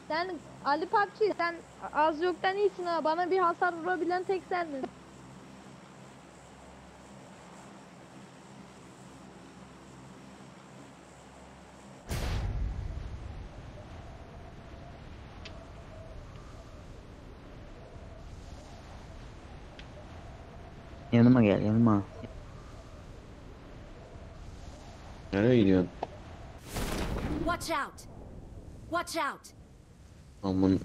Sen Ali PUBG sen az yoktan iyisin ha. Bana bir hasar vurabilen tek sendin. Yanıma gel yanıma. Nereye gidiyorsun? Watch out! Watch out! Aman.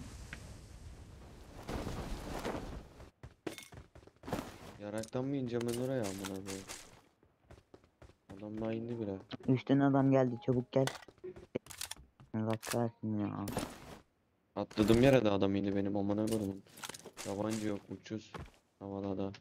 Yaraktan mı ineceğim ben oraya amına koyayım? Adam daha indi bile. Üç tane adam geldi çabuk gel. Allah kahretsin ya. Atladığım yere de adam indi benim amına koyayım. Tabanca yok uçuz. Havada da.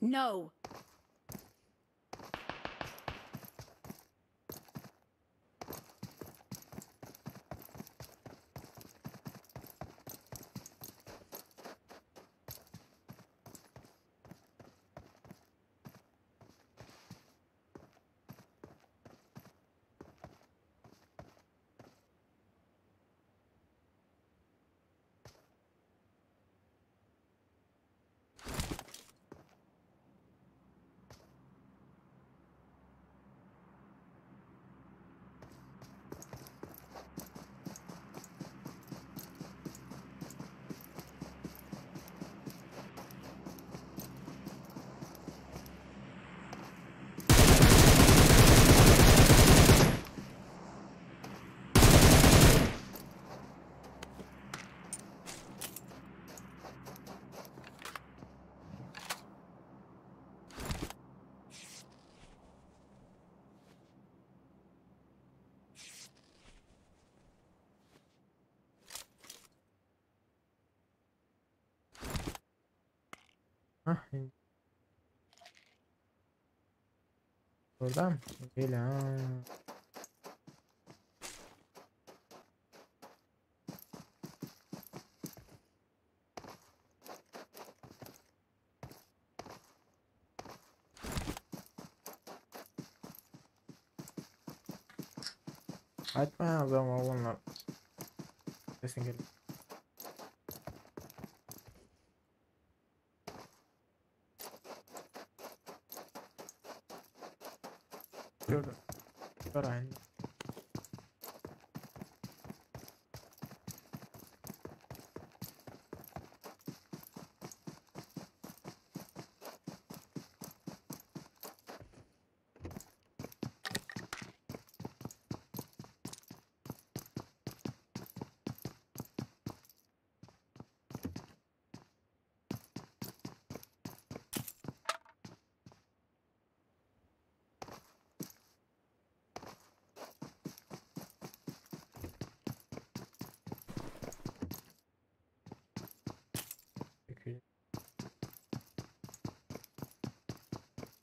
No! Hah. Buradan Değil ha. Aýtmaýaňyz ama oglanlar. Sesin gelip. Gördüm. Göreýin.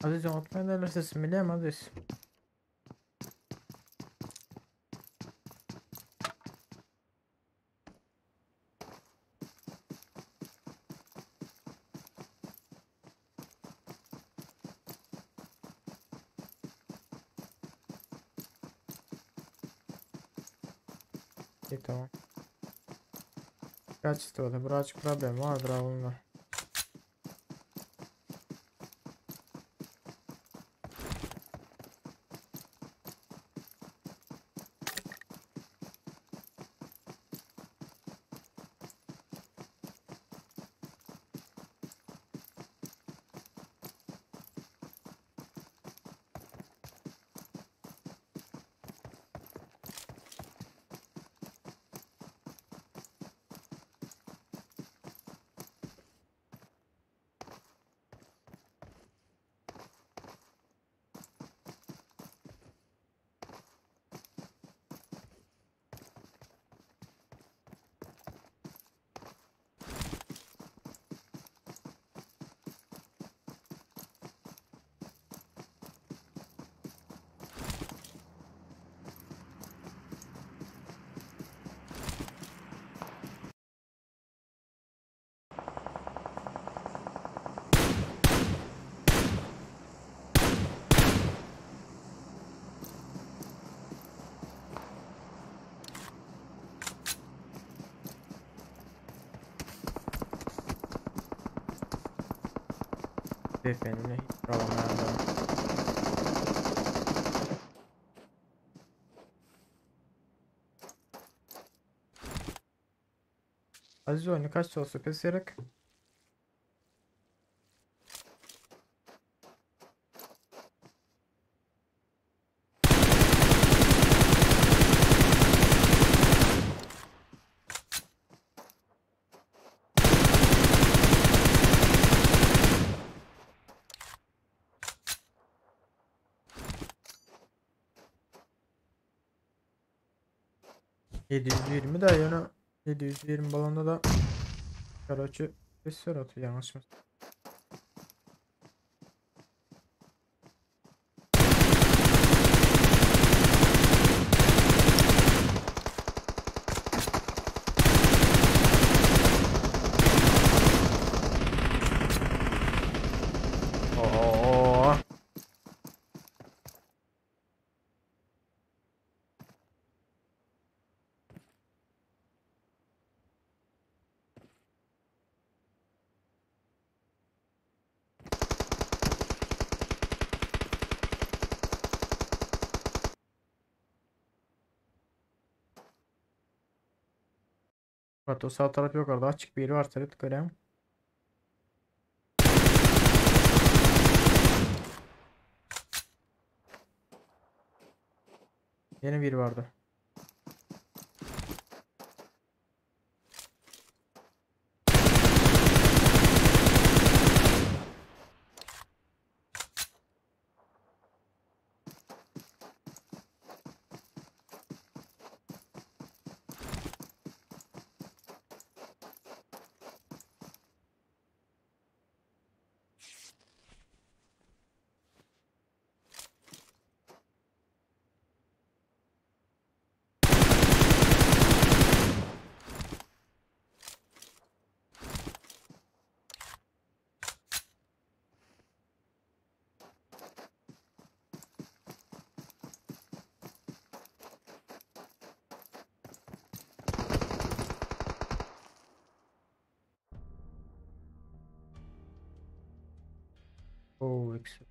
Aziz unutmayın derler sesimi biliyorum Aziz. İyi tamam. Kaçtı da birazcık problem vardır ha bunda. Beyefendine hiç alamayan Aziz oyunu kaç olsa pes gerek. ...720 de yana 720 balonda da Короче, все atıyor yanlış mı? Oo. Evet o sağ taraf yok orada açık bir yeri var tabii görüyorum. Yeni bir vardı. 6x.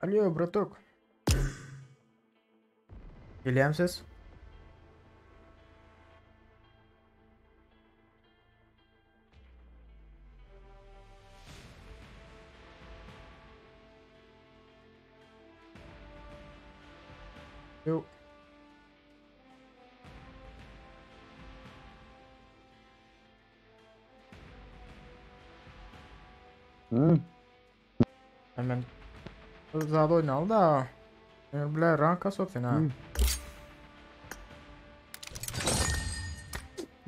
Alo, браток. Gelýärmi ses? Yo. Hı? Hemen zat oýnaly da. Men bile ranka soksun ha. Hı.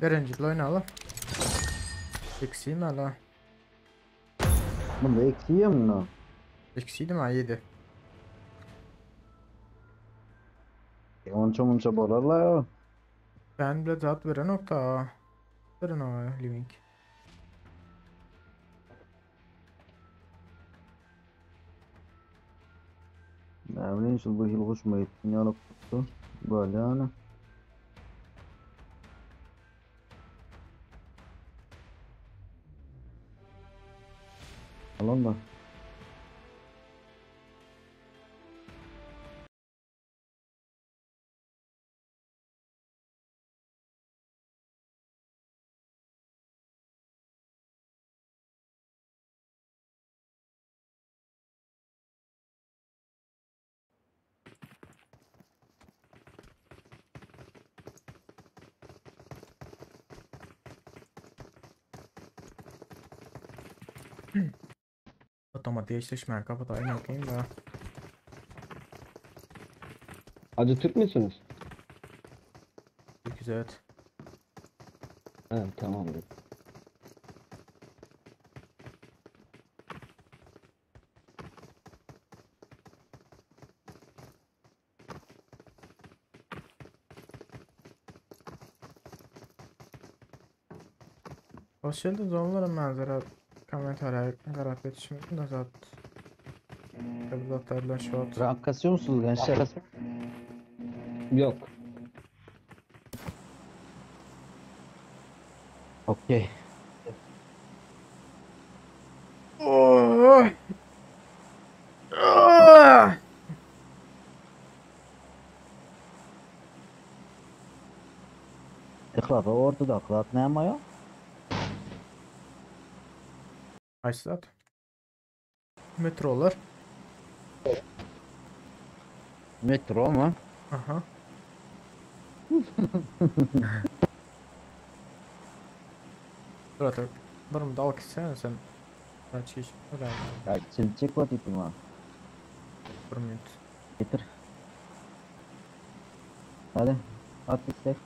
Birinci oýnaly. Eksiğim hala. Bunda eksi yiyor mu? Eksiydim ha 7. E, onça munça bolarlar ya. Ben bile zat veren nokta. Veren o living. Ne bileyim şu bu hil hoşuma gitti. Ne alıp tuttu. Böyle yani. Alan da. Otomatik eşleşme kapatayım bakayım da. Acı Türk müsünüz? Çok evet. He tamamdır. Hoş geldiniz onlara manzara kommentariýa garap etişim da zat. Zatlarla şu at. Rank kasıyor musunuz gençler? Yok. Okey. Oh! Ah! Ihlap ortada aklat ne ama ya? Haýsy zat? Metrolar. Metro mu? Aha. Dur Durum dal gitsene sen. Ben çiş. Ya çilecek var dedim ha. Bir minut. Getir. Hadi. At istek.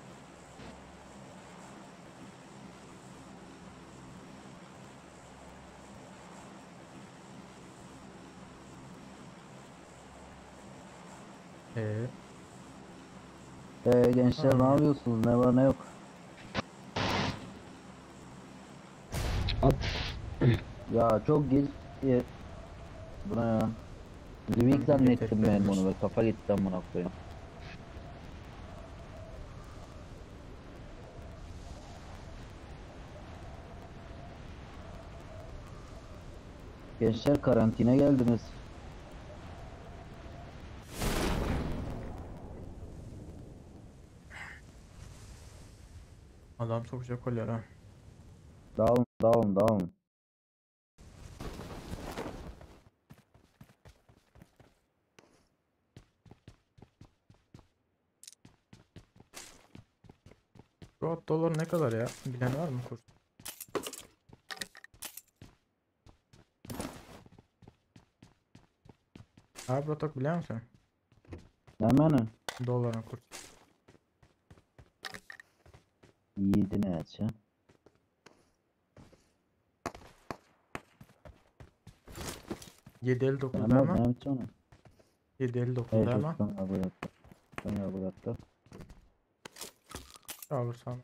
Ee, Gençler ne yapıyorsunuz? Ne var ne yok? At. Ya çok geç. E, buna ya. Living zannettim ben bunu be. Kafa gitti amına koyayım. Gençler karantina geldiniz. Adam sokacak oluyor ha. Dağılın dağılın dağılın. Şu dolar ne kadar ya? Bilen var mı kurs? Abi Rotok biliyor musun? Ne meni? Doların kursu. Yedi ne açı? 7.59 Ne ama. ne yapacağım? 7.59 Evet, ama. sonra bıraktı. Sonra bıraktı. Alırsan.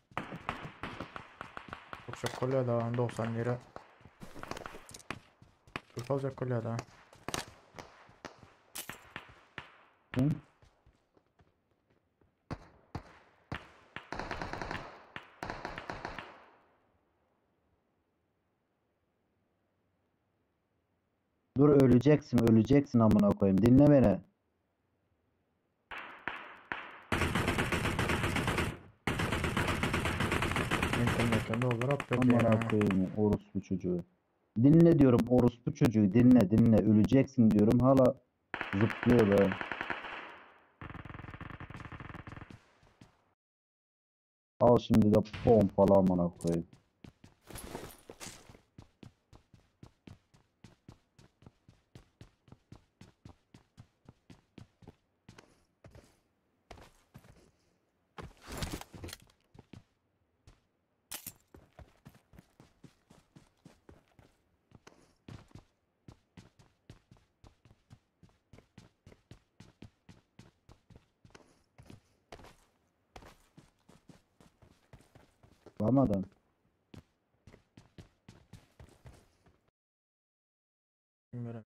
Çok bolýar da 90 lira. Köp aljak bolýar da. Hı? Dur öleceksin öleceksin amına koyayım. Dinle beni. Internetten dolar atlet Amına ya. koyayım orospu çocuğu. Dinle diyorum orospu çocuğu dinle dinle öleceksin diyorum hala zıplıyor be. Al şimdi de pompalı amına koyayım. Bulamadım. Bilmiyorum.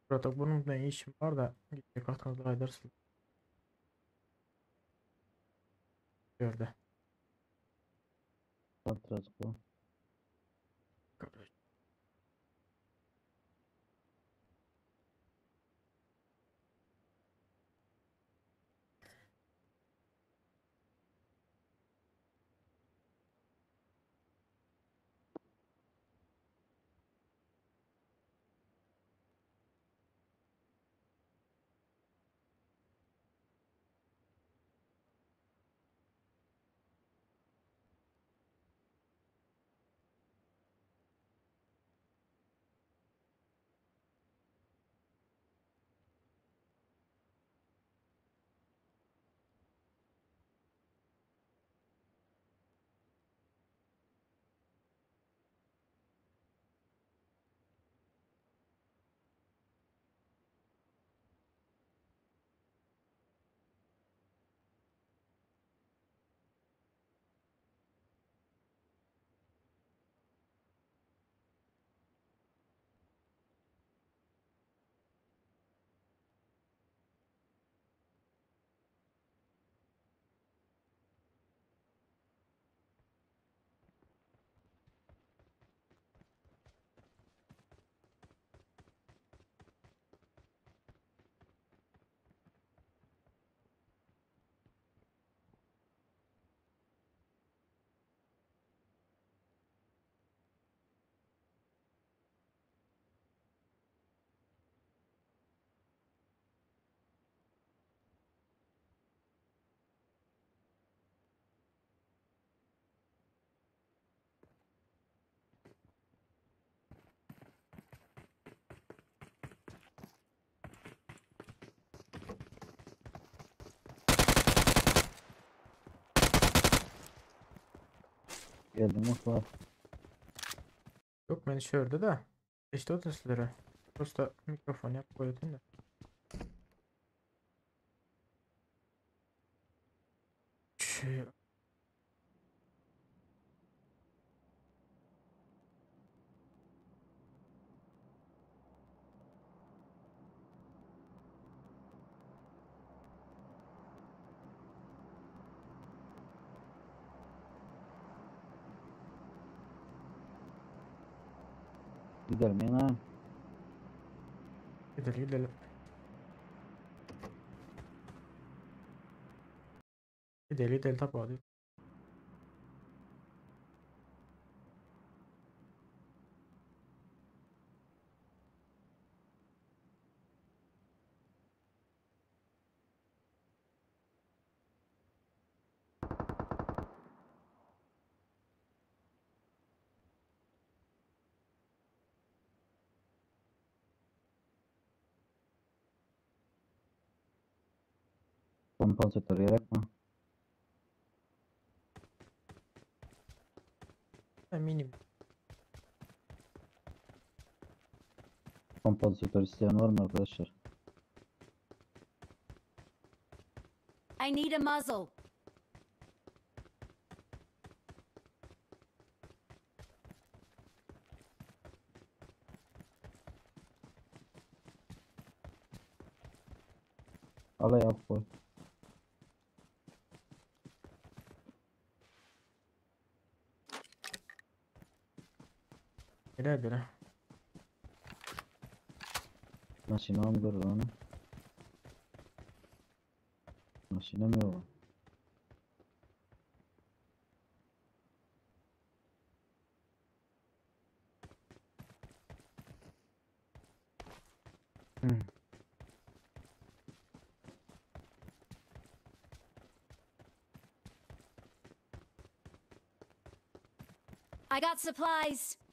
Burada bunun ne işim var da gidecek atmadılar edersin. Gördü. Atras bu. Короче. Geldim bak var. Yok beni şurada da. İşte o testleri. Prosta mikrofon yap koyayım da. Şey, Gidelim ha. Gidelim gidelim. Gidelim gidelim tabi hadi. Kompansatör gerek mi? Eminim. Kompansatör isteyen var mı arkadaşlar? I need a muzzle. Al yap koy. Nereye biri? Maşina mı görür onu? Maşina mı yok? I got supplies.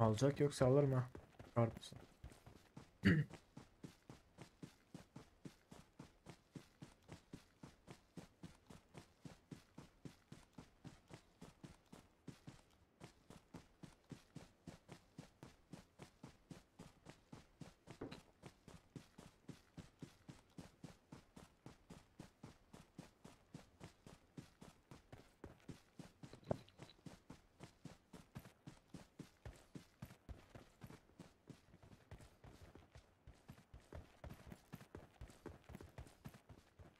Alacak yoksa alır mı? Kardeşim.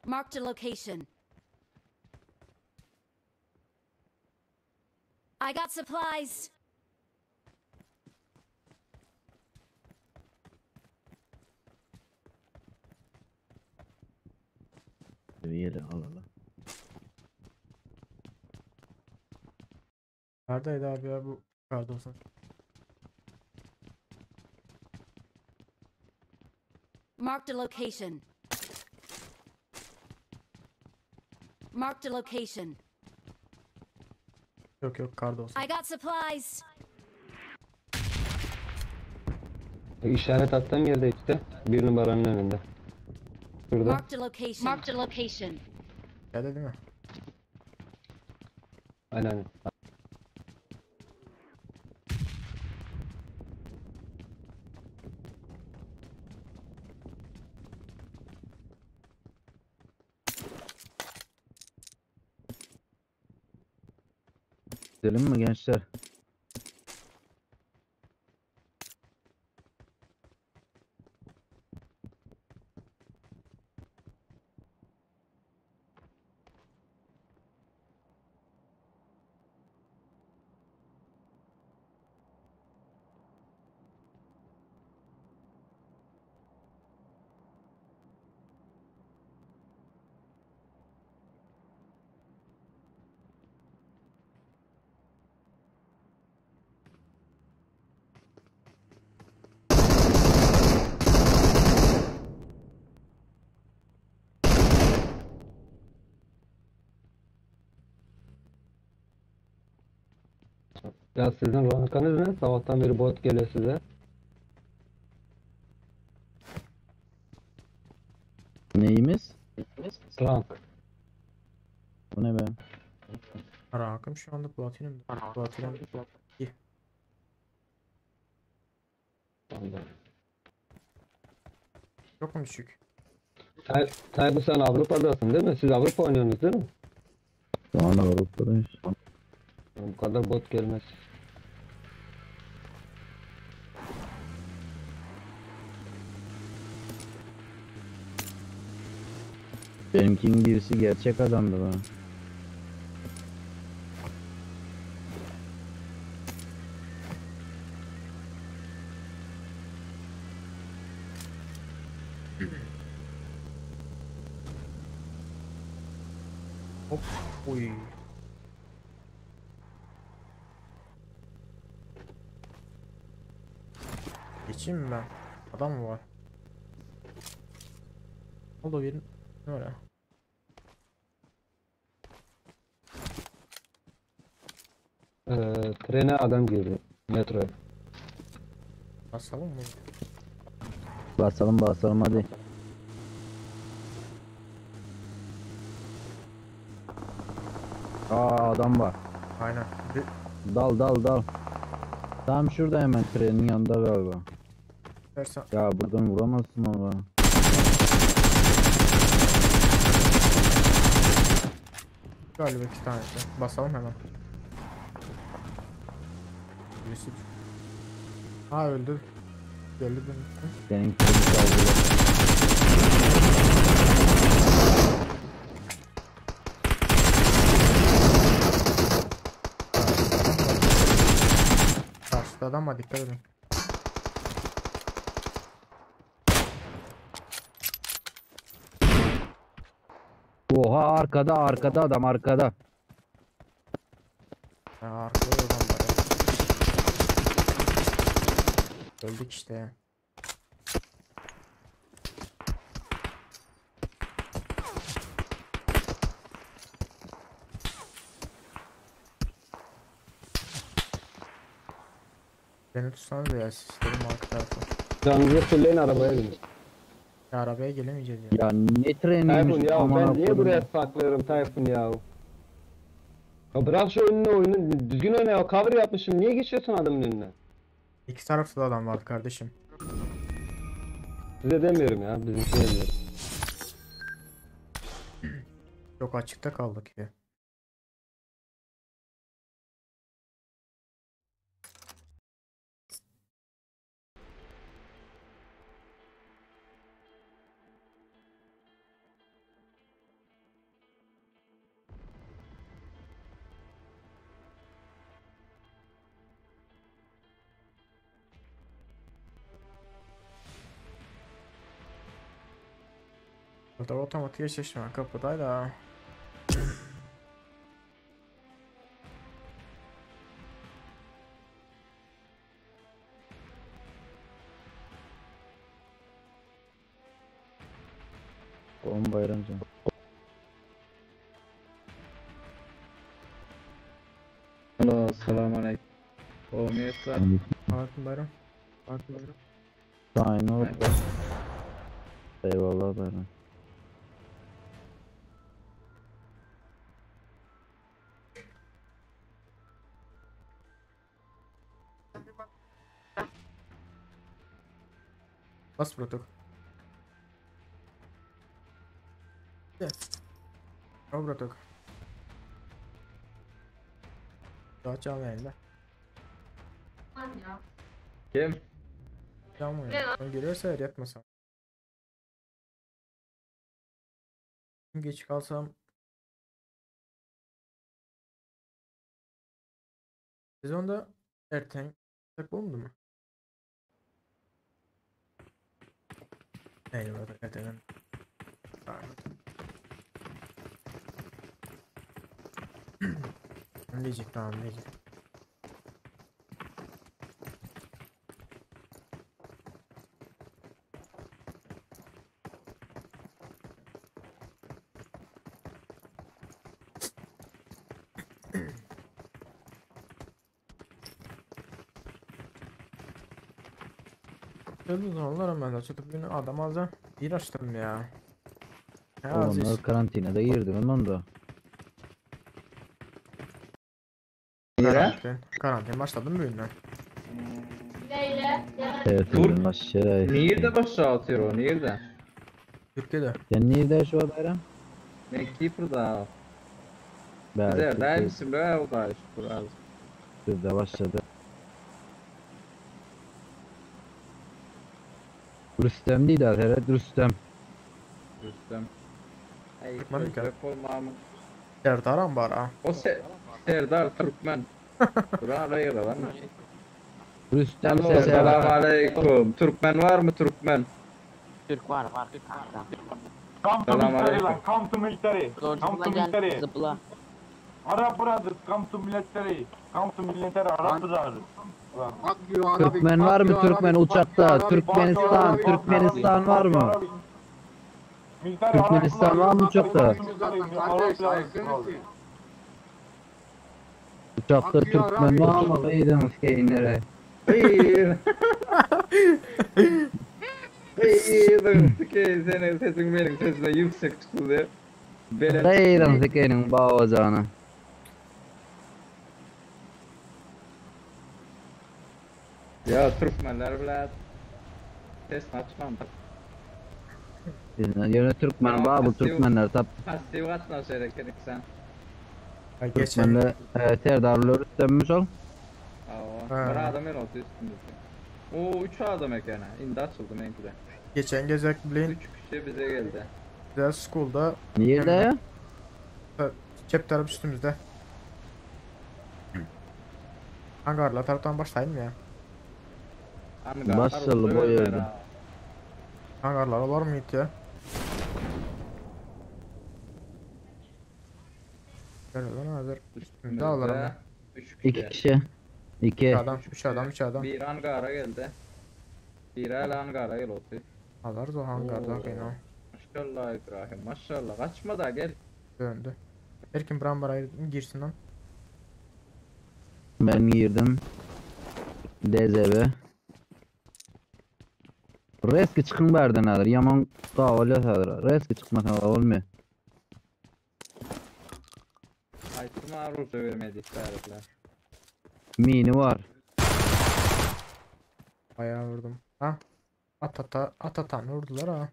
Marked a location. I got supplies. Yeri al al. Neredeydi abi ya bu Kar 98? Marked a location. Marked a location. Yok yok kar 98. I got supplies. İşaret attığım yerde işte. Bir numaranın önünde. Şurada. Marked a location. Marked a location. Geldi değil mi? Aynen. Gidelim mi gençler? Ya sizin rankınız ne? Sabahtan beri bot geliyor size. Neyimiz? Rank. Bu ne be? Rankım şu anda platinum. Platinum. Çok mu düşük? Tay Taybu sen Avrupa'dasın değil mi? Siz Avrupa oynuyorsunuz değil mi? Şu an Avrupa'dayız. Bu kadar bot gelmez. Benimkinin birisi gerçek adamdı be. Hop. Uy. Geçeyim mi ben? Adam mı var? Oldu bir ne öyle? Ee, trene adam girdi. Metroya. Basalım mı? Basalım basalım hadi. Aa adam var. Aynen. Bir Dal dal dal. Tam şurada hemen trenin yanında galiba. versen Ya buradan vuramazsın ama. galiba iki tanesi. Basalım hemen. Birisi. Ha öldü. Geldi benim. Senin kili çaldılar. Karşıda adam var dikkat edin. Oha arkada arkada adam arkada. Ha, arkada da adam var ya. Öldük işte ya. Beni tutsanız ya sisterim arka tarafı. Canınızı fırlayın arabaya binin. Ya arabaya gelemeyeceğiz ya. Ya ne treniymiş Tayfun ya amına ben niye koydum. buraya saklıyorum Tayfun ya? Ya bırak şu önüne oyunu düzgün oyna ya cover yapmışım niye geçiyorsun adamın önüne? İki tarafta da adam vardı kardeşim. Size demiyorum ya bizimkine demiyorum. Çok açıkta kaldık ya. Burada otomatik eşleşme kapıdaydı ha. On bayramcan. Alo, salam aleyküm. Olmayasın. Aleyküm bayram. Aynen oldu. Eyvallah bayram. Bas bıraktık. O bıraktık. Daha canlı yayında. Kim? Canlı yayında. Geliyorsa eğer yatmasam. Geç kalsam. Sezonda erken tak olmadı mı? Eyvallah ertelen. Ne diyecek tamam ne diyecek. Öldü zamanlar hemen açıp bugün adam azı bir açtım ya. Ya Onlar Aziz. karantinada girdi ondan da. Karantin. Karantin başladı mı bugünden? Evet. Tur- Aşağı. Nerede başlatıyor o? Nerede? Türkiye'de. Sen nerede şu an bayram? Ben Kipr'da. Ben Nerede misin be? O da şükür az. Türkiye'de başladı. Rüstem değil herhalde Rüstem. Rüstem. Ay, Türkmen mi ki? Reformamı. Serdar Ambar ha. O se Serdar Türkmen. Bura araya lan. Rüstem Alo, Serdar. selam aleyküm. Türkmen var mı Türkmen? Türk var var. Come to Selam military aleyküm. lan. Come to military. Come Zıpla to gel military. zıpla. Arap brothers come to military. Come to military Arap brothers. Lan. Türkmen var mı Türkmen uçakta? Türkmenistan, Türkmenistan var mı? Military Türkmenistan var mı uçakta? Arap brothers. Uçakta Türkmen var mı? Gıydın skeynlere. Hayır. Hayır. Senin sesin benim sesime yüksek çıktı. Belet. Gıydın skeynin bağacağını. Ya Türkmenler bile ses açmam. Yöne Türkmen var bu Türkmenler tap. Pasif atma şöyle sen. Ha, geçen Türkmenler e, Serdarlar üstlenmiş ol. Aa, Ha. bir adam el oldu üstünde. Oo 3 adam ekene. İndi açıldı benimki de. geçen gezek bilen 3 kişi bize geldi. de school'da Nerede ya? çep taraf üstümüzde. Hangarlar taraftan başlayayım ya. Hangarlar Başlalı oldu boy öyle öldü. ha. Hangarlar olar mı ya? Gel lan hazır. Üstümde alırım Üstümüzde ben. 3 kişi. İki kişi. İki. 3 adam, 3 adam, 3 adam. Bir hangara geldi. Bir el hangara gel oldu. Alırız o hangarda Oo. kıyna. Maşallah İbrahim maşallah kaçma da gel. Döndü. Erkin Brambara girsin lan. Ben girdim. DZB. Reski çıkın berden alır. Yaman kaval yasadır. Reski çıkmasan olmuyor. Aytım aruz vermedik tarifler. Mini var. Bayağı vurdum. Ha? At ata at atan vurdular ha.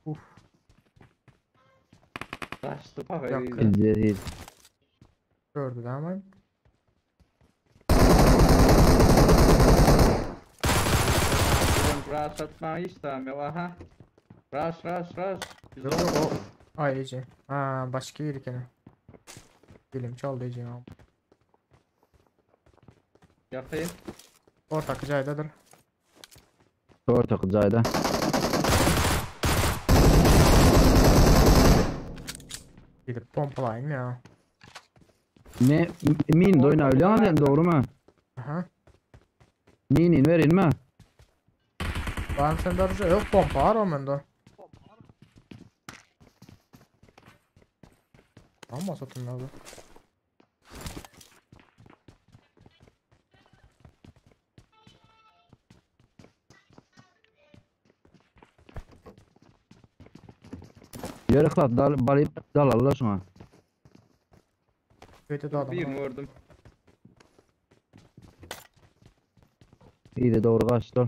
Uf, Kaçtı bak Yok. iyi. Hiç hiç. gördü ama. Benim Rush atmayı istemiyor aha. Rush rush rush. Yok yok o. Ay Ece. Ha başka yeri gene. Dilim çaldı Ece ama. Yakayım. Ortak caydadır. Ortak cayda. Gidip pompalayayım ya. Ne? Min de oynayabiliyor musun sen doğru mu? Aha. Minin verin mi? Ben sende arıca yok pompa var o bende. Ama satın abi. Yere klat dal balıp dal Allah şuna. Köyde de adam Bir var. vurdum. İyi de doğru kaçtı.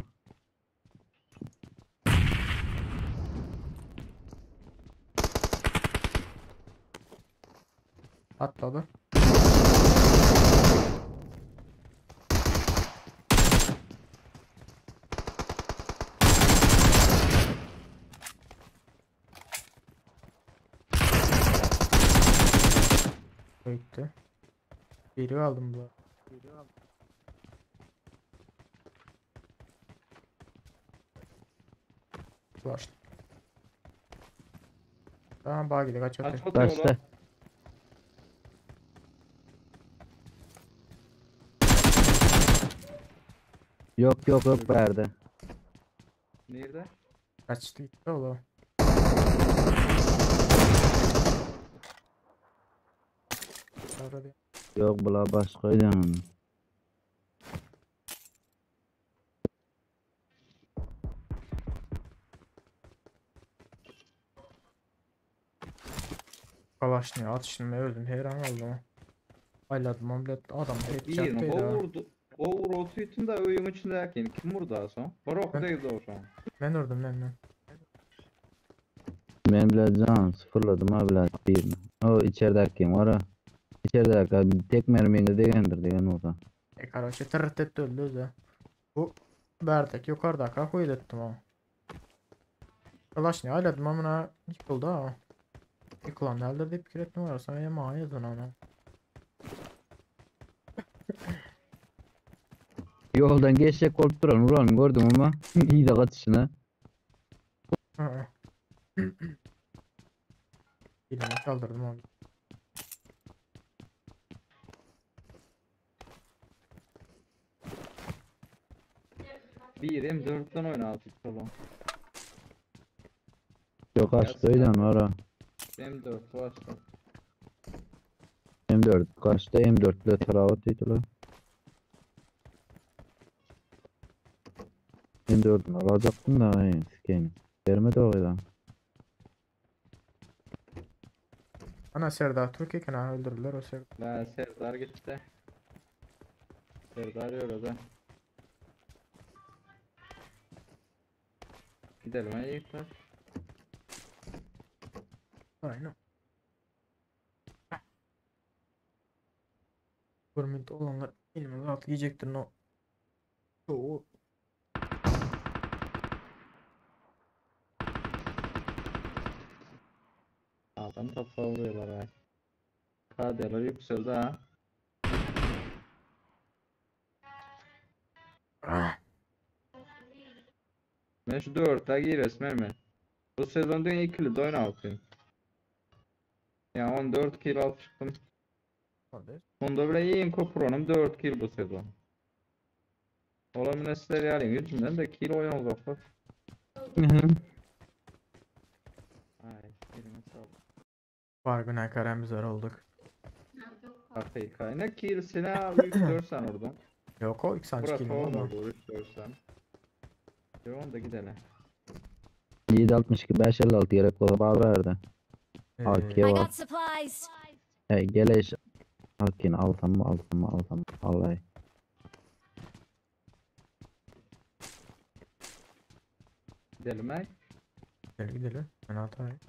Atladı. Gitti. Geri aldım bu. Var. Tamam bağ gidelim kaç Kaç atıyor. atıyor lan? Kaçtı. Yok yok yok verdi. Nerede? Kaçtı gitti oğlum. Sonra bir- Yok bula başkaydı. Kalaşını atışını öldüm heyran oldum. Ayladım omlet adam Bir headshot o ha. vurdu. O vurdu tüytün de oyun içindeyken kim vurdu ha son? Barok Ben- değildi o son. Ben vurdum ben ben. Ben bile can sıfırladım ha bile birini. O içerideki var ha. İçerideki tek mermiyle degendir degen olsa. E karoçe tırırt etti öldü özü. Bu berdek yukarıda huyl ettim ha. Kalaşını ayladım amına yıkıldı ha. Yıkılan nerede deyip fikir ettim arasına yema yazın ona. Ýoldan geçjek bolup duran uranyny gördüm ama yza gaçyşyna. Ha. Elimi kaldırdım abi. Bir M4'den oyna artık oğlum. Yok kaçtıydan var ha. M4 başla. M4 kaçtı M4 ile taravat ettiler. M4'ünü alacaktım da ay sikeyim. Vermedi o kadar. Ana Serdar Türk eken ha öldürdüler o Serdar. La Serdar gitti. Serdar yürüdü. Gidelim ha yiğitler. Aynen. Görmekte olanlar elime rahat yiyecektir no. Çoğu. Adam topu alıyorlar ha. KD'ler yükseldi ha. Ben şu 4'e giy resmen mi? Bu sezon dün ikili de oynattım. Ya 14 kill alıp çıktım. Hadi. Onda bile iyiyim kopronum 4 kill bu sezon. Ola sizler yarın yüzünden de kill oynayacaklar. Ay, elime sağlık. Var günahkarımız var olduk. AFK. Ne killsine abi 3-4 sen oradan. Yok o ilk sancı Murat kilim oldu. olmadı 3-4 sen. Yo da gidelim. 762 556 gerek ola bar verdi. AK I var. got supplies. Hey geleş. AK'ni alsam mı alsam mı alsam mı? Vallahi. Gidelim ay. Gidelim gidelim. Ben hatayım.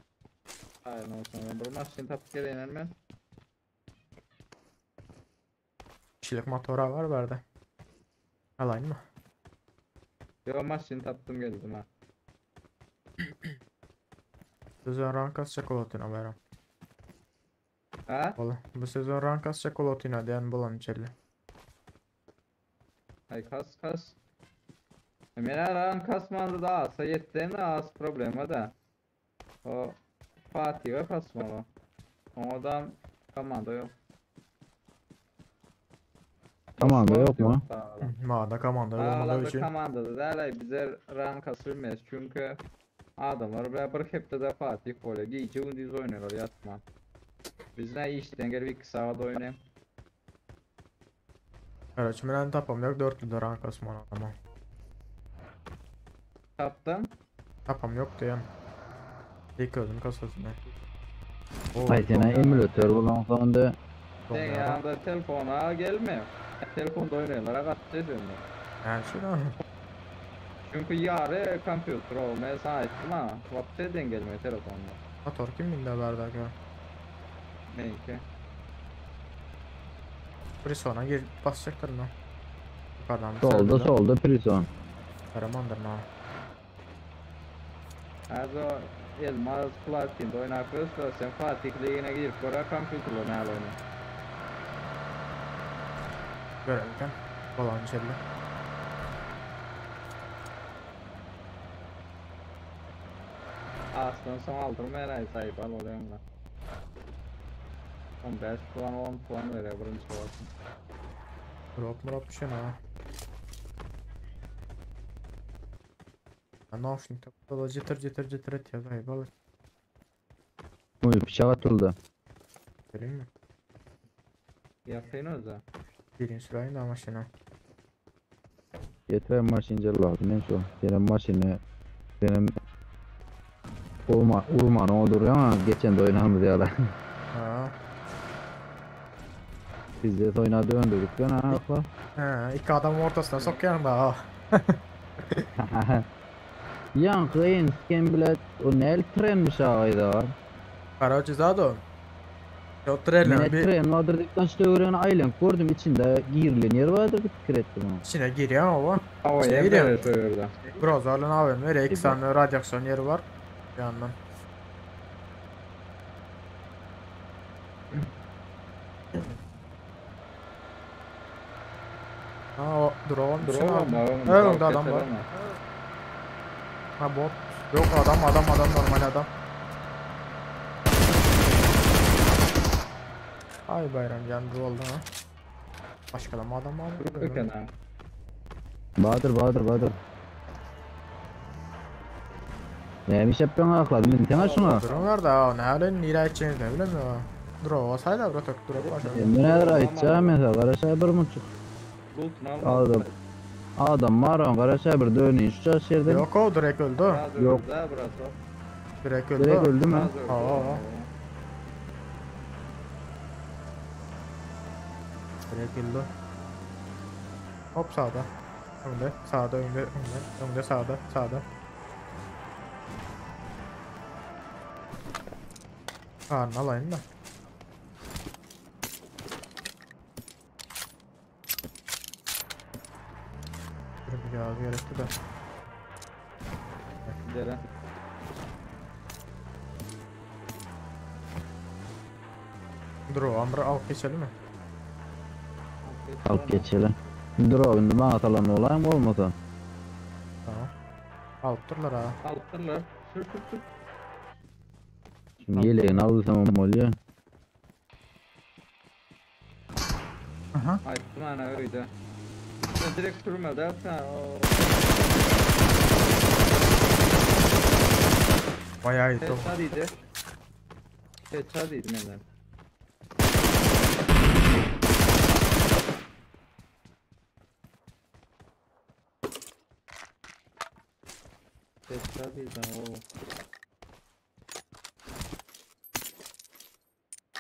Aynen olsun. Ben bu maçını tapıp geleyim hemen. Kişilik motora var bende. Alayım mı? Yo maçını taptım geldim ha. Sezon rank asacak olatina bayram. Ha? Valla bu sezon rank asacak olatina diyen bulan içeri. Ay kas kas. Men aran kasmandı da asa yetden az problema da. O Fatih'e kasmalı. Ondan komanda yok. Komanda yok mu? Mağda komanda olmadığı Ağladı için. komandada da hele bize rank kasılmaz çünkü adamlar böyle bir hepte Fatih oluyor. Gece gündüz oynuyorlar yatma. Biz ne işten gelip 2 saat oynayalım. Evet şimdi ben tapam yok 4 de rank asman ama. Taptım. Tapam yoktu yani. İlk öldüm kasasına. Oo, Ay sen emülatör bulan sonunda Sen yanında telefona gelmiyor. Telefonda oynuyorlar. Kaçacağız önüne. Yani şuna. Çünkü yarı kompüter o. Ben sana ettim ha. Vapse gelmiyor telefonda. Motor kim bindi haberde ki? Neyse. Prisona gir basacaklar mı? Yukarıdan bir solda serdiler. solda prison. Karamandır ha. Az o Elmas Platin'de oynarız da sen Fatih Ligi'ne girip oraya kompüterle ne oynuyor. Görevken. Falan içeride. Aslan son aldırma herhalde sahip al oluyor lan. 15 puan 10 puan veriyor birinci olsun. Drop murop bir şey ha. Ya Nauşnik da jitter jitter jitter et ya dayı balık. Uy bıçak atıldı. Vereyim mi? Yapayım o zaman. Birin süreyim de maşına. Getiren maşinci lazım en son. Senin maşini benim Urma, urman odur ama geçen de oynamız ya lan. Ha. Biz de oynadı döndürdük ben ha. Ha, iki adamın ortasına sokuyorum da. ha. Yankı en sken bile o ne trenmiş ağaydı var. Karaca zado. Yo trailer Ne bir tren vardır dedikten işte öğren aylan gördüm içinde girilen yer vardır bir fikir ettim onu. içine giriyor ama o. Hava İşte yem giriyor. veriyor orada. Grozar'ın AVM iki tane radyasyon yeri var. Bir yandan. Ha o Drone Drone var önünde. Önünde adam var. Ha bot. Yok adam adam adam normal adam. Ay bayram can oldu ha. Başka da mı adam var mı? Ha. Bahadır Bahadır Bahadır. Neymiş yapıyorsun akladım ben sen şuna. Drone var da ne halen nire içeceğiniz ne bileyim ya. Drone olsaydı bro tek drone var. Ben neler içeceğim mesela Karaşay bir buçuk. Loot'unu al. Adam. Adam var on Karaşay bir dönüyor şu çarşı yerden. Yok o direkt öldü. Biraz Yok. öldü ha burası. Direkt öldü. Direkt öldü mü? Biraz öldü. Aa. Direkt öldü. Hop sağda. Önde, sağda, önde, önde, önde, sağda, sağda. Karnı alayım da. Dur bir gaz gerekti de. Dere. Dur o amra al geçelim mi? Alıp geçelim. Dur o indi bana atalan olayım olmasa. Tamam. Alıp durlar ha. Alttırlar. Sür sür sür. Şimdi yeleğini aldıysam oluyor. Aha. Aytdım ana öyle. Sen direkt sürme de sen o. Bayağı iyi. Headshot idi. Headshot idi menden. Headshot idi o.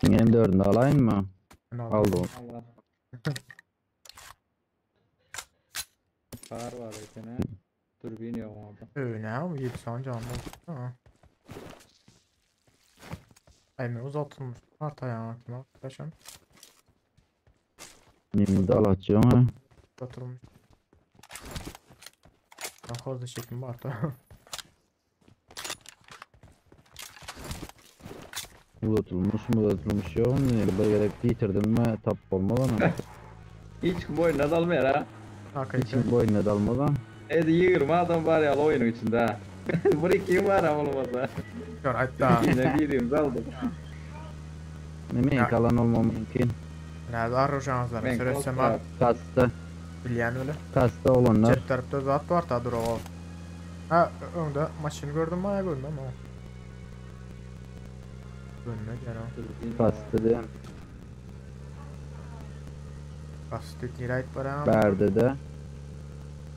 M4'ünü alayım mı? Ben aldım. Aldım. Allah. Kar var ekene. Dürbün yok orada. Öyle ama 7 tane canlı oldu. Ha. Ay men uzatılmış. Arta yani aklıma. Arkadaşım. Şimdi alacağım ha. Uzatılmış. Ben fazla çekim var da. Uzatılmış mı uzatılmış yok mu? Bir gerek yitirdim mi tap olmadan ama. Hiç boyuna dalmıyor ha. Hakikaten. Hiç boyuna dalmadan. Hadi 20 adam var ya oyunun içinde ha. Buraya kim var ama olmasa. Gör hatta. Yine birimiz aldık. Ne Ya. kalan olmam mümkün. Nerede arıyorsanızlar? Ben Söylesem korkma. var. Kasta. Bilyen öyle. Kasta olanlar. Cep tarafta zat var da dur o. Ha önde maçını gördüm mü? Gördüm ama. Görmedi yani. Kasta diyen. Bastık nirayet var ama. Berde de.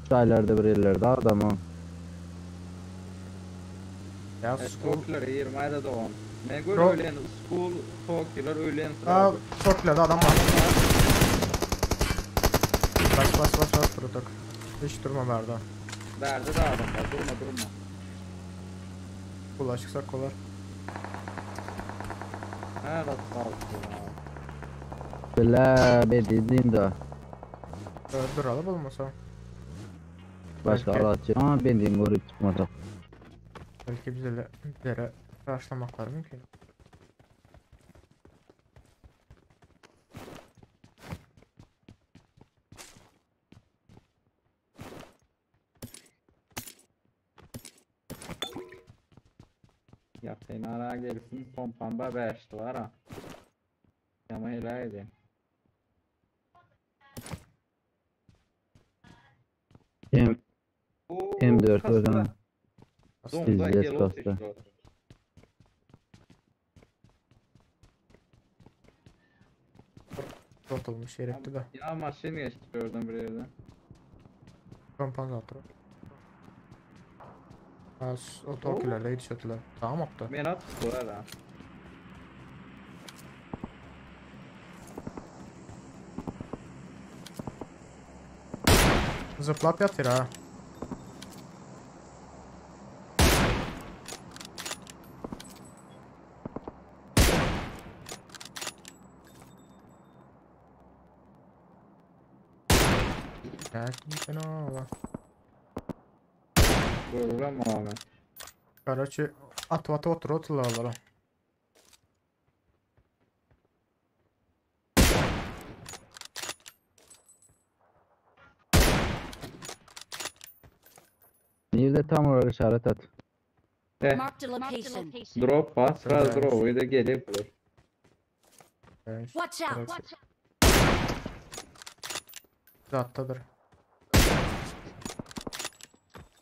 Çaylarda bir yerlerde adamı. Ya school. Toklar 20 ayda doğan. Ne gör Ro- ölen school Toklar ölen Aa sıra. torpilada adam var. Bas bas bas bas protok. Hiç durma Berda. Berde de adam var. Durma durma. Kula çıksak kolar. Ha da kaldı ya. Bela be dedin de. Duralım olmasa. Başka Belki- alacağım ama ben de görüp çıkmadı. Belki bizlere, bizlere karşılamakları mümkün. Yakın ara gelsin pompamba beşti var ha. Ama helal M M4 o zaman. Zonda İzzet gel kastı. Uzatılmış gerekti de. Ya maşın geçti oradan bir yerden. Kompan zaten. Ha, o torpilerle yetiştiler. Tamam attı. Ben attılar ha. Zıplap yatır ha. Ya fena Allah. Görürüm abi. Короче, at at otur oturlar. Nerede tam olarak işaret at. Eh, Marked a location. drop bas, sraz Evet. drop'u da gelip bulur. Watch out. Zatdadyr.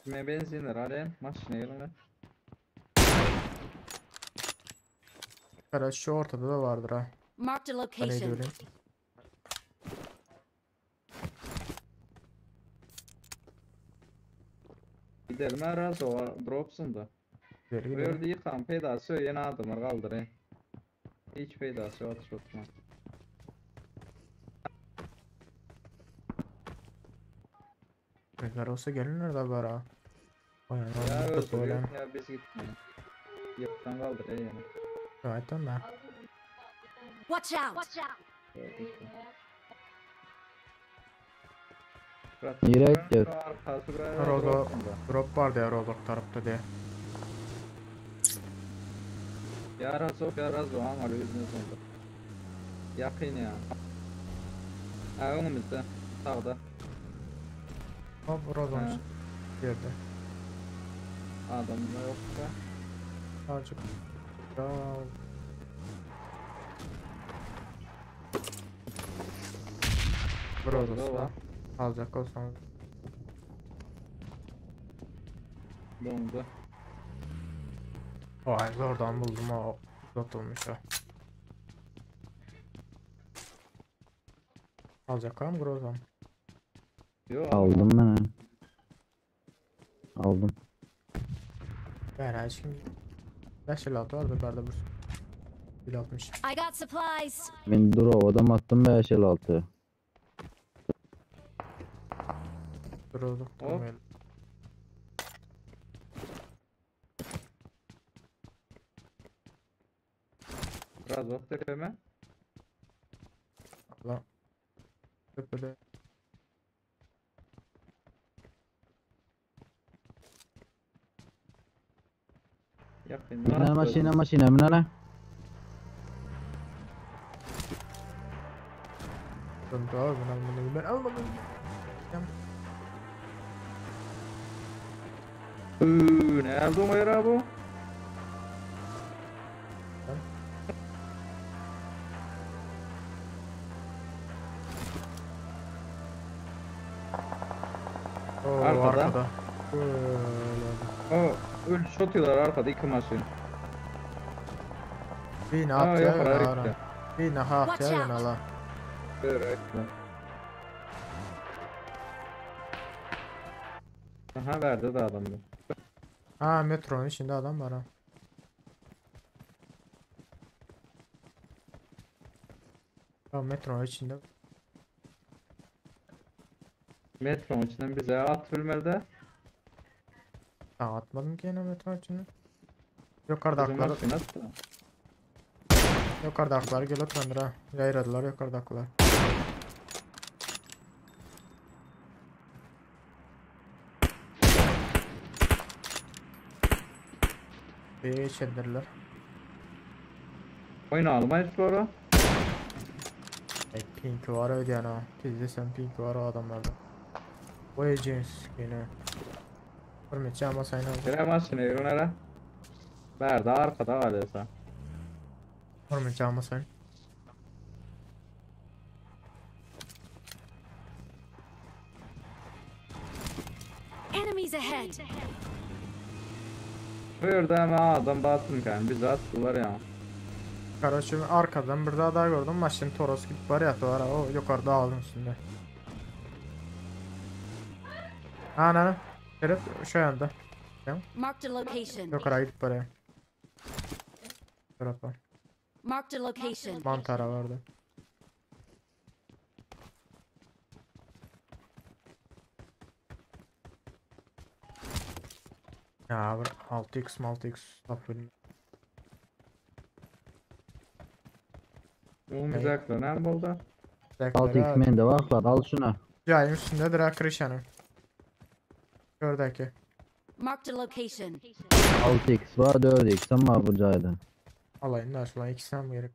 Kime benzinler alayım, maşına gelin. Kara şu ortada da vardır ha. Marked a Ben location. ediyorum. Gidelim ha Razo, dropsun da. Geri Bu gidelim. yerde yıkan peydası yok, yeni adamlar kaldırayım. Hiç peydası yok, atış oturma. Evler olsa gelinler de var ha. Vay Ya anam, öldürüyor, böyle. ya biz gitmeyelim. Yıktan kaldırayım yani. Zaten ben. Watch out. Nereye gideceğiz? Arkası böyle Rozo dropsun da. drop vardı ya Rozok tarafta diye. Ya Razo, ya Razo, ama yüzüne sonunda. Yakın ya. Ha önümüzde, sağda. Hop Rozok'un Ha. yerde. Adam da yok da. Azıcık. Ya. Orada Rozok'ta. var. Alacak olsanız. Dondu. Vay zordan buldum o. Uzatılmış o. Alacak var mı Grozan? Yok. Aldım ben. ha. Aldım. Ben her şimdi 556 vardı bende bir 160. I got supplies. Ben drop'dan attım 556. Grozok Hop. tam Razo tepeme. Allah. Tepede. Yakın. Mine maşina maşina mine. Döndü abi ben almadım. Ben almadım. Üü, ne oldu o yere bu? Oo, Arkada. arkada. Böyle. O öl şotuyorlar arkada iki maşin. Bir ne Ha yaptı ya yok ara. harika. Bir ne yaptı Watch ya out. ala. Evet. Aha verdi de adam bu. Ha metronun içinde adam var ha. Ya metronun içinde. Metronun içinden bize at bilmeli de. Ha, atmadım ki yine metronun içinde. Bizim Yukarıdakiler, maşin attı. yukarıdakiler gelip öndüre. ha. Yayradılar yukarıdakiler. Bir içindirler. Oyun almayız sonra. Ey pink var ödeyen ha. Pizde sen pink var o adamlarda. Vay James yine. Hürmetçi ama sen al. Gire maşini yürünere. Verdi arkada var dese. Hürmetçi ama sen. Enemies ahead. Bu yerde hemen adam batsın yani bize attılar ya. Karaçım arkadan bir daha daha gördüm. Maşın Toros gibi var ya var o yukarıda ağzın üstünde. Ana. Herif şu yanda. Marked a location. Yukarı gidip buraya. Tarafa. Marked a location. Mantara vardı. Ya bur 6x 6x laf bilmem. Umuzakla ne buldu? 6x mende var lan al şunu. Cayın üstündedir ha Krişan'ın. Şuradaki. Marked a location. 6x var 4x ama bu cayda. Alayım da şulan ikisinden mi gerek?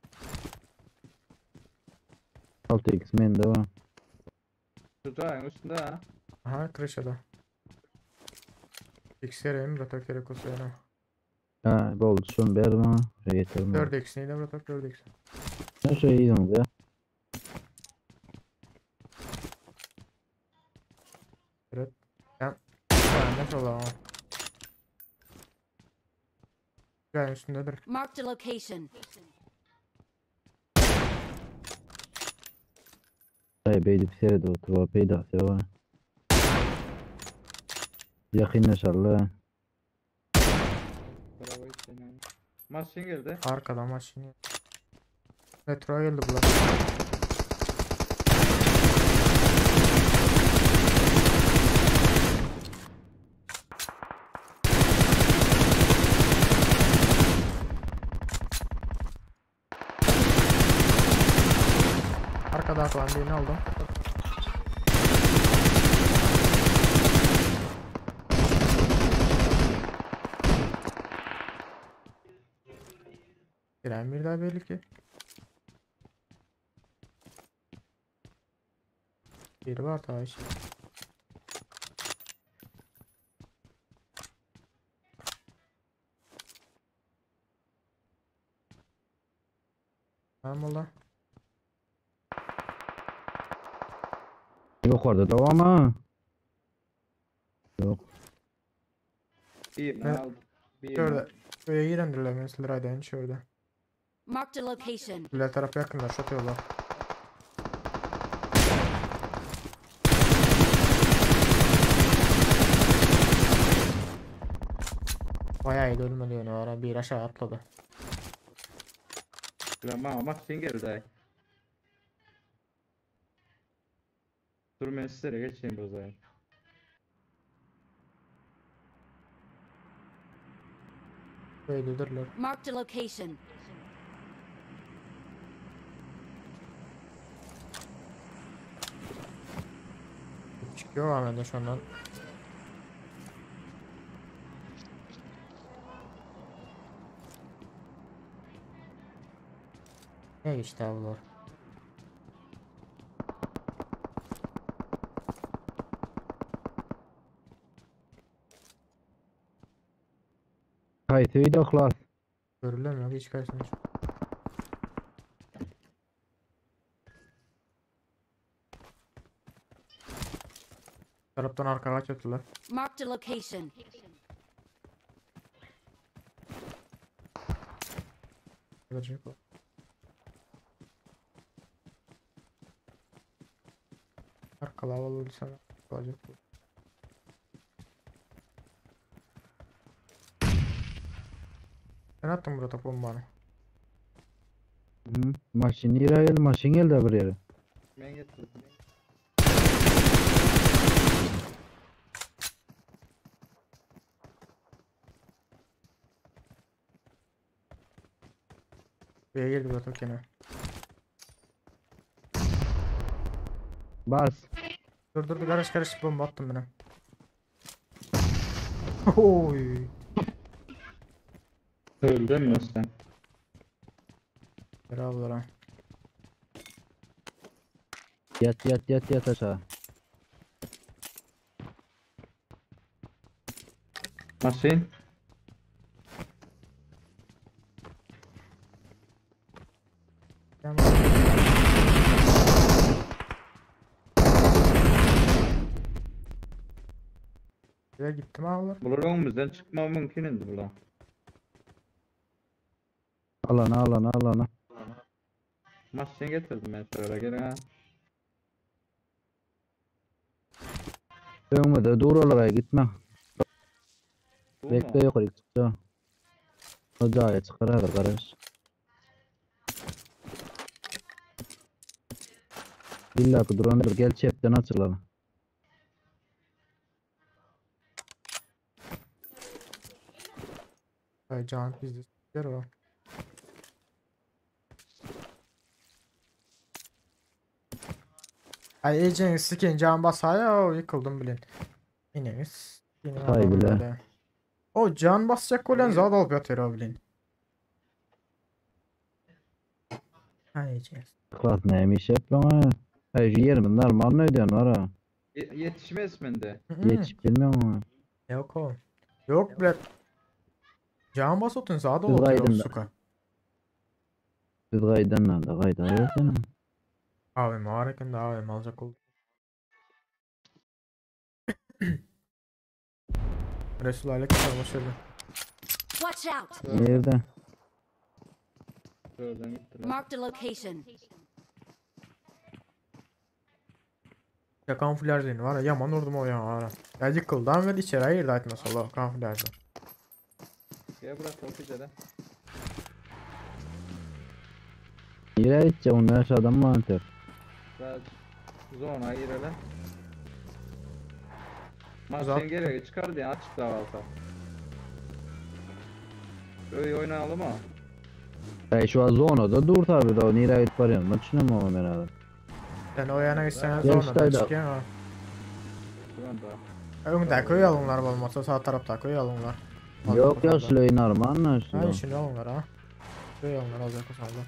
6x mende var. Tutuğun üstünde ha. Aha Krişa'da. X gerek bratak gerek bolsa ýene. Ha, boldy şony ber maňa. Şo ýeter maňa. 4x neydi bratak 4x. Ne şo ýygyňda? Evet. Ya. Ya ne şola. Gel üstündedir. Marked a location. Ay beýdip seredip oturyp peýdasy ýok. Ýakynlaşarlar. Bravo içine. Maşyn geldi. Arkadan maşyn. Metro geldi bular. Arkada aklan birini aldım. Giren bir daha belli ki. Biri var daha işte. Tamam ola. Ýokarda dowam ha. Ýok. Birini Ne? aldım. Birini. Şurada. Şuraya girendirler mesela Rayden şurada. Marked a location. Diğer tarafa yakınlar satıyorlar. Bayağı iyi ölmedi yani ara bir aşağı atladı. Lan maňa maşyn geldi. Dur men sizlere geçeyim bu zaman. Böyledirler. Marked a location. Çıkıyor Ahmet'e şundan. Ne işte bunlar? Haýsy öýde klas? Görülemiyor hiç kaysın. Taraftan arkaya çatılar. Marked a location. Gelecek o. Arkala olur sana. Olacak bu. Sen attın burada bombanı. Hı. Maşyn nirä geldi? Maşyn geldi bir ýere. Men getirdim. B'ye girdi burada gene. Bas. Dur dur dur karış karış bomba attım bana. Oy. Öldün mü sen? Bravo lan. Ýat ýat ýat ýat aşağı. Maşyn. Tamam. Nereye gittim ağlar? Bular öňümizden çykma mümkin indi bular. Alana alana alana. Maşyn getirdim men şöyle gel ha. Öňümizde dur olara gitme. Bu Bekle mu? ýokary çykja. O jaýa çykar häzir garaş. İlla ki durandyr gel çepden açylalım. Ay can bizde s**ler o. Ay eceğin sikin can basaya o yıkıldım bilin. İneniz. Yine Hay adam bile. öyle. O can basacak olan zat alıp yatıyor o bilin. Ay eceğin. Klas näme iş ýapýaň? Ay şu ýerimiz normal öýden var ha. Yetişmez mende. Ýetişip bilmiyorum ama. Yok o. Yok bile. Can bas otun sağda Biz oturuyor gaýdym da. suka. Biz gaýdandan da gaýda AVM var eken de AVM alacak oldu. Resul aleykümselam hoş geldin. Watch out! Nerede? Şuradan gittiler. Marked a location. Ya kamuflaj var ya yaman vurdum o ya ara. Ya yıkıldı ve içeri girdi aytmasa Allah kamuflajda. Gel bırak o de. Nereye gideceğim? Ondan aşağıdan mı antep? Biraz zona girelim. Uzat. Maçın gereği çıkar diye açık da alsa. Öyle oynayalım ha. Ya şu an zonada dur tabi da nereye gidip varıyorum. Ben düşünemem ama herhalde. Sen o yana gitsen Gel zorla işte çıkıyor ha. Şuradan da. Öndeki oy alınlar olmasa sağ taraftaki oy alınlar. Yok yok şöyle normal Ha şöyle. şimdi alınlar ha. Oy alınlar alacak o zaman.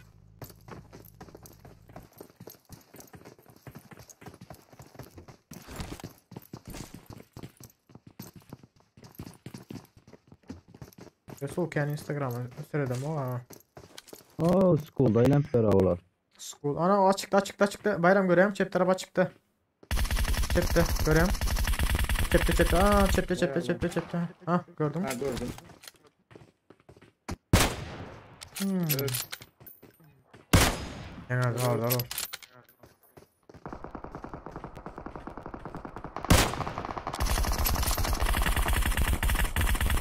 Resul kendi Instagram'a söyledim o ha. Oo school'da ile beraber. School. Ana o açıktı açıktı açıktı. Bayram göreyim çep tarafa çıktı. Çepte göreyim. Çepte çepte. Aa çepte çepte çepte çepte. Ha gördüm. Ha gördüm. Hmm. Evet. Nerede var var o.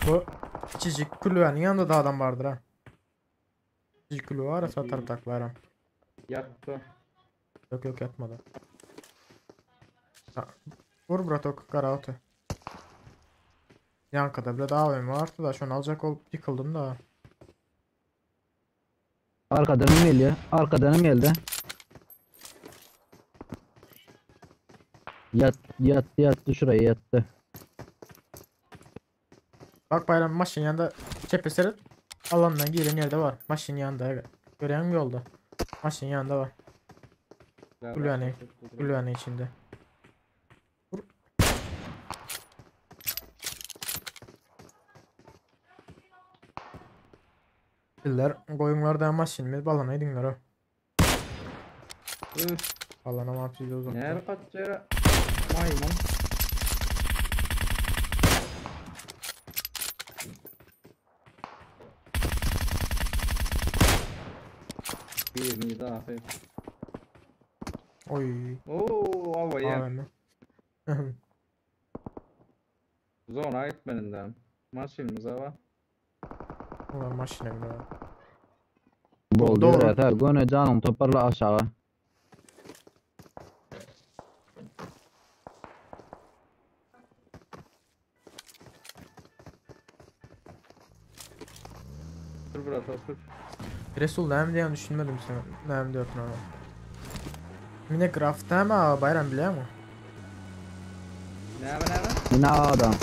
Bu küçücük kulübenin yanında da adam vardır ha. Küçücük kulübe var ya sağ tarafta bayram. Yattı. Yok yok yatmadı. Ha, vur bratok kara otu. Yankada bile daha AVM vardı da şu an alacak olup yıkıldım da. Arkadan mı geliyor? Arkadan mı geldi? Yat yattı yattı şuraya yattı. Bak bayram maşın yanında çepe seyret. Alandan giren yerde var. Maşın yanında evet. Gören yolda. Maşın yanında var. Kulübenin, kulübenin içinde. Vur. Diller koyunlar da maşın mı balana edinler o. Üf. Balana mapsiz uzakta. Nerede kaçacak? Maymun. Birini daha hafif. Oy. Oo, havaya. AVM. Zona gitmeninden. Maşinimiz var. Bunlar maşın bile var. Bol Doğru. diyor ha. Gone canım toparla aşağı. Dur bırak dur. Resul näme diýen düşünmedim sen. Näme diýorsun ama. Minecraft'ta ama bayram biliyor musun? Ne ne ne? Yine adam.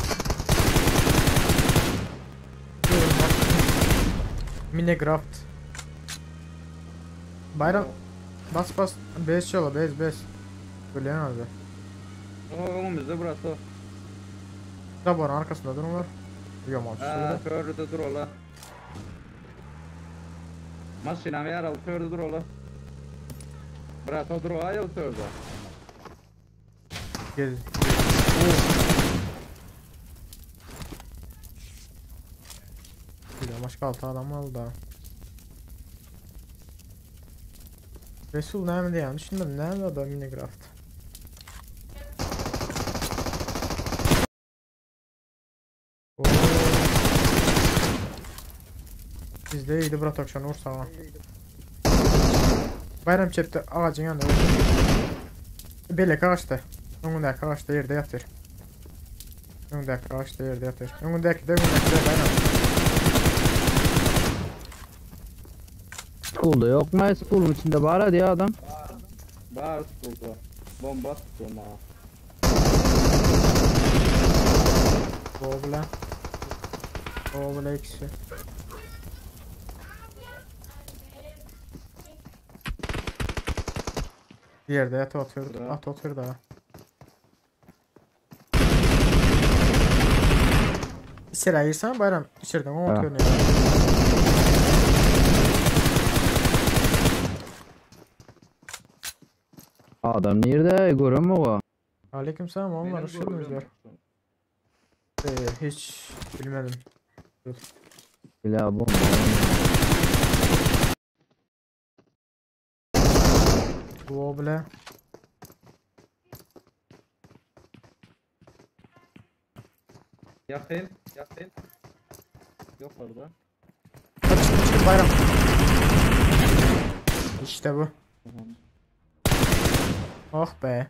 Minecraft. Bayram bas bas 5 yola 5 5. Biliyor abi. O önümüzde burası. Tabanın arkasında durun var. Yok abi Ha, şurada. törde dur ola. Maşinamı yaralı törde dur ola. Bırak o dur o ayıl törde. Gel. Bir de başka altı adam aldı da. Resul näme diýen düşünmedim. Näme adam Minecraft. Oo. Bizde iyiydi bırak akşam vursa. Bayram çepti ağacın yanında. Belek ağaçta. Önündeki ağaçta yerde yatır. Önündeki ağaçta yerde yatır. Önündeki de önündeki de bayram. School'da yok mu? School'un içinde var hadi ya adam. Var buldu. Bomba attı ona. Bobla. Bobla ikisi. Bir yerde at atıyor, Bura. at atıyor da. İçeri girsen bayram içeriden o Ha. görünüyor. Adam nerede? Görünmüyor o. Aleykümselam onlar Benim hoş geldiniz. görüyorum. Hiç bilmedim. Silah bomba. Bu bile. Yakın, yakın. Yok orada. Çık çık bayram. İşte bu. Oh be.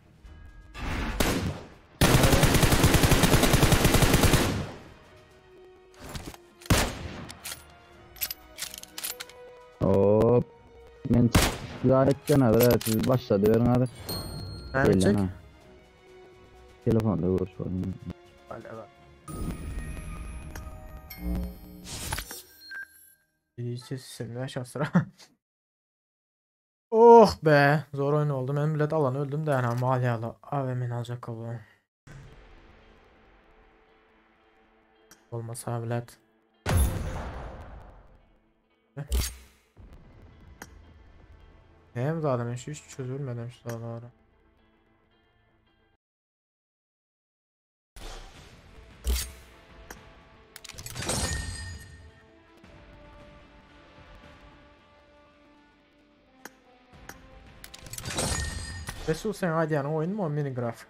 Hop. Men silah etken hadi siz başladı verin hadi. Ne Gelin çek? ha. Telefonda görüşelim. Hadi bak. İyi ses şanslara. Oh be, zor oyun oldu. Ben bile alan öldüm de yani maliyalı AVM'ni alacak oğlum. Olmasa bilet. Ne bu adam hiç çözülmedim şu doğru. Resul sen aýdýan oýun mu Minecraft?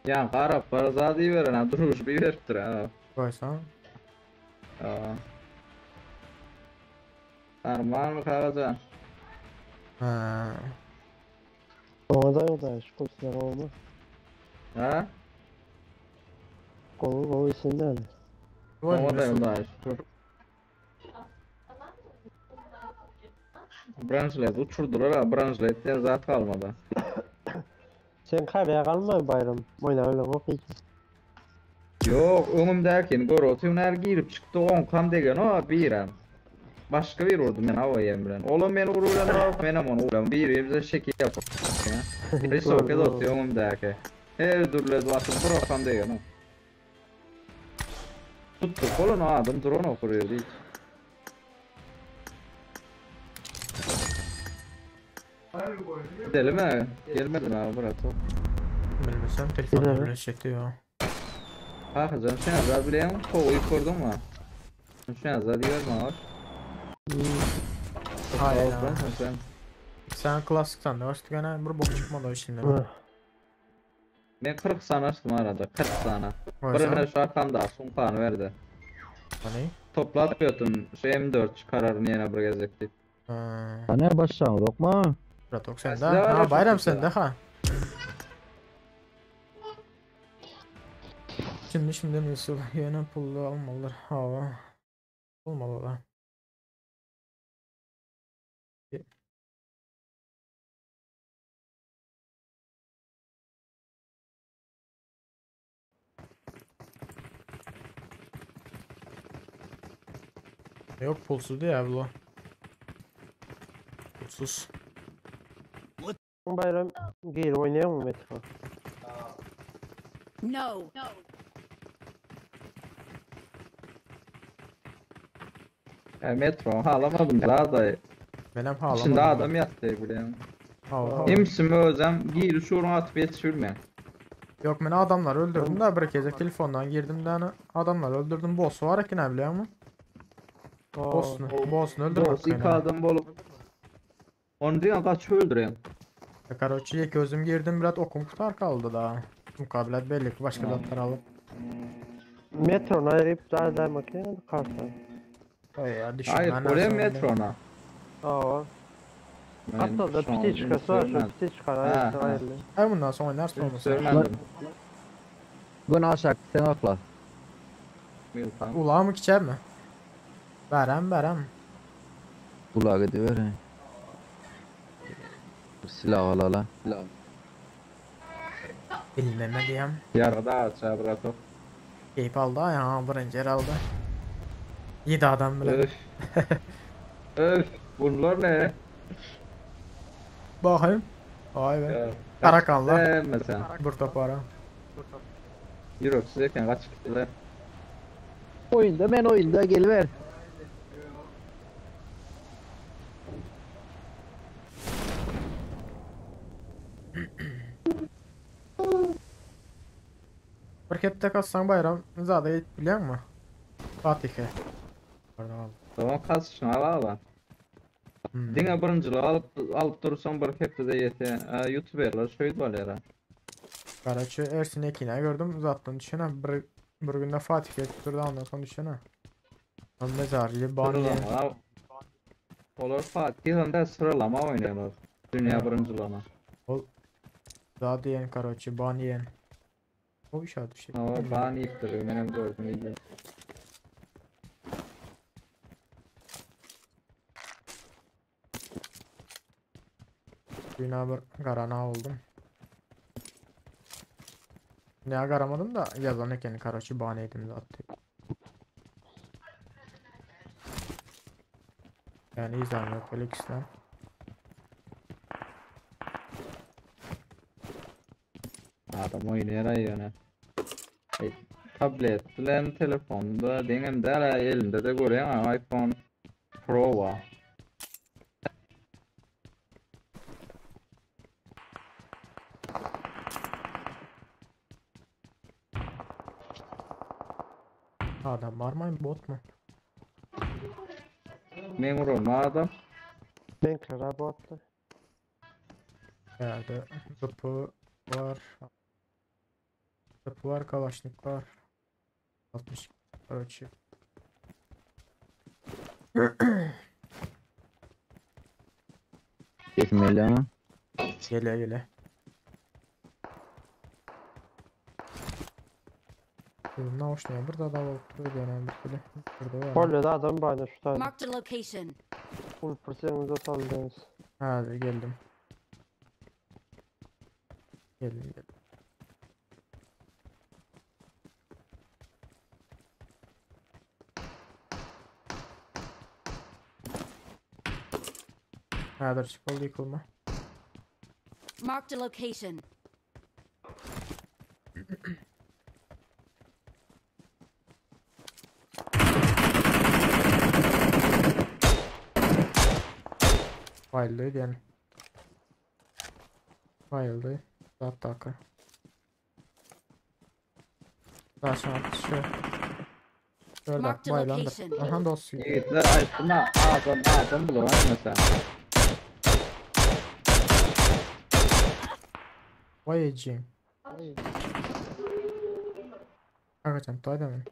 Ya Arap para veren ha duruş bir veriptir ha. Goýsan. Ha. Arman mı kagajan? Ha. Ona da şu kurslar olma. Ha? Kolu kolu içinden. Bu oyun Ona da Resul. yolda şükür. Branşlet uçurdular ha branşletler zat kalmadı. Sen kaybaya kalma bayram. Oyna öyle ok hiç. Yok öňüm derken gör otun girip çıktı on kam degen o birem. Başka bir vurdum ben hava bilen. Oğlum beni vurulan o benim onu vurulan. Bir bize şekil yap. Bir sohbet otuyor öňüm derken. Her türlü duası bırakan degen o. Tuttu kolunu adam drone okuruyor hiç. Gidelim mi? Gelmedi mi abi bırak o. Bilmesem telefon Gidelim. öyle çekti ya. Ha canım sen azar bilen kovuyu kurdun mu? Sen azar diyor mu var? Hayır. Sen. Sen klasikten de açtık gene bir bok çıkmadı o içinden. Ben 40 tane açtım arada 40 tane. Goýsan. Birine şu arkamda sumkanı verdi. Hani? Toplatıyordum şu M4 çıkararım yine bir gezekti. Ha. Hani başlayalım lokma. Bratok sende. Size var Ha ya bayram çok sende ha. Şimdi şimdi nasıl yine pullu almalılar. Ha. Olmalı da. Yok pulsuz değil bu. Pulsuz. Bayram gir oynayalım mı Metro? No. E, metro alamadım daha da. Benim hala. İçinde adam yattı buraya. Ha. Hemsimi özem gir şurun atıp yetiştirme. Yok ben adamlar öldürdüm de bir kez telefondan girdim de hani adamlar öldürdüm. Boss var ki ne biliyor musun? Boss'unu, boss'unu öldürmek Boss iki adam bolup. Onu diyen kaç öldürüyorsun? Короче, ilk özüm girdim biraz okum kutar kaldı da. Mukabelat belli ki başka zatlar alıp. Metro ayırıp daha da makine karta. Ay ya düşün. Hayır oraya metrona. Aa. Hatta da piti çıkası var şu piti çıkar. Ha, ha. Hayırlı. Ay bundan sonra oynarsın olmasa. Sörmedim. Bunu aşağı sen akla. Ulağı mı kiçer mi? Berem berem. Kulağı gidiyor. he. Silah al ala. Bilmem diyem. Yarada aç bırak o. Keyif aldı ya birinci yer aldı. 7 adam bile. Öf. Öf. Bunlar ne? Bakayım. Vay be. Ya, Karakanlar. Sevme sen. Bir para. Ýüreksiz eken gaçyp gitdiler. Oyunda men oyunda geliver. Bir hepde kalsan bayram zada gidip bilýäňmi? Fatih'e. Pardon al. Tamam kaçışyna bagla. Diňe birinjiligi alyp alyp dursaň bir hepdede ýetýär. Youtuberler şeýdip alýar. Karaçy Ersin Ekin'e gördüm uzatdan düşene bir bir günde Fatih gelip durdu ondan sonra düşene. Lan mezarcı ban yiyen. Sıralama. Olar Fatih'in de sıralama oýnaýarlar. Dünýä birinjiligine. Ol daha diyen karaçı ban yiyen. O iş adı şey. Hawa ban ýypdyr, menem gördüm video. Bina bir garana oldum. Ne garamadım da yazan ekeni karaçı ban yedim zaten. Yani izah yok öyle ikisinden. Adam oýnaýar aýana. Ey, tablet bilen telefonda deňem däl elinde de görýän iPhone Pro bar. Adam var mı bot mu? Men urulma adam. Ben kara bottu. Herhalde zıpı var. Zıpı var, kalaşnik var. 60 ölçü. Geçmeli ama. Gele gele. Ne hoşlanıyor? Burada da olup duruyor yani bir türlü. Burada var. Kolyada adam var şu tane. Marked a location. Full percent saldınız. Hadi geldim. Geldim geldim. Häzir çykyl ýykylma. Marked a location. Bayıldy diýen. Bayıldy. Zatdaka. Daşyň şu. Dördak Marked a baylandyr. location. Aha dost. Ýigitler aýtdyma adam adam bular mesela. Vay ejim. Kakajan toýda men.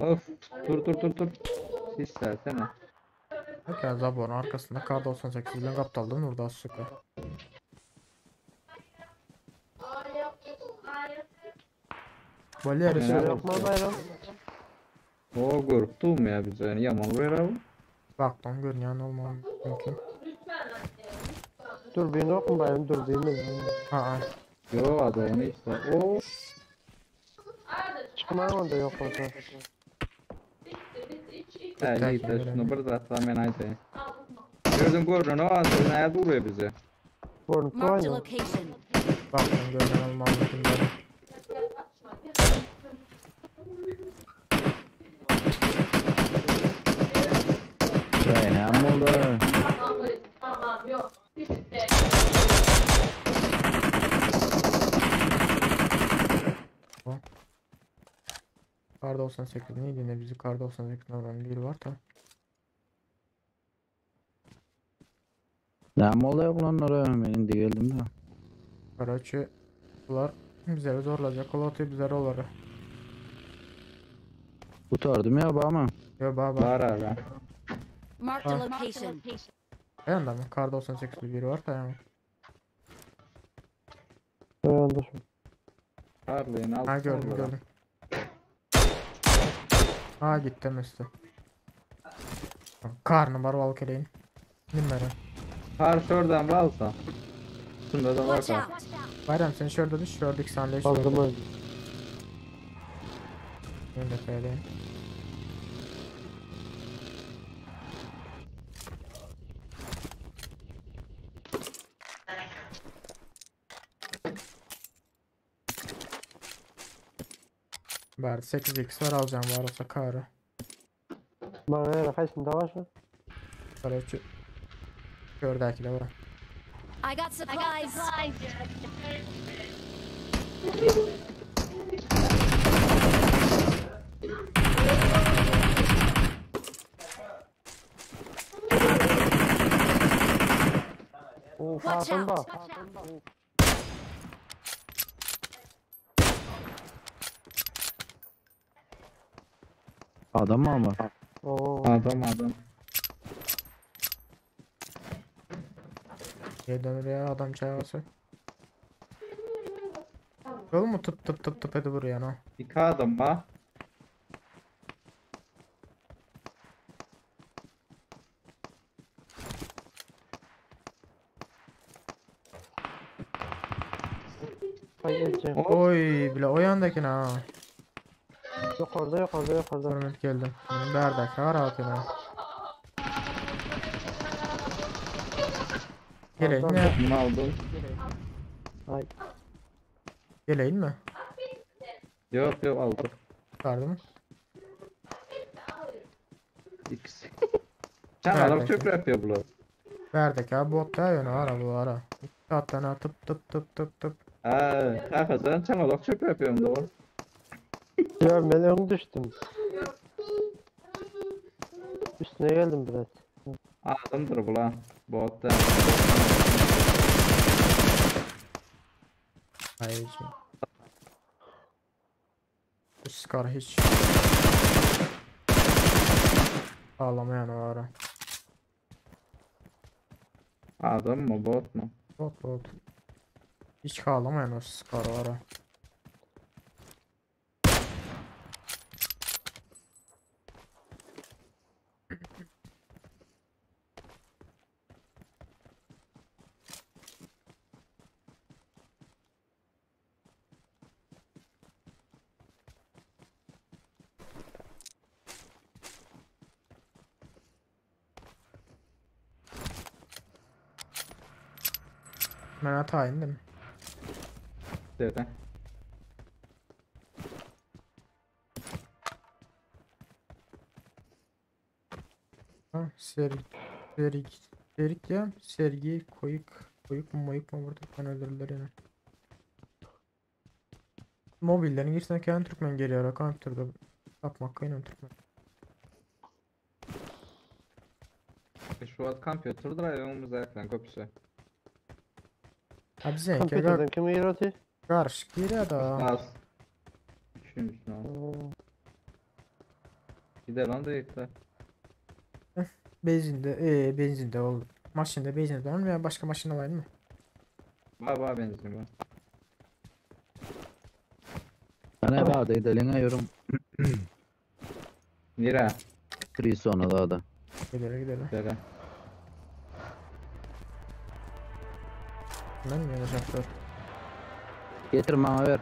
Of dur dur dur dur. Sis versene. Okey zaborun arkasında K98 bilen gapdaldan urdy azjyk. Bolýar Menem şu. Yok mu bayram? O görüp durmuyor bize. Yani yaman vuruyor abi. Bakdan görünýän olmam mümkin. Dur bin yok mu bayram? Dur değil mi? Ha, Yo adamı işte. O Çıkma onda yok olsa. Ha, yiğitler şunu bir zatla ben aytayım. Gördün gördün o adam nerede vuruyor bizi. Görünüp Marked a durayım. location. Bakdan görünýän olmam mümkin. Ne oldu? Kar 98 neydi ne bizi Kar 98 olan biri var da. Ne oldu yok lan oraya? Ben indi geldim de. Karaçı bular bizleri zorlayacak. Kol atıyor bizleri onları. Kurtardım ya bana. Yo baba. Var abi. Marked a Ah. location. Yanında mı? Kar 98'li biri var da yani. Yanında şu. Harley'in Ha altı gördüm olur. gördüm. Ha gitti üstü. Karnı var Valkyrie'nin. Nimere. Har şuradan balsa. Şunda da var. Watch kar. out. Bayram sen şurada düş, şurada iki saniye Aldım şurada. öldü. Ben de söyleyeyim. Bari 8x var alacağım var olsa karı. Bana ver kaçın da var şu. Para şu. Gördeki de var. I got supplies. Oo Watch farkında. out. Adam mı ama? Oo. Adam adam. Niye dönür ya adam çağırsa. Yol mu tıp tıp tıp tıp edip vuruyor ha? İki adam var. Ay Ece. Oy bile o yandakine ha. Yukarıda yukarıda yukarıda. Görmek geldim. Benim berdeki var altına. Geleyim mi? Bunu aldım. Ay. Geleyim mi? Yok yok aldık. Çıkardı mı? İkisi. Sen adam Nerede? çöp yapıyor bu. Berdeki ha bot da yönü ara bu ara. Hatta tıp tıp tıp tıp tıp. Ha, hakikaten çamalak çöp yapıyorum doğru. Ya ben ön düştüm. Üstüne geldim biraz. Adamdır bu lan. Bot da. Hayır. Skar hiç. Ağlamayan o ara. Adam mı bot mu? Bot bot. Hiç ağlamayan o skar o ara. Ben hata indim. Dedi. Ha, sergi, sergi, sergi ya, sergi, koyuk, koyuk mu moyuk mu burada ben öldürürler yine. Mobillerin girsin kendi Türkmen geliyor, kompüterde yapmak kaynan Türkmen. Şu an kompüterdir ayağımız ayaklan köpüsü. Abi sen Kompüterden kim giriyor? karışık giriyor da. Az. Düşünmüşsün abi. Gider lan da yıktı. Benzinde, benzinde oldu. Maşinde benzinde var mı ya başka maşine var mı? Ba ba benzin var. Bana bağda gidelim yorum. Nere? Trisona daha da. Gidelim gidelim. Dere. Ben mi yanacaklar? Getir bana ver.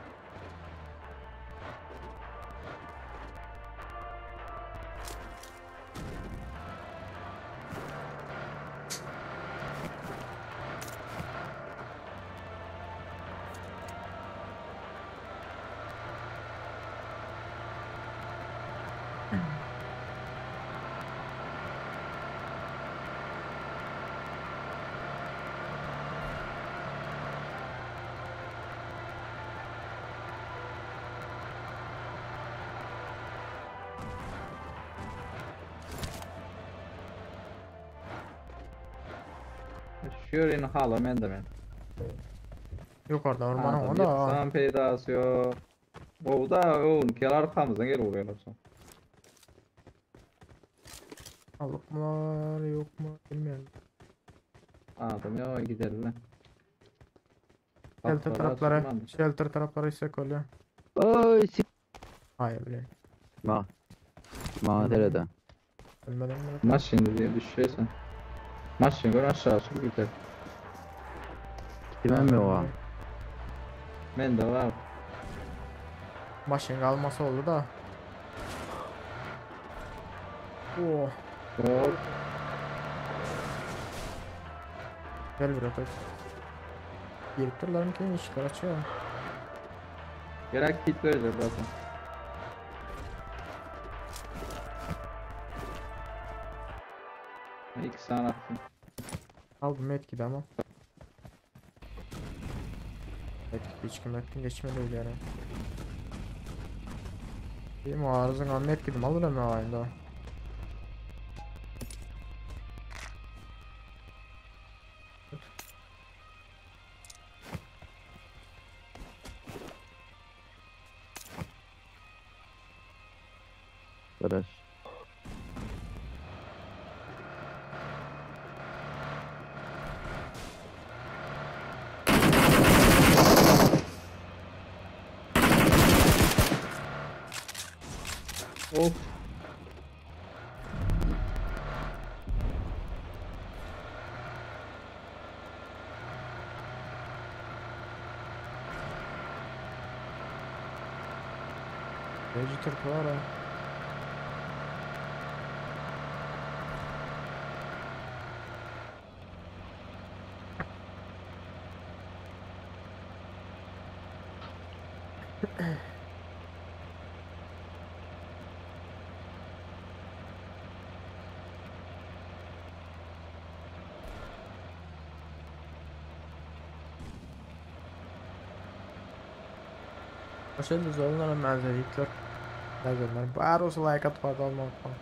Şöyle hala men de men. Yukarıda ormanın Adam o da. yıksam peydası yok. O da o kel arkamızdan gel vuruyorlar son. Alıp mı var yok mu bilmiyorum. Adam ya gidelim lan. Shelter Kapıları taraflara, açılmadı. shelter taraflara istek oluyor. Oy sik. Hayır bile. Ma. Ma nerede? Ölmeden bırak. Maç şimdi diye düşüyorsun. Maç şimdi gör aşağı sür gider. Kimem mi o? Men de var. Maşın kalması oldu da. Oh. Hop. Gel bir atak. Gelip dururlar mı ki? İşler açıyor. Gerek kit verecek zaten. İki saniye attım. Aldım medkit ama. Medkit hiç kim etkin geçmedi öyle yani. Bir muarızın al medkitim alırım ya ayında. Garaş. Of. Reji Türk var ha. Başarılı zorunlara benzer Yazanlar. Bari olsa like atıp abone olmayı unutmayın.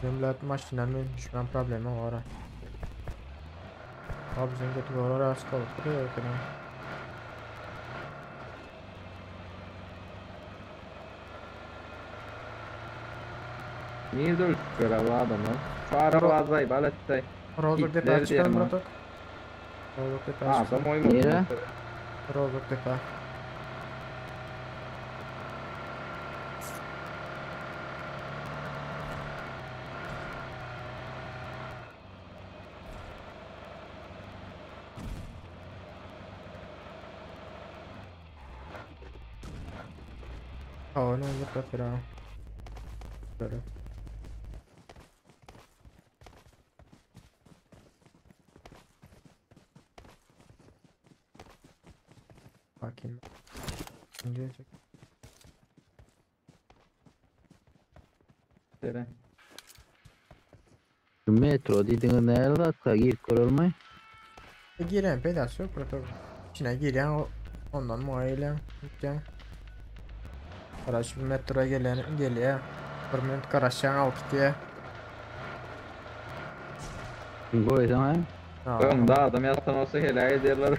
Cümle maşinen mi düşman problemi var. Abi sen kötü var arası kalıp duruyor ki. Niye öldürüyor abi adamı? Şu araba azay balette. Rozok Hitler tepe çıkalım diyelim ha. bratok. Rozok tepe Adam çıkalım. oyun. Nere? Rozok tepe. Oh, no, look up it all. Better. Fucking. Nere? Şu metro dediğin nerede hatta girip görülmey. E, giren pedası yok bratok. İçine giren o ondan muayene gideceksin. Karaş bir metroya gelen geliyor. Bir minut karaşyan alıp diye. Goýsan ha? Ha. Önde adam yatan olsa helal ederler.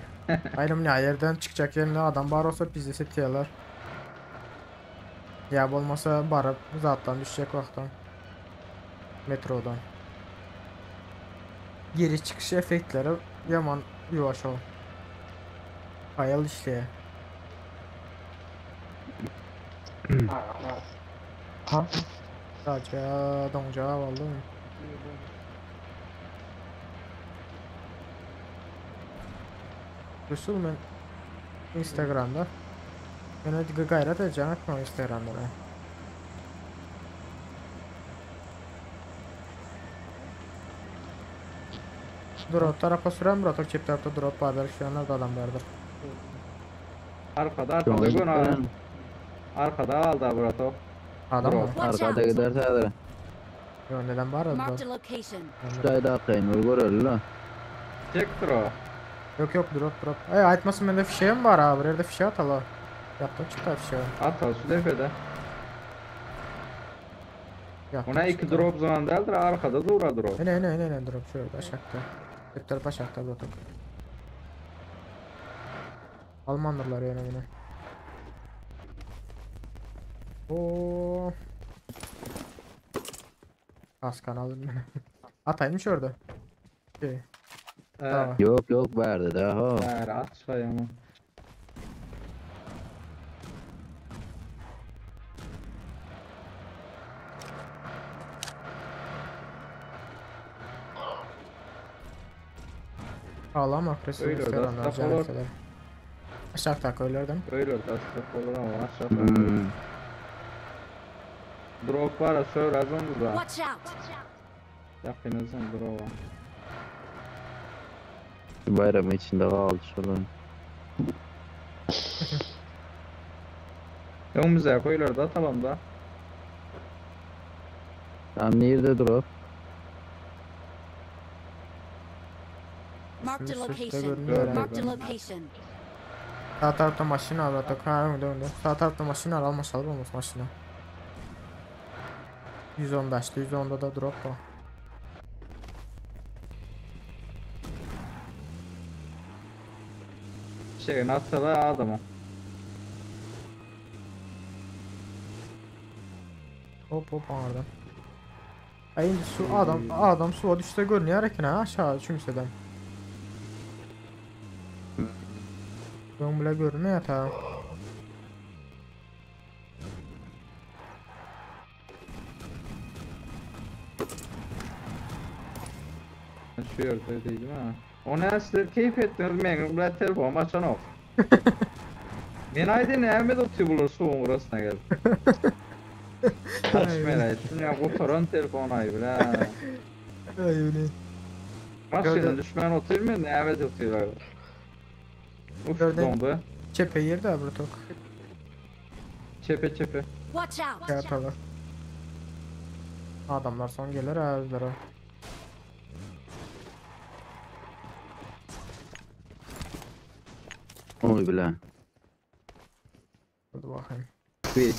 Ayrım ne yerden çıkacak yerine adam bar olsa bizi setiyorlar. Ya olmasa barıp zattan düşecek vaktan. Metrodan. Geri çıkış efektleri yaman yavaş ol. Hayal işleye. Ha? Sadece donca vallahi. Resul men Instagramda. Men gayret edeceğim etme Instagramda. Ben. Drop tarafa süren drop çift tarafta drop var belki şu anlarda adam vardır. Arkada arkada gön abi. Arkada aldı brato. Adam mı? Drop. Watch Arkada out. giderse hadi. Yo neden var Marked drop? a location. Şu ayda akayın göreli la. Çek drop. Yok yok drop drop. Ey aytmasın bende fişeğim var abi. Nerede fişeği at ala. Yaptım çıktı fişeği. At al şu defede. Yaptım Ona iki çıktı. drop zaman değildir arkada dura drop. Ne ne ne ne drop şurada aşağıda. Hep taraf aşağıda drop. Almandırlar yani bunu. Oo. Kaskan aldım ben. Ataymış orada. Şey. Tamam. Yok yok verdi daha. Ver at şuraya ama. Ağlama Resul Öyle Instagram'dan orada, canım olur. kadar. Aşağı tak öylerden. Öyle destek olur ama aşağı. Drop var aşağı razım da. Watch out. Yakınızın drop var. Bayramın içinde kaldı şurada. Öňümüze koyular da tamam da. Tam nerede drop? Marked a Üstü üste location. görünüyor Gördüm. Marked a location. Sağ tarafta maşina var bratok. Ha önde önde. Sağ tarafta maşina var. Alma salır olmaz maşina. 115'te 110'da da drop var. Şey nasıl adamı. Hop hop oradan. Ay indi su adam adam suya düşse görünüyor eken ha aşağı çümseden. Ben bile görünmüyor ta. Şu yerde değil ha. O ne siz keyif ettiniz men bilen telefon açan ok. Men aydın Ahmet otuyor bulur suyun orasına gel. Açma ya kurtaran telefon ay bile. Ay öyle. Maşının düşman otuyor mu ne Ahmet otuyor. Uf Gördün. dondu. Çepe yerde bratok. Çepe çepe. Watch out. Kağıtalı. Adamlar son gelir ha özlere. Oy bile. Hadi bakayım. Bir.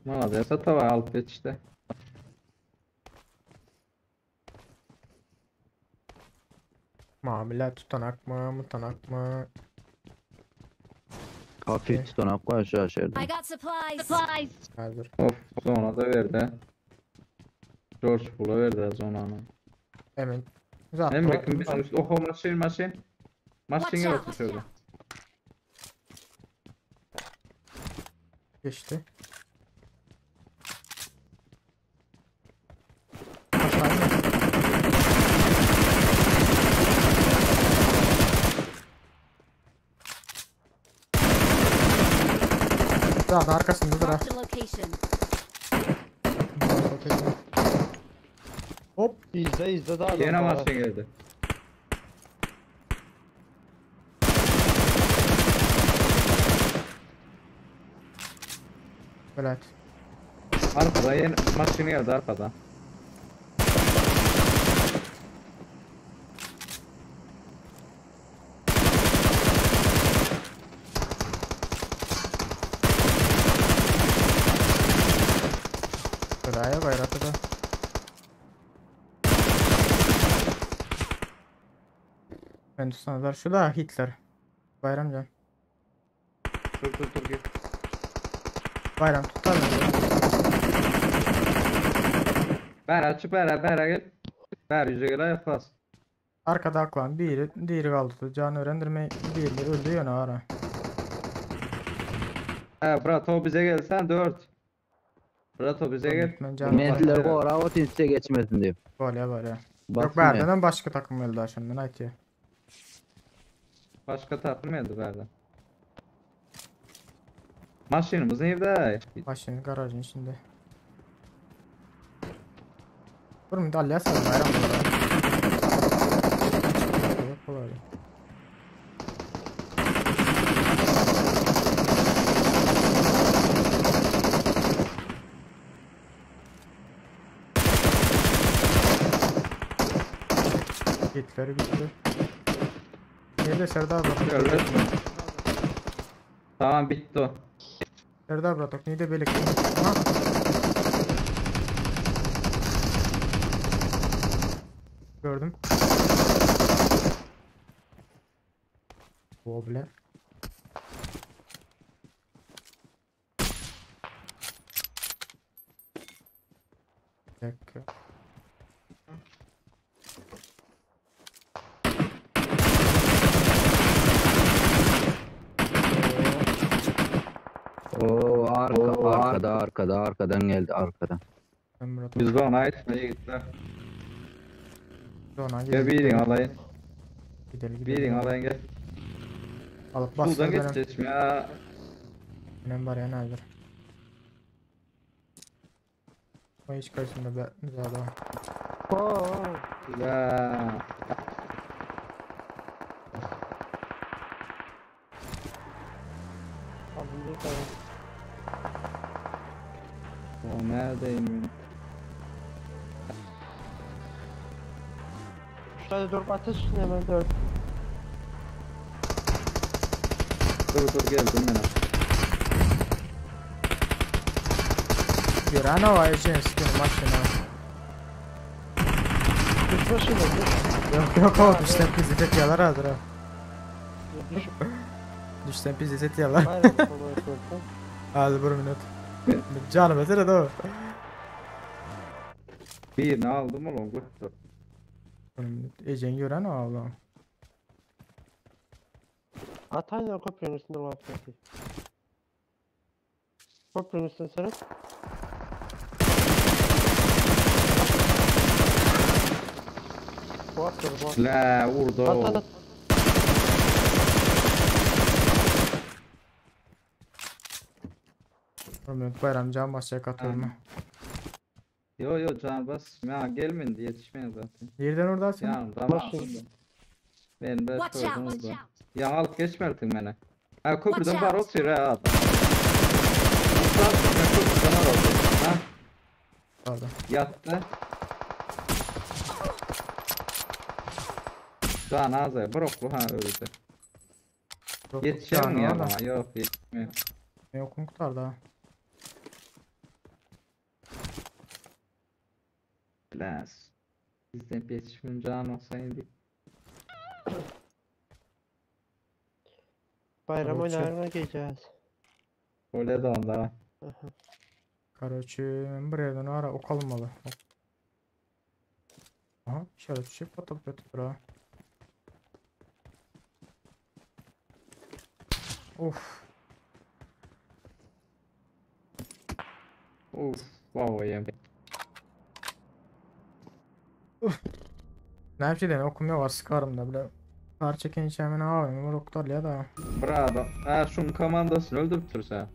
Malades tava alıp geçti. Mamiler tutanak mı mutanak mı? Hafif tutanak var şu aşağıda. I got supplies. Supplies. Hazır. Of zona da verdi. George Bull'a verdi zonanı. Hemen. Zaten Hem bakın biz oho maşin maşin. Maşin Watch out. oturuyordu. geçti. Aşağı inme. Zaten arkasındadır ha. Marked a location. Hop. İzle izle daha Yine maşin geldi. Evet. Arkada yeni maşin geldi arkada. Sıraya bayrakı da. Ben tutsanalar. Şu da Hitler. Bayramcan. Dur dur dur git. Bayram tutar mı? Ber açıp ber ber gel. Ber yüze gel ayak bas. Arkada aklan biri, diğeri kaldı. Can öğrendirme diğeri öldü yöne ara. He Brato bize gelsen 4. Brato bize gel. Ben canım Mentler gora o tinse geçmesin diye. Böyle böyle. Yok Baksın ya. Berde'den başka takım öldü aşağıdan aytıyor. Başka takım geldi Ber'den. Maşinimiz nerede? Maşinin garajın içinde. Dur mu dalya sal bayram burada. Yok kolay. Hitler bitti. Nerede Serdar Bratok? Görmez mi? Tamam bitti o. Serdar Bratok neydi birlikte? Ha? Gördüm. Woble. Bir dakika. Oo arka arkada arkada arkadan geldi arkadan. Ben Murat Biz de ona etmeye gittiler. Ona Gel gidelim. birin alayın. Gidelim gidelim. Birin alayın gel. Alıp Buradan bastır benim. geçeceğiz ya. Benim var ya nedir? O hiç karşımda be zaten. Ya. Atayım beni. Şurada durup ateş hemen dur. Dur dur geldim ben. Gören o ejen sikini maşına. Düş başına düş. Yok yok o düşten pizdet et yalar hazır ha. Düşten pizdet et yalar. Bayram kolay olsun. Hadi bir minut. Canım ötürü de o. Birini aldım oğlum. Dur. Bir minut. Ejen gören o ablam. Atayla köprünün üstünde var. Köprünün üstünde sırıp. Bu attır bu attır. La vurdu. At at at. Bir minut bayram can basacak atılma. Yo yo can bas. Ya gelmedi yetişmeyin zaten. Yerden oradasın. Ya tamam. Başın. Ben ben Watch sordum out! orada. Ya al geçme artık beni. Ha köprüden Watch bar out. otur ha adam. Ulan, Köprüden var otur. Ha Pardon. yattı. Can az ya bırak bu ha öldü. Yok, Yetişer mi ya canı var da. bana? Yok yetişmiyor. Yok kurtar daha. Las. Bizden yetişmiyor can olsaydı. Bayram Короче. oynarına geleceğiz. Öyle de onda. Короче, bir yerden ara ok almalı. Ok. Aha, işaret düşüp atıp götür ha. Of, Uf, wow yem. Ne yapayım okum yok var sıkarım da bile. Kar çeken içemin abi, numara oktar ya da. Bravo. Ha şunun komandasını öldürüp sen.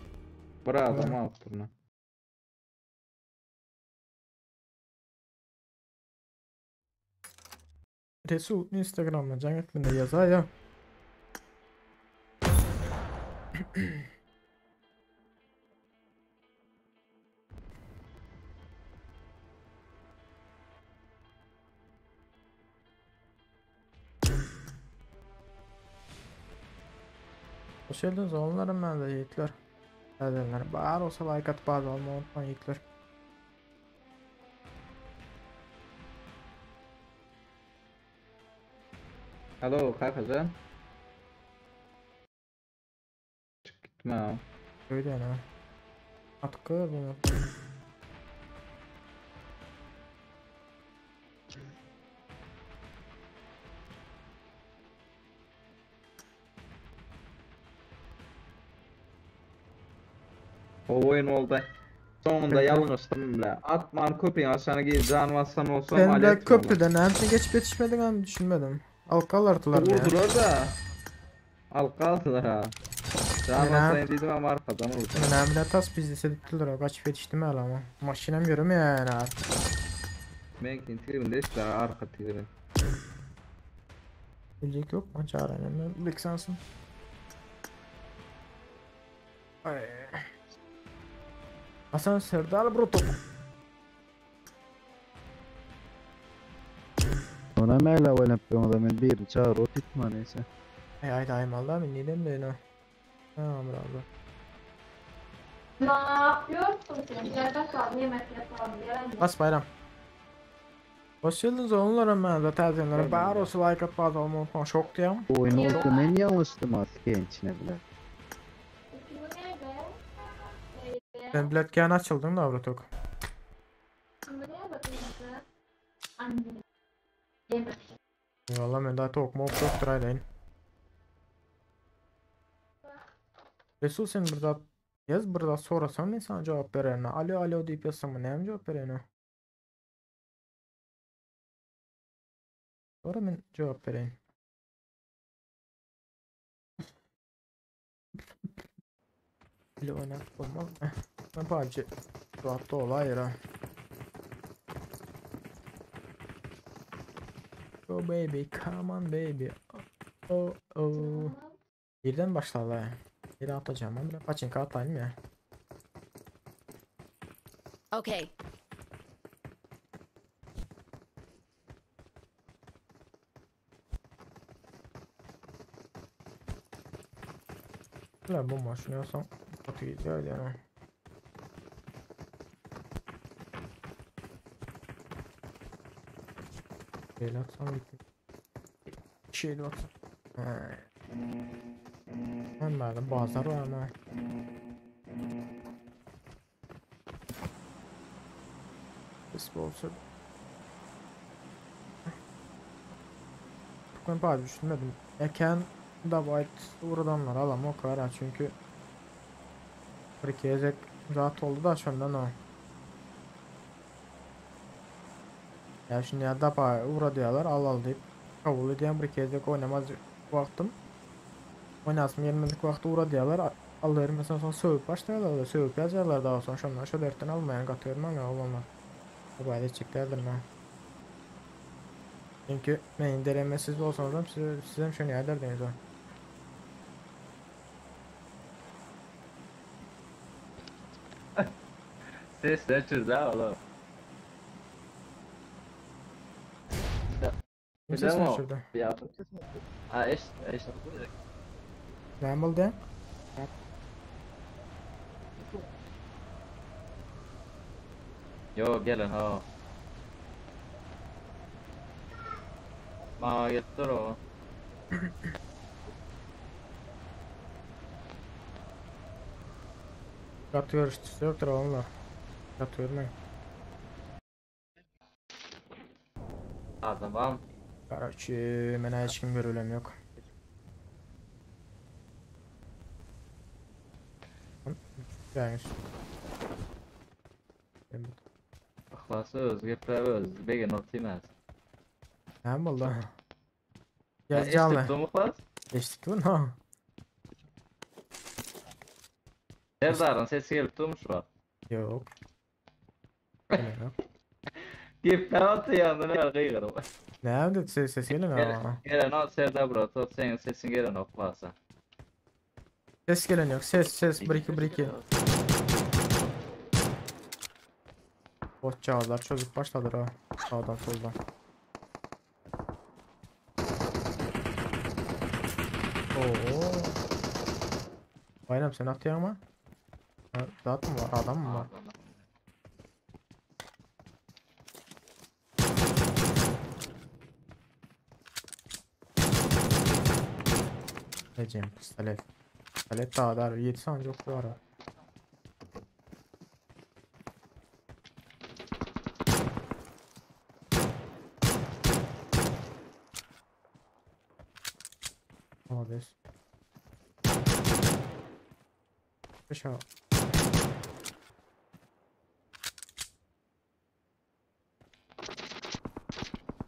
Bravo Evet. adam alıp Resul Instagram'dan can etminde yazar ya. Hoş geldiniz oğullarım ben de yiğitler. Edenler. Bar olsa like atıp abone olmayı unutmayın yiğitler. Alo kanka Çık gitme ha. Öyle yani. Atkı bunu. O oyun oldu. Sonunda yanlıştım bile. Atman köprüyü aşağına gir can bassan olsam Ben de alet köprüden hem geçip yetişmedin hem düşünmedim. Alkalardılar ya. Vurdular da. Alka aldılar ha. Can Yine- basayım dedim ama arkadan vurdu. Önemli tas biz desediktiler o kaçıp yetiştim hala ama. Maşinem yürümüyor yani abi. Benkin tigrin de işte arka tigrin. Bilecek yok mu? Çağır önemli. Lik sensin. Ay. Hasan Serdar Bruto. Ona mela oynap da men bir çağır o tutma neyse. Ay ay dayım Allah min neden de ne? Ha bravo. Ne yapıyorsun sen? Nerede kaldın? Yemek yapalım. Bas bayram. Hoş geldiniz oğullarım ben de tercihlerim. Bar olsa like at bazı olmayı unutma. Şok diyem. Oyun oldu men yanlıştım az gençine bile. Ben biletken açıldım da Brutok. Eyvallah ben daha tok mok yoktur aynen. Resul sen burada yaz burada sorasam ben sana cevap vereyim. Alo alo deyip yazsam mı neyim cevap vereyim? Sonra ben cevap vereyim. Bile oynat olmaz. Ben PUBG Rahatta olay ya. Oh baby, come on baby. Oh oh. Birden başladı. Biri atacağım ama bir paçinka atayım ya. Okay. La bu maşyny alsam gaty gidýär ýa. Beýle atsam gitme. Şeýle atsam. Onlarda bazar var ama. Sponsor. Türkmen bazı düşünmedim. Eken da uğradanlar alam o kadar çünkü bir gezek rahat oldu da şondan o. Ya şimdi ya da uğra diyorlar al al deyip kabul ediyen bir gezek oynamaz vaktım. Oynasım gelmedik vakti uğra diyorlar. Alıyorum mesela sonra sövüp başlıyorlar da sövüp yazarlar daha sonra şondan şu dertten almayan katıyorum ama olanlar. Bayda çeklerdim ben. Çünkü men denemesiz olsanız size, size şunu ederdiniz o. Ses ne ha oğlum. Kim sesini açırdı? Ya. Ha eş eş. Ne oldu? Yo gelin ha. Ma getir o. Katı görüştüsü yoktur onunla. Katı görmeyin. Adam. Karaçı, mənə heç kim görüləm yok. Yani. Ahlası öz, gepler öz, begen otuymaz. Ne oldu? Gel canlı. Eşittik mi Eşittik mi? Ha. Serdar'ın sesi gelip durmuş var. Yok. Yok. Gepler atıyor ne kıyırım. Ne yaptı? Ses, ses gelin ha. Gelen o Serdar bro, tot senin sesin gelen oklasa. Ses gelen yok. Ses ses 1 2 1 2. Botçağlar çözüp başladı ha. Sağdan soldan. Oo. Bayram sen atıyor ama. Ha, zat mı var? Adam mı var? Ecem pistolet. Pistolet daha dar 7 saniye yok var. Молодец. Aşağı.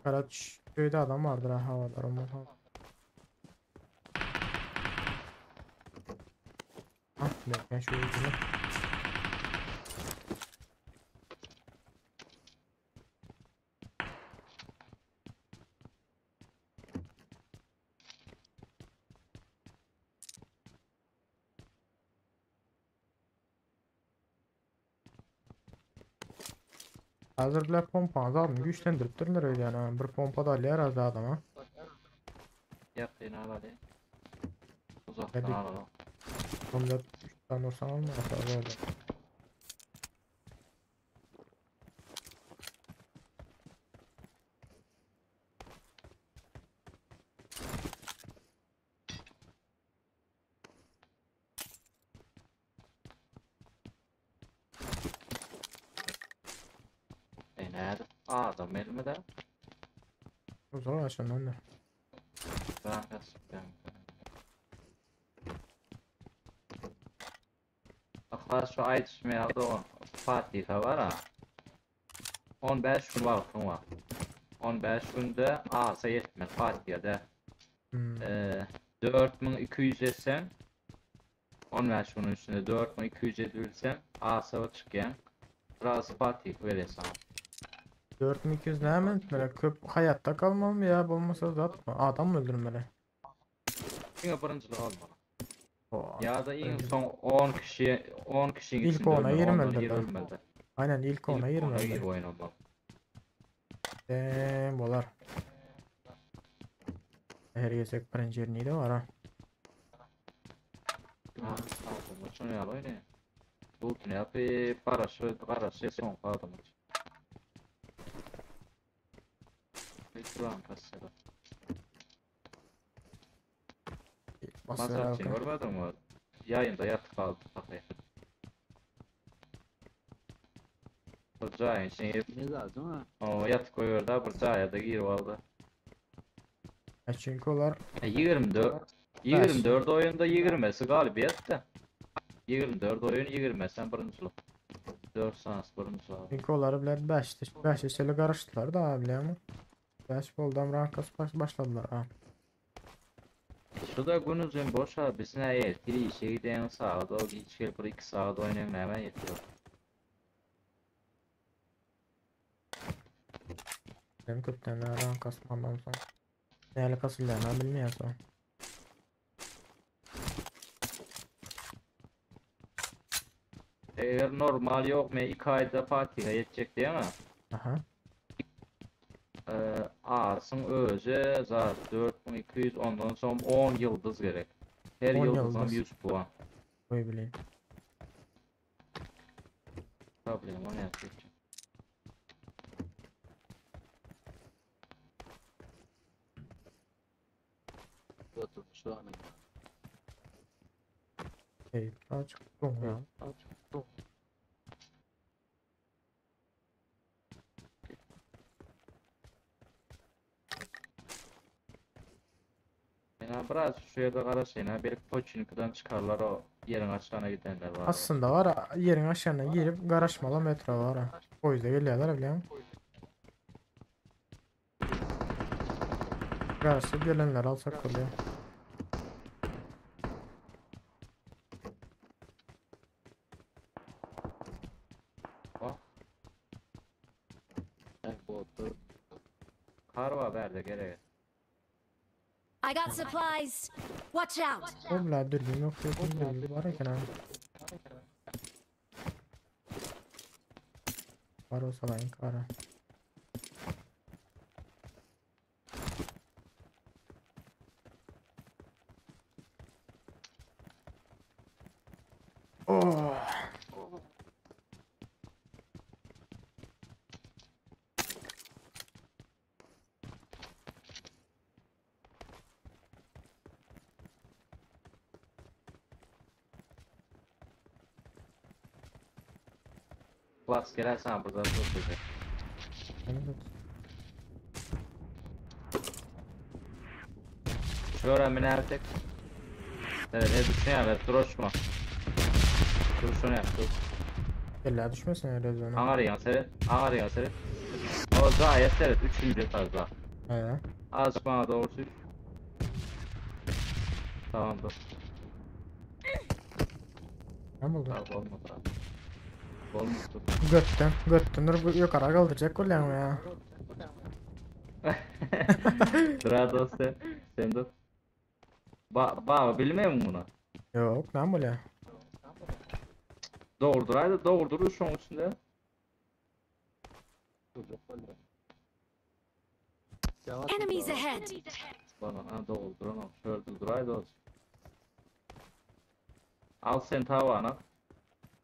Karaç köyde adam vardır ha havada onlar. Ah ben şöyle gideyim. Hazır bile pompanızı alın güçlendirip dururlar öyle yani. Bir pompa da alıyor herhalde adama. Yakın al hadi. Uzaktan alalım. Onda 3 tane olsan alma böyle. E nerede? Adam elime de. O zaman açın da. Ben kaçtım. Aklar şu ay düşmeye o Fatiha var ha. 15 gün vaktin var. 15 günde asa yetmez Fatiha'da. Hmm. 4200 etsen 15 günün içinde 4200 edilsen asa çıkyan Biraz Fatih verirsen. 4200 ne hemen etmeli? Köp hayatta kalmam ya olmasa zat mı? Adam mı öldürmeli? Yine birincilik olmalı. Oo, Ya da en birinci- son 10 kişi 10 kişinin İlk içinde 10'a ölmeli, 20 ondan öldürdü. geri ölmeli. Aynen ilk ona Ona girmeli. girip oynamaly. Eee bolar. Her gezek birinji ýer nirede bar ha? Şunu ýaly oýnaýar. Lootunu ýapyp, garaşy, garaşy soňky adamlar. Bir duran kassada. Basar Masrafçıyı görmedin mi? Yayında yatıp kaldı kafaya. Bir jaýyň içine girip, Ne lazım ha? o yatıp koyuyordu, bir jaya da girip aldı. E çünkü olar 24 24 oyunda 20'si galibiyet de. 24 oyun 20'sen birincilik. 4 sans birinci. çünkü olar bilen 5 5 şeýle garaşdylar da bilýärmi? 5 boldan rankas baş, başladylar ha. Şu da gün uzun boş abi biz ne ertiri işe giden saat o hiç gelip bir 2 saat oynayan hemen yetiyor. Benim köpten rankas mandan soň. Näle kasylýany bilmeýär soň. Eğer normal yok mu 2 ayda Fatih'e yetecek değil mi? Aha. Ee, Asın özü zaten 4200 ondan sonra 10 yıldız gerek. Her 10 yıldızdan yıldız. 100 puan. Goý bileyim. Problem o ne yapacak? Oturmuş şu an. Ey, daha çıktım ya. Yani biraz şu yerde kara şeyine bir Pochinki'den çıkarlar o yerin aşağına gidenler var. Aslında var ha, yerin aşağına girip garaşmalı metro var ha. O yüzden gelýärler bilýän. Garaşyp gelenler alsak bolýar. Kar var berde gerek. I got supplies. Watch out. O bile dürbün yok yok dürbün var eken ha. Var olsa da var ha. Oh. Bas gelirsen buradan tutacak. Evet. Şöyle minertek. Evet ne düşünüyor evet duruşma. Duruşunu yap dur. Eller düşmesin öyle zona. Ağrıyan seni. Ağrıyan seni. O zaya seyret. Üçüncü fazla. He. Az bana doğru sür. Tamamdır. Ne buldu? Tamam olmadı. abi. Olmuştur. Götten, götten dur bu yukarı kaldıracak golyan ya. Sıra dost sen. Sen dur. Ba ba bilmiyor musun bunu? Yok ne bu ya? Doğrudur haydi doğrudur şunun üstünde. Enemies ahead. Bana ha doğrudur ama şöyle dur haydi olsun. Al sen tavanı.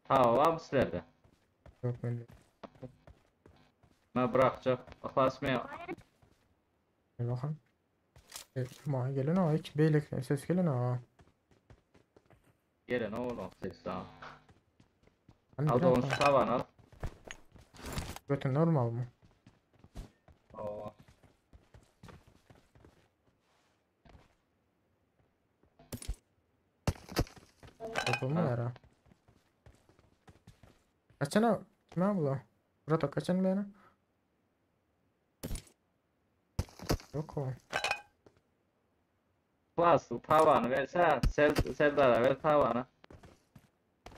Tava var mı sizlerde? Yok ben Ben bırakacak. Aklas mı? Bir bakın. E, ma gelin o hiç beylik ses gelin o. Gelin oğlum ses tamam. Hani Al da onu şu tavanı al. Götün normal mı? Oo. Yapılma Ha. yara. Kaçana kime bu? Burada kaçan beni? Yok o. Klas tavanı versen sel Serdar'a ver tavanı.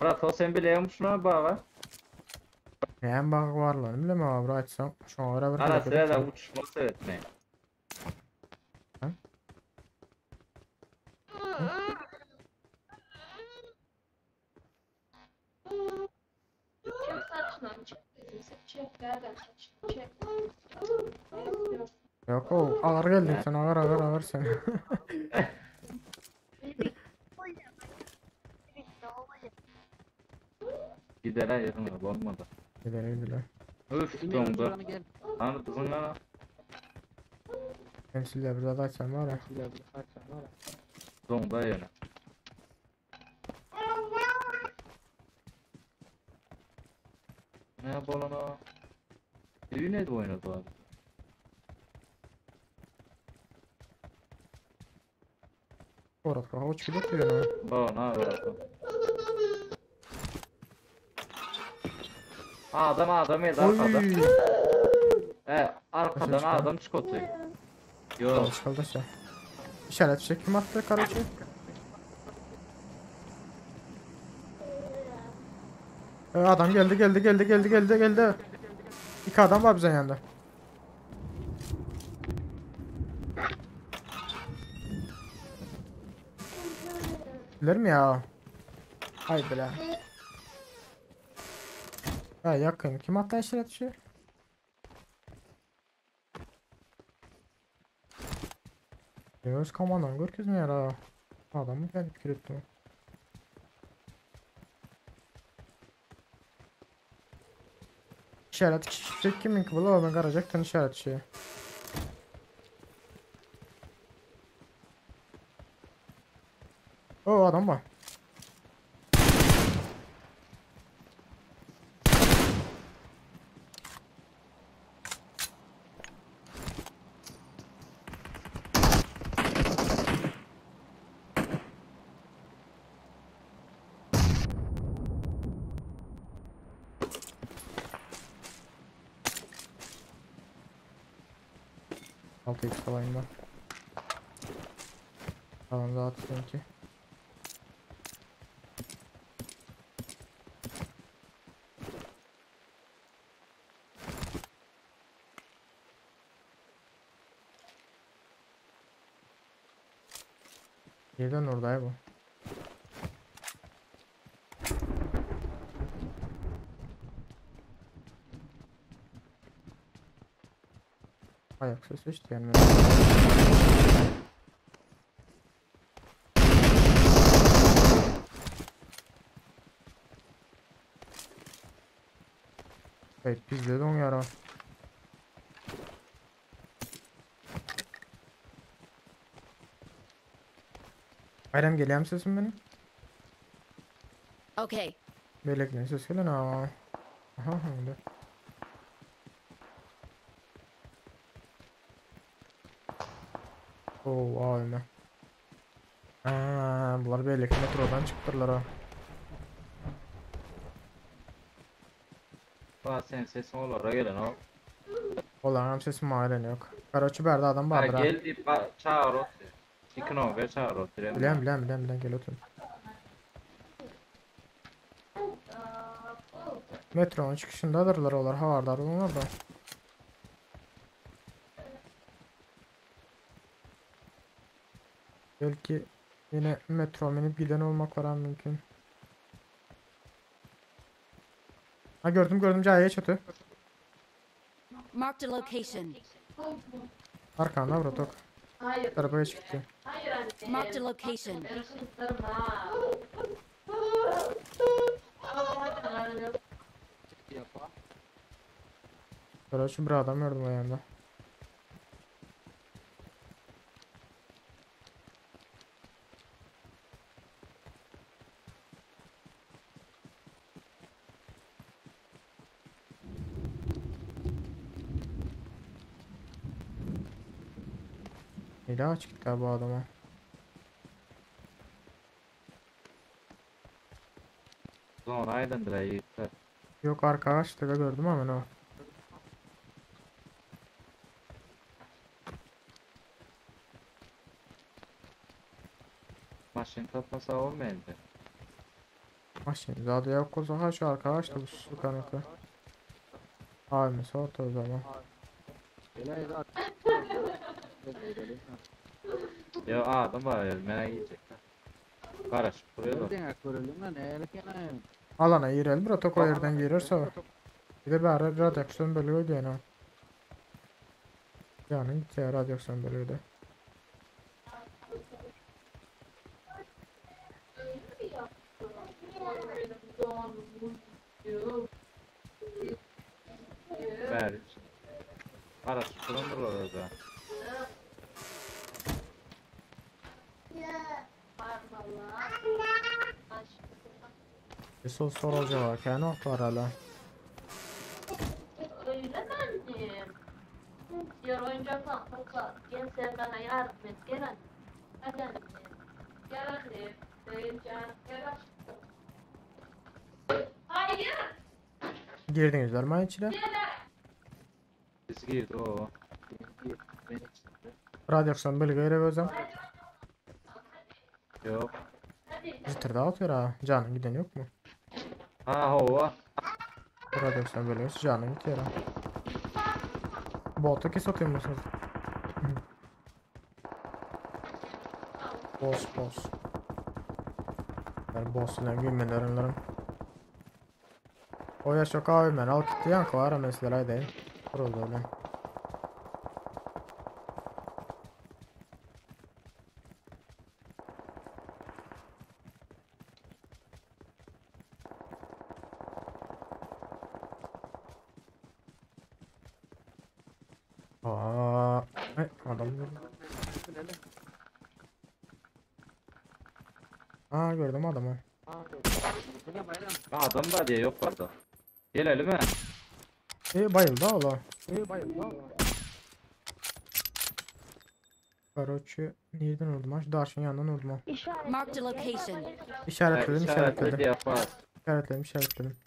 Murat o sen biliyormuşsun ha baba. Ne bak var lan bilmem abi bro açsam şu an ara bir Ara hareket sıra da edeceğim. uçuşma seyretmeyin. Ha? Çok saçma. Yok o ağır geldin sen ağır ağır ağır sen. Gidere yakın olmadı. Gidelim gidelim. Öf dondu. Anladın mı? Temsiller bir daha açan var ya. Dondu yani. Ne yapalım ha? Düğün ne oynadı abi? Korotko uç gidip diyor. Ba, ne yapalım? Adam adam geldi arkadan. Oy. He arkadan Nasıl adam çıkottu. Yok. Çıkaldı şey. İşaret fişek kim attı karaçı? Adam geldi geldi geldi geldi geldi geldi. İki adam var bizden yanında. Bilir mi ya? Hay bile. Ha yakın. Kim attı işaret fişeği? Öz komandan görkezmeýär ha. Adamı gelip pikir etdim. İşaret fişek kiminki bu? Ben garajaktın işaret fişeği. O adam var. Altı X alayım ben. Tamam zaten ki. Yerden orada bu. Ayak sesi işte yani. Evet bizde de on yara. Bayram geliyor mu sesim benim? Okay. Belek ses gelen ha. Aha öyle. Oo AVM. Aa, bular belek metrodan çıktılar ha. Ba sen sesin olara gelen o. Olan hem sesim malen yok. Karaçı berde adam Ha vardır ha. geldi ba çağır otur. İki no çağır otur. Bilem bilem bilem bilem gel otur. Metronun çıkışındadırlar onlar havardar onlar da. Belki yine metro binip giden olmak var mümkün. Ha gördüm gördüm Caha'ya çatı. Marked a location. Arkanda bratok. Arabaya çıktı. Marked a location. Короче, bir adam gördüm ayağında. İlaç gitti bu adama. Zona aylandılar yiğitler. Yok arka ağaçta da gördüm ama ne o. Maşın tapmasa olmayınca. Maşın zaten yok olsa ha şu arka ağaçta bu su kanatı. Abi mesela orta o zaman. Ya adam var ya merak edecekler. Karışık duruyor da. Alana girelim bro toko yerden girirse o. Bir de bari radyasyon bölüğü ödüyor ha. Yani gitse radyasyon bölüğü de. Ver. Araç durumdur orada. Bir sol soracağı var. Kendi ok var hala. Öyle mi annem? Diyor oyuncakla topla. Gel sen bana yardım et. Gel annem. Hadi annem. Gel annem. Gel Gel aşkım. Hayır. Girdinizler mi içine? Biz girdi o. Radyasyon bölüğü öyle özüm. Yok. Jitter dağıtıyor ha. Canın giden yok mu? Ha hova. Radyasyon bölüğü canın gidiyor ha. Botu ki satıyor musunuz? Boss boss. Ben boss ile gümenlerim. O ya şoka abi ben al gitti yan koyarım mesela aydayım. Kuruldu öyle. Aa, ay, adam vurdu. Aa gördüm adamı. Ha, adam var diye yok orada. Gelelim he. E bayıldı oğlum. Karoçi nereden vurdum ha? Şu Darşın yanından vurdum ha. Marked a location. İşaretledim, işaretledim. Yapar. İşaretledim, işaretledim.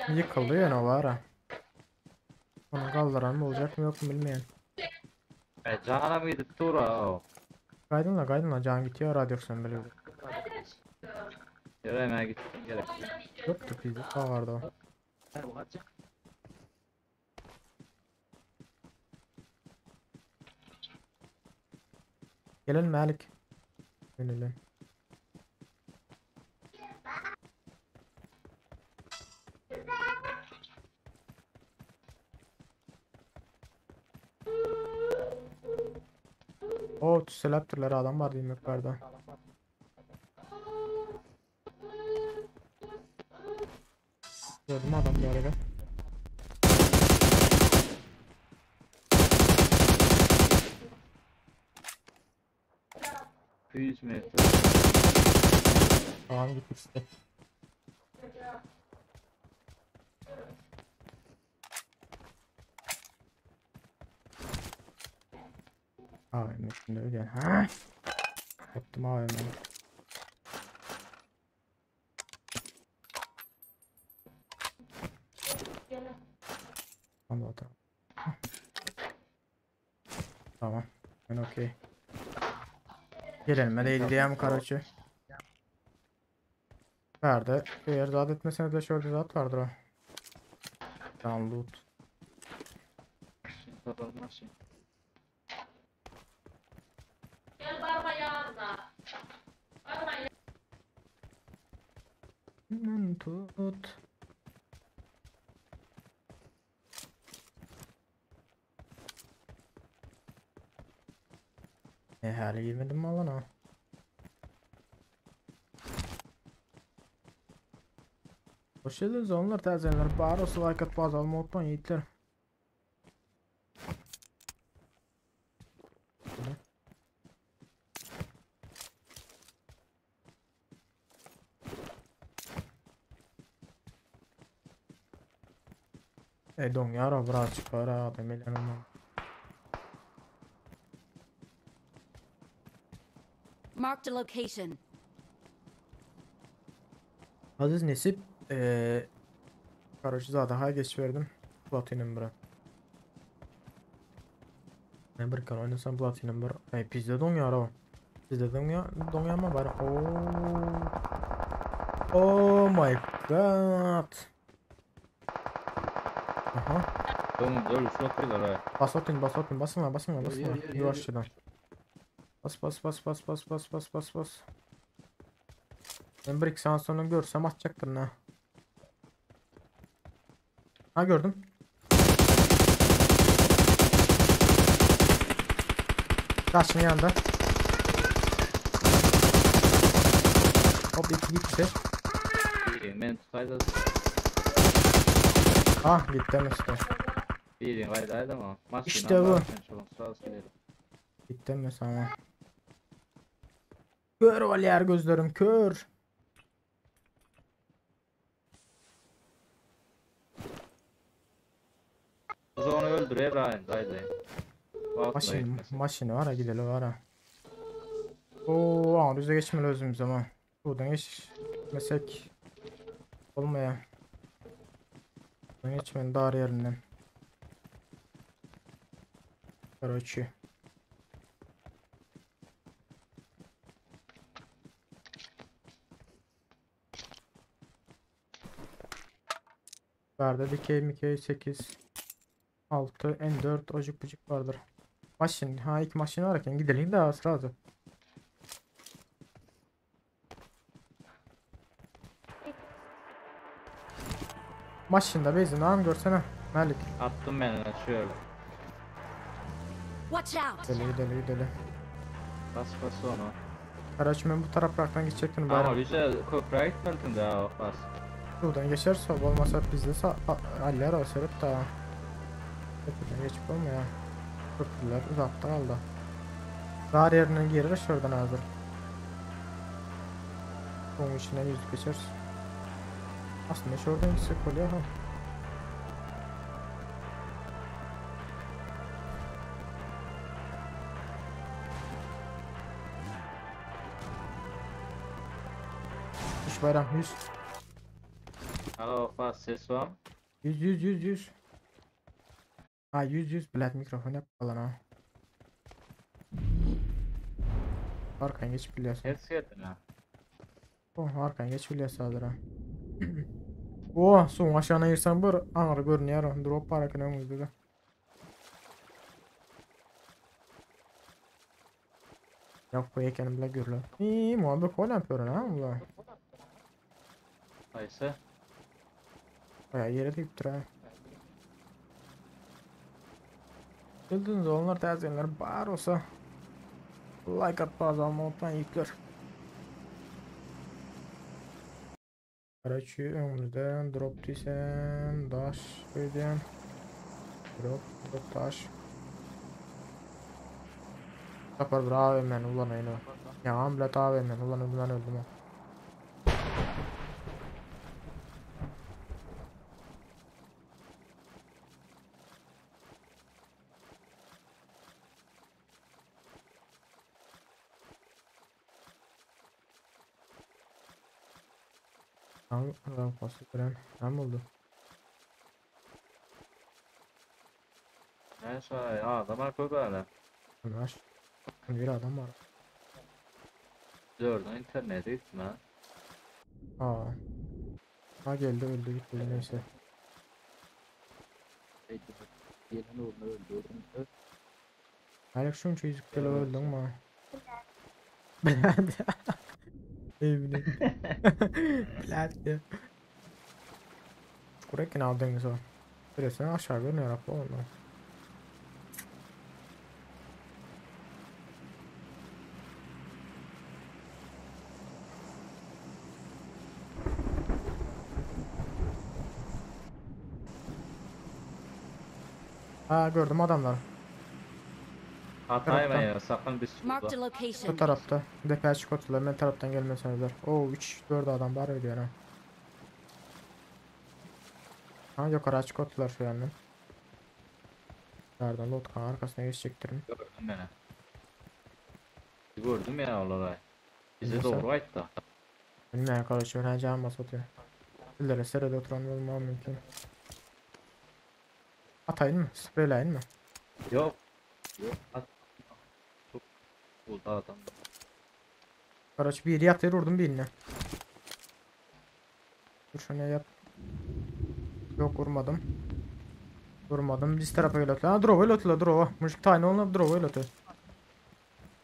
Yıkıldı yani o var ha. Onu kaldıran mı olacak mı yok mu bilmeyen. E canım gidip dur ha o. Kaydın la kaydın la can gidiyor radyasyon böyle. Yere hemen gittim gerek. Yoktu bizde sağ vardı o. Gelin Malik. Dönelim. O tüsselaptırlar adam var diyeyim yukarıda. Gördüm adam bu arada. Yüz metre. Tamam gitmişti. AVM şimdi öyle. Ha? Yaptım AVM. Tamam tamam. Tamam. Ben okey. Gelelim hadi diyem karaçı. Nerede? Eğer zat etmesene de şöyle zat vardır o. Download. Gel barma yanına. Barma Tut. Ne hale girmedim mi alana? Hoş geldiniz onlar tazeler. Bari olsa like atıp abone olmayı unutmayın yiğitler. E don yara bra çıkar adam elenmem. Marked a location. Aziz Nesip Karoçi daha geç verdim. Platinum bura. Ne bir kan oynasam Platinum bir. Ey pizde don yara o. Pizde don ya don yama var. Oh. Oh my god. Aha. Tamam dur satıyorlar ha. Bas atın bas atın basın basın basın. Yavaşçadan. Bas bas bas bas bas bas bas bas bas. Ben bir iki saat sonra görsem atacaktır ne. Ha gördüm. Taşın yanında. Hop iki gitti. Biri men tutayda. Ah gitti işte. Biri gaýdaýdym o. Maşyna İşte bu. bar, sen şoň sağ söyle. Gitti mi sana? Kör ol gözlerim kör. Biz onu öldür İbrahim gaýdaý. Maşın, maşını var ha gidelim var ha. Oo, aa, bize geçmeli özümüz ama. Buradan geçmesek olmaya. Buradan geçmenin dar yerinden. Короче. Vardı dikey mikey 8 6 N4 ocuk bucuk vardır. Maşin ha ilk maşin varken gidelim de sırada. Maşında bezin ağam görsene. Malik. Attım ben şöyle. Watch out! Gidelim gidelim gidelim. Bas bas onu. Araç ben bu taraflardan geçecektim Ama bari. bize köprüye gitmedin daha bas. Buradan geçerse olmasa bizde sa haller o sebep da. Köprüden geçip olmuyor. Köprüler uzakta kaldı. Dar yerinden girer şuradan hazır. Bunun içinden yüzük geçeriz. Aslında şuradan gitsek oluyor ha. Üç bayram 100. Alo bas ses var. 100 100 100 100. Ha 100 100 bilet mikrofon yap falan ha. Arkan geç biliyorsun. Ses geldin ha. Oh arkan geç biliyorsun hazır ha. Oh suyun aşağına girsen bir aňry görünýär. Drop bar eken öňümüzde de. Yok bu ekenim bile görülen. İyi muhabbet kolan pörün ha bunlar. Neyse. Bayağı yere deyiptir ha. Bildiğiniz olanlar təzəyenler bar olsa like atma azalma unutmayın yükler. Короче, önümüzden drop desem, daş edeyim. Drop, drop daş. Tapar bir AVM'ni ulan o. Ya amlet AVM'ni ulan ulan öldüm o. Tamam, adam pası veren ne oldu? Neyse adama köprüye. Bunlar. Bir adam var. Dördün internete gitme. Aa. Ha geldi öldü gitti neyse. Gelen uğruna öldürdüm. Alex şunca yüzük kilo öldün mü? Evine. Bilet. Kurekin aldınız o. Birisini aşağı görünüyor abi onu. Ha gördüm adamları. Hatayma ya sakın bir Marked a suda. Bu location. tarafta. Depoya çıkarttılar. Ben taraftan gelmeseler. Oo 3 4 adam var öyle ha. Ha yukarı çıkarttılar şu yandan. Nereden Lotkan arkasına geçecektirim. Gördüm beni. Gördüm ya onları. Bize Nasıl? doğru aytdı. Bilmiyorum kardeşim öğreneceğim bas atıyor. Dillere serede oturan olmam mümkün. Atayın mı? Spreyleyin mi? Yok. Yok. At. Çok buldu adam. Karaç bir yat vurdum birine. Dur şunu yap. Yok vurmadım. Vurmadım. Biz tarafa öyle atla. Ha drop öyle atla drop. Mujik tane olma drop öyle atla.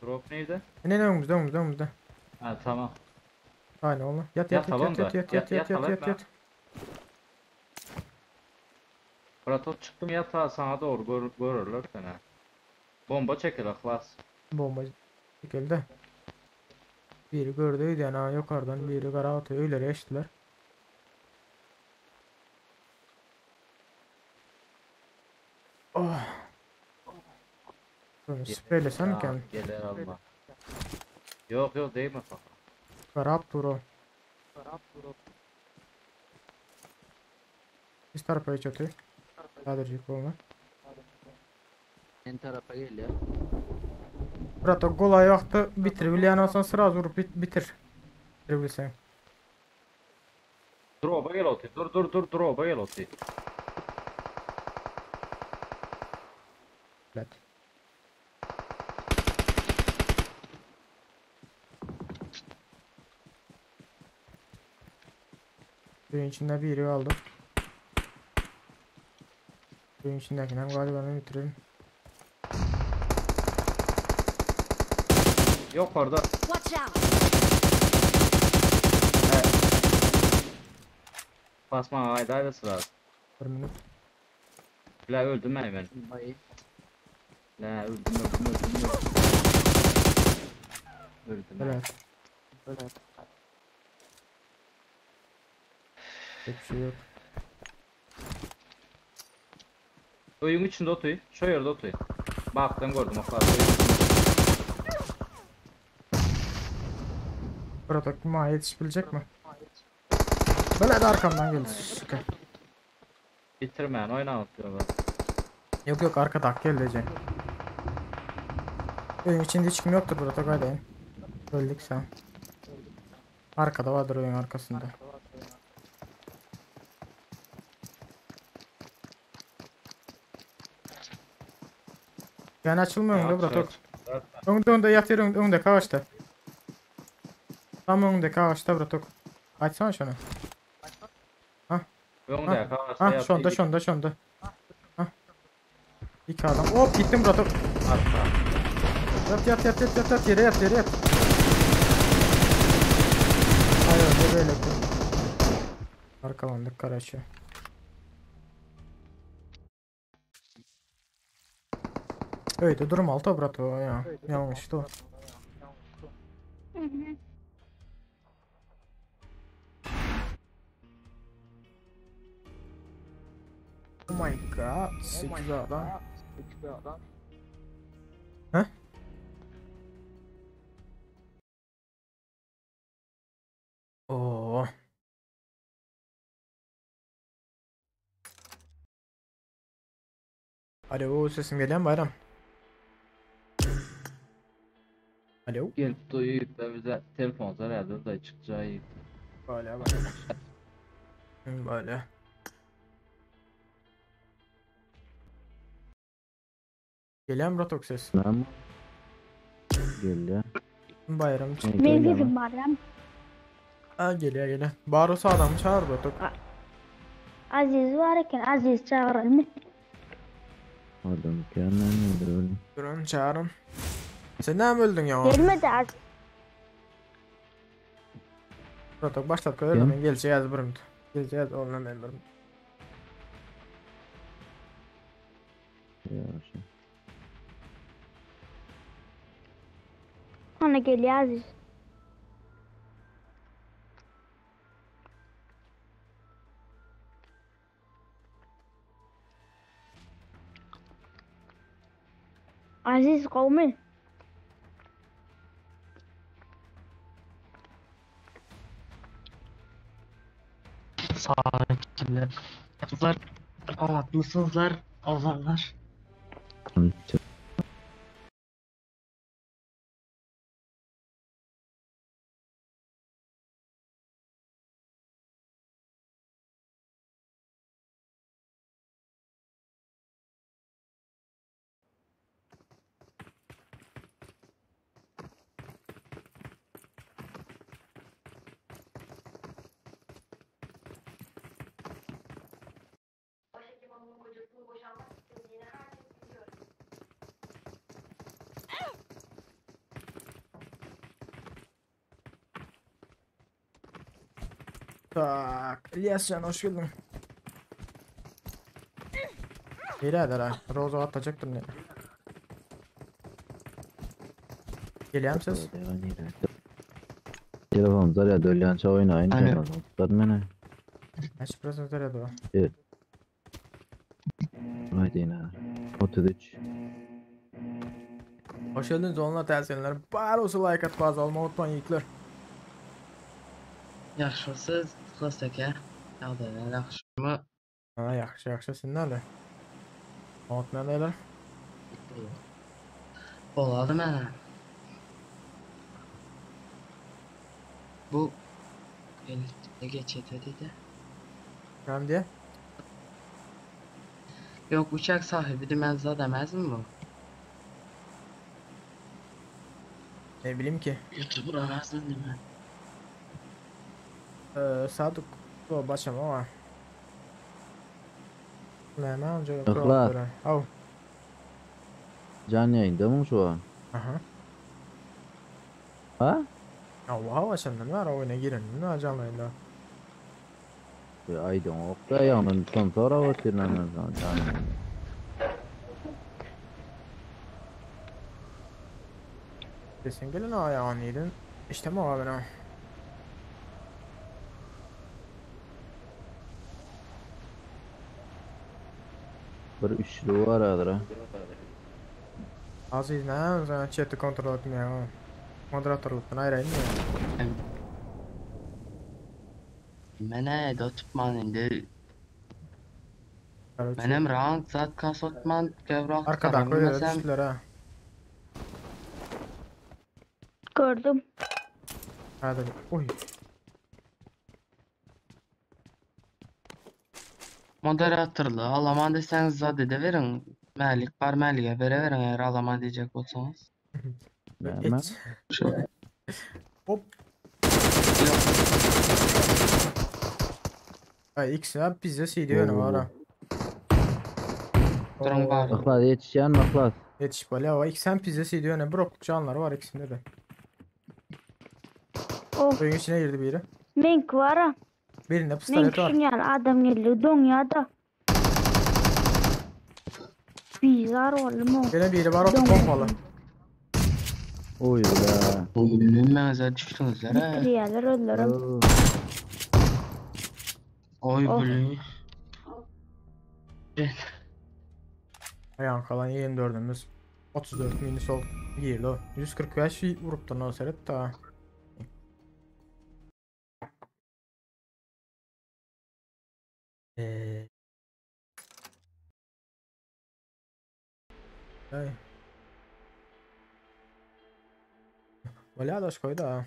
Drop neydi? Ne ne önümüzde önümüzde önümüzde. Ha tamam. Tane olma. Yat yat yat Yatalım yat yat da. yat yat Yat, yat yat yatalım yat da. yat. Bratok çykdym ýata saňa dogry gör görerler seni. Bomba çekil Yhlas. Bomba çekildi. Biri gördü öýdýän ha ýokardan biri gara oty öýlere geçdiler. Oh. Bunu spreylesem miken? Geler alma. Yok yok değme sakın. Garap dur o. Biz tarafa hiç oty. Häzirjik bolma. En tarafa gel ya. Brato golaý wagtda bitir bilýän bolsaň sraz urup bit bitir. Bitire bilseň. Droba gel oty. Dur dur dur droba gel oty. Evet. Suyun içinde biri kaldı. Suyun içindekini galiba ben bitirelim. Yok orada. Watch out! Basma haydi haydi sıra. Bir minut. La öldüm ben hemen. Bay. La öldüm öldüm öldüm. Öldüm. Öldüm. Evet. Pek bir şey yok. Oyun içinde otuy. Şu yerde otuy. Baktım gördüm o kadar. Oyun içinde. Brato ma yetişebilecek mi? Böyle de arkamdan geldi. Süper. Bitirmeyen oyna atıyor bak. Yok yok arkada hak gelecek. Oyun içinde hiç kim yoktur burada gaydayım. Öldük sen. Arkada vardır oyun arkasında. Yani açılmıyor Ya, mu aç, bro? aç. Önde önde yatıyor önde, önde ağaçta. Tam önde ağaçta bro. Açsana şunu. Önde Ha ağaçta şonda şonda şonda. Ha. İki adam. Hop gittim bro. Arka. Yat yat yat yat yat yat yere yat yere yat. Hayır öyle böyle. Arkalandık Karaçı. Öyle durum altı brato ya. Yanlıştı o. Oh my god, 8 adam. Heh? Oo. Alo sesim geliyor mu Bayram? Alo. Gelip duyup da bize telefon zarardı da çıkacağı. Böyle böyle. Böyle. Geliyor mu Rotok ses? Lan. Geliyor. Bayram çık. Ne Benim geliyor sesim mu? var lan. Ha geliyor geliyor. Barus adamı çağır Rotok. Aziz var eken Aziz çağıralım mı? Adam mükemmel öyle. Durun çağırın. Sen ne mi öldün ya? Gelmedi Aziz. Rotok başlat kadar Kim? ben geleceğiz bir minut. Geleceğiz onunla ben bir minut. Ya şey. Ona geliyor Aziz. Aziz kavmi. Sakinler. Kızlar, haklısınızlar, ozanlar. Başhekim hanımın kocasının boşanmak istediğini herkes biliyor. Tak. İlyas Can hoş geldin. Niräder ha? Roza atajakdyr ne? Gelýärmi ses? Telefon zarýad ölýänçä oýnaýyn. Alo. Tutar meni. Näçe prosent zarýady bar? Evet. Aýdyn ha. 33. Hoş geldiniz onlar täsinler. Bar olsa like atyp az olmagy unutmaň ýigitler. Ýagşysyz Yhlas eke. Ýagdaýlar ýagşymy? Ha ýagşy ýagşy sen näle? Oňat näleler? Bolady mena. Bu elitde geçete diýdi. Näme diýe? Yok uçak sahibi demez demez mi bu? Ne bileyim ki. YouTuber aramazsın değil mi? Ee, Sadık bu başam ama. Näme anca Yhlas. Aw. Can ýaýynda mı şu an? Aha. Ha? Ya hava senden var oyuna girin. Ne canlı yayında. Bir aýdyň ok da ýagny sponsor otyrlar can ýaýynda. Sesin gelin ayağını yedin. İşte mi abi ne? Bir üçlü var adyr. Aziz ne? Sen chat'i kontrol etmiyor. Moderatörlükten ayrı mı? Mene de tutman indi. Menem rank zat kasotman kevrak Arkadan koyuyor düştüler ha. Gördüm. Hadi. Oy. Moderatorluğu alaman deseniz zat edeverin. Mälik bar mälige bereverin eğer alaman diyecek olsanız. Näme? Hiç. Hop. Yok. Ay X ya bizde CD önü var ha. Durun Oo, var. Yhlas ýetişýän Yhlas. Yetiş bala o X hem pizza CD önü brok canları var ikisinde de. Oh. Oyun içine girdi biri. Mink var ha. Birinde Mink pistolet var. şun adam geldi. Don da. Bizar oğlum o. Gene biri var o Don. pompalı. Oy be. Bilmez düştünüzler he. Bitirýärler öldürüm. Oo. Oy Oh. bülü. Ayağın kalan 24'ümüz 34 mini sol girdi o. 145 vurup da o seret da. Eee. Ay. Bolýar daş koydu ha.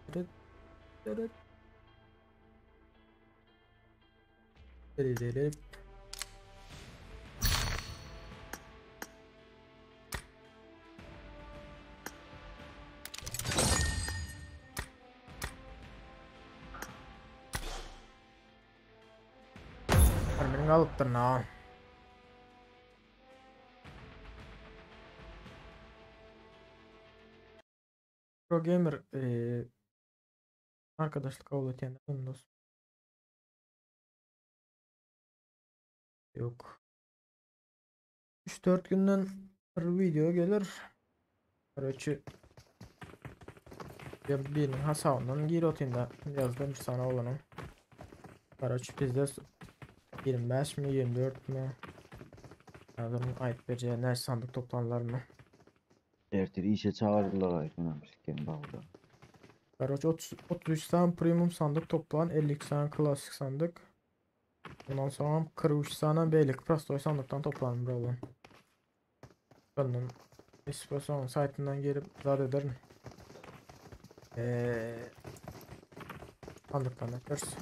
Dırıt, dırıt. Dırı dırı. Benim alıptır na. Pro Gamer eee arkadaşlık kabul etýän Windows. Yok. 3-4 günden bir video gelir. Короче, ya birinin hasabından gir otayım da yazdım sana olanım. Короче, bizde 25 mi 24 mi? Adamın ait vereceği ne sandık toplanırlar mı? Ertir işe çağırdılar aýdyň siken bagda. Короче 30, 33 tane premium sandık toplan 52 tane klasik sandık. Ondan sonra 43 tane beylik prostoy sandıktan toplanır olan. Benden İstiyorsan saytından gelip zat ederim. Ee, sandıktan yaparız.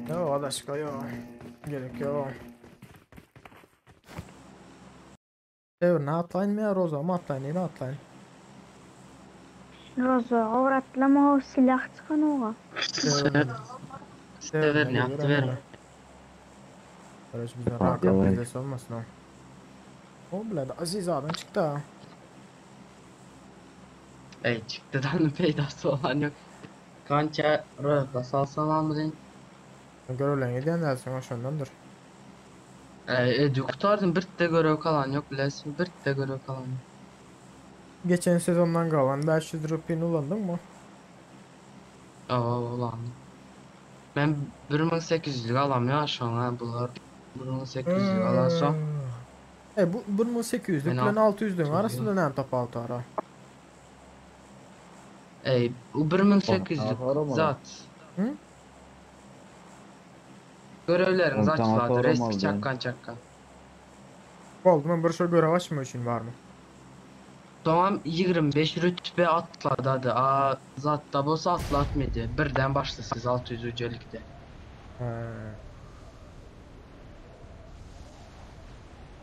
Yo adaşka yo. Gerek yok. Ev ne atlayın mı ya Roza mı atlayın yine atlayın. Roza avratlama o silah çıkan oğa. Sever ne yaptı verin. Kardeş bizden Hadi rakam yavaş. bizdesi olmasın o. O bile de Aziz abin çıktı ha. Ey çykdydan peýdasy olan yok. Kança röhbe salsam amrin. Görevlerini edýän dälsiň şondandyr. Ey e, kurtardım bir de görev kalan yok bilesin. Bir de görev kalan yok. Geçen sezondan kalan 500 rupini ulandın mı? Aa ulan. Ben 1800'lük alam ya şu an ha bunlar. 1800'lük alan son. E bu 1800'lük Ben bilen 600'lüğün arasında 600. ne tapawut var ha? Ey bu 1800'lük Ona zat. Hı? Görevleriniz Oğlum, tamam, açıladı. sonra Reski oldu. çakkan çakkan. Oldu mu bir şey görev açma için var mı? Tamam 25 rütbe atladı hadi. Aa zat da bolsa atlatmadı. Birden başla siz 600 yücelikte. He.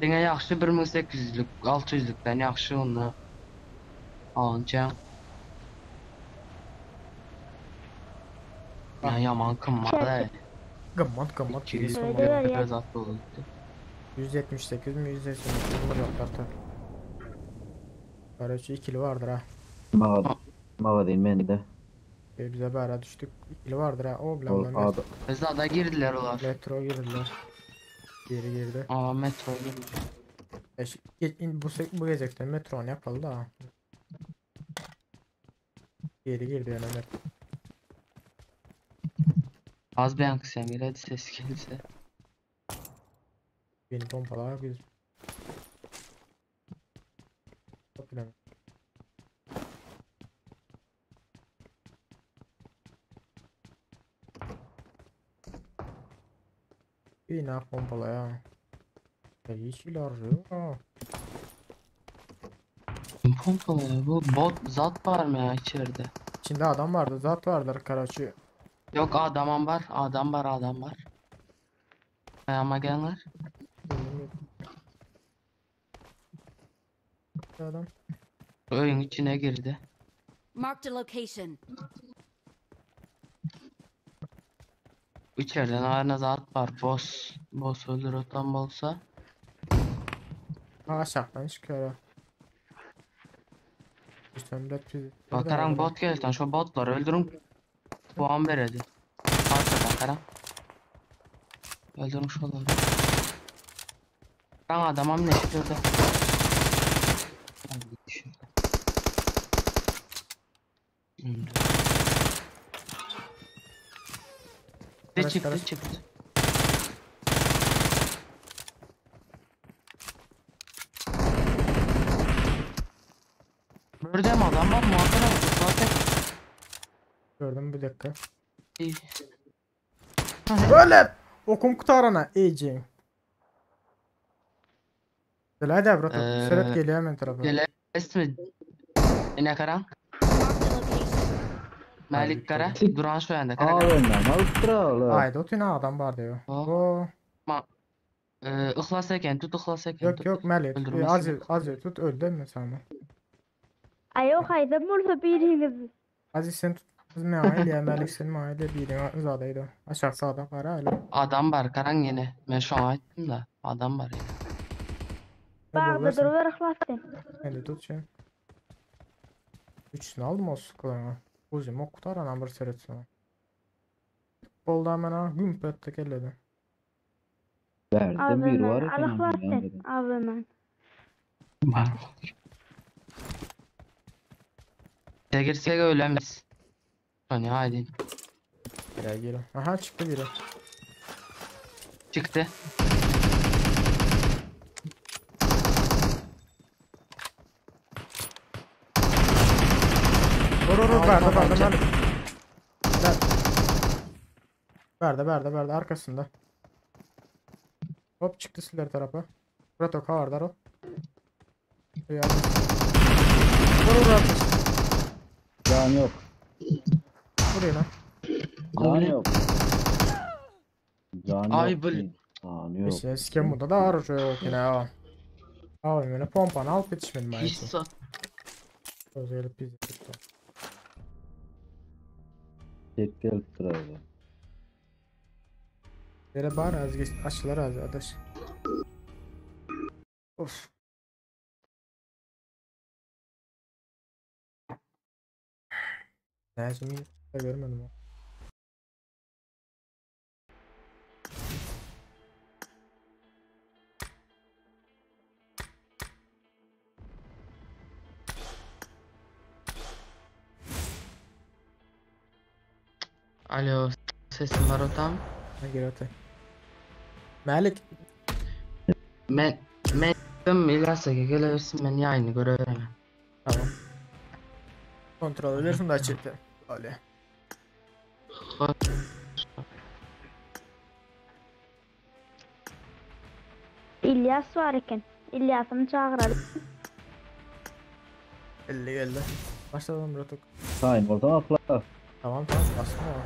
Dine yaxşı 1800'lük 600'lükten yaxşı onu alınca. Ya yaman kımmadı. Gımmat gımmat 200 200 Öyle ya. biraz atlı oldu. 178 mi 188 vuracaklar tabi. Karaçı ikili vardır ha. Maga Maga mende. E, bize bera düştük. İkili vardır ha. O bile Ol bunlar ad Zada girdiler olar. metro girdiler. Geri girdi. Aa metro girdi. E, bu bu gecekten metro ne yapalım da. Geri girdi yani metro. Az bir yankı hadi ses gelse. Beni pompalar güzel. Çok bilemem. Yine pompala ya. Ya yeşil arıyor. Kim pompalıyor bu? Bot zat var mı ya içeride? İçinde adam vardı, zat vardır Karaçı. Yok adamım var, adam var, adam var. Ayağıma gelenler. Adam. Oyun içine girdi. Marked a location. İçeriden arna zat var. Boss. Boss öldür otan bolsa. Ha aşağıdan çıkıyor. Bakaran bot geldi. Şu botları öldürün. Puan veredi. Arkadan karan. Öldürün şunları. Karan adamam ne şurada. Hadi Çıktı çıktı. Burada mı adam var mı? Zaten. Gördüm bir dakika. İyi. Böyle okum kutarana iyice. Hadi bro. Seret geliyor hemen tarafa. Celeste mi? Ne karan? Melik kara. Duran şu yanda kara. Aa Avstralya. Haydi o adam var diyor. O. Ma Ihlas eken tut ıhlas eken Yok yok Melik. Az az tut öldü mü sen? Ay yok hayda burada biriniz. Aziz sen tut. Biz aile Melik senin aile biri zadaydı. Aşağı sağda kara öyle. Adam var karan yine. Ben şu an aytdım da adam var yine. Bağda dur ver ıhlas sen. Ben de tut şey. Üçünü aldım o sıkılarına. Uzun ok kutar anam bir seyretsin. Bolda hemen ha gümpette kelledi. Berde bir var Al ıhlas sen. Al hemen. Var. De girsek ölemez. Hani haydi. Gel gel. Aha çıktı biri. Çıktı. Vur vur vur verdi verdi verdi. Verdi verdi verdi arkasında. Hop çıktı siler tarafa. Brato kavardar o. Vur vur vur. Can yok. Buraya lan. Can yok. Can Ay yok. bu- Can yok. İşte skemuda da arıyor yok yine ha. Abi beni pompanı alıp yetişmedim ben. Hiç sat. Özellikle bizi tuttu. Tek gelip durar. Yere bari az geç açılar az adaş. Of. Näçe minut görmedim o. Alo, sesim bar otam. Ha gel atay. Malik Men men dem İlyas'a gelebilirsin men ýaýyny göreberemem. Tamam. Kontrol edersin da çekti. Öyle. İlyas var eken. İlyas'ını çağıralım. 50 geldi. Başlayalım Bratok. Time oradan atla. Tamam tamam bastım ama.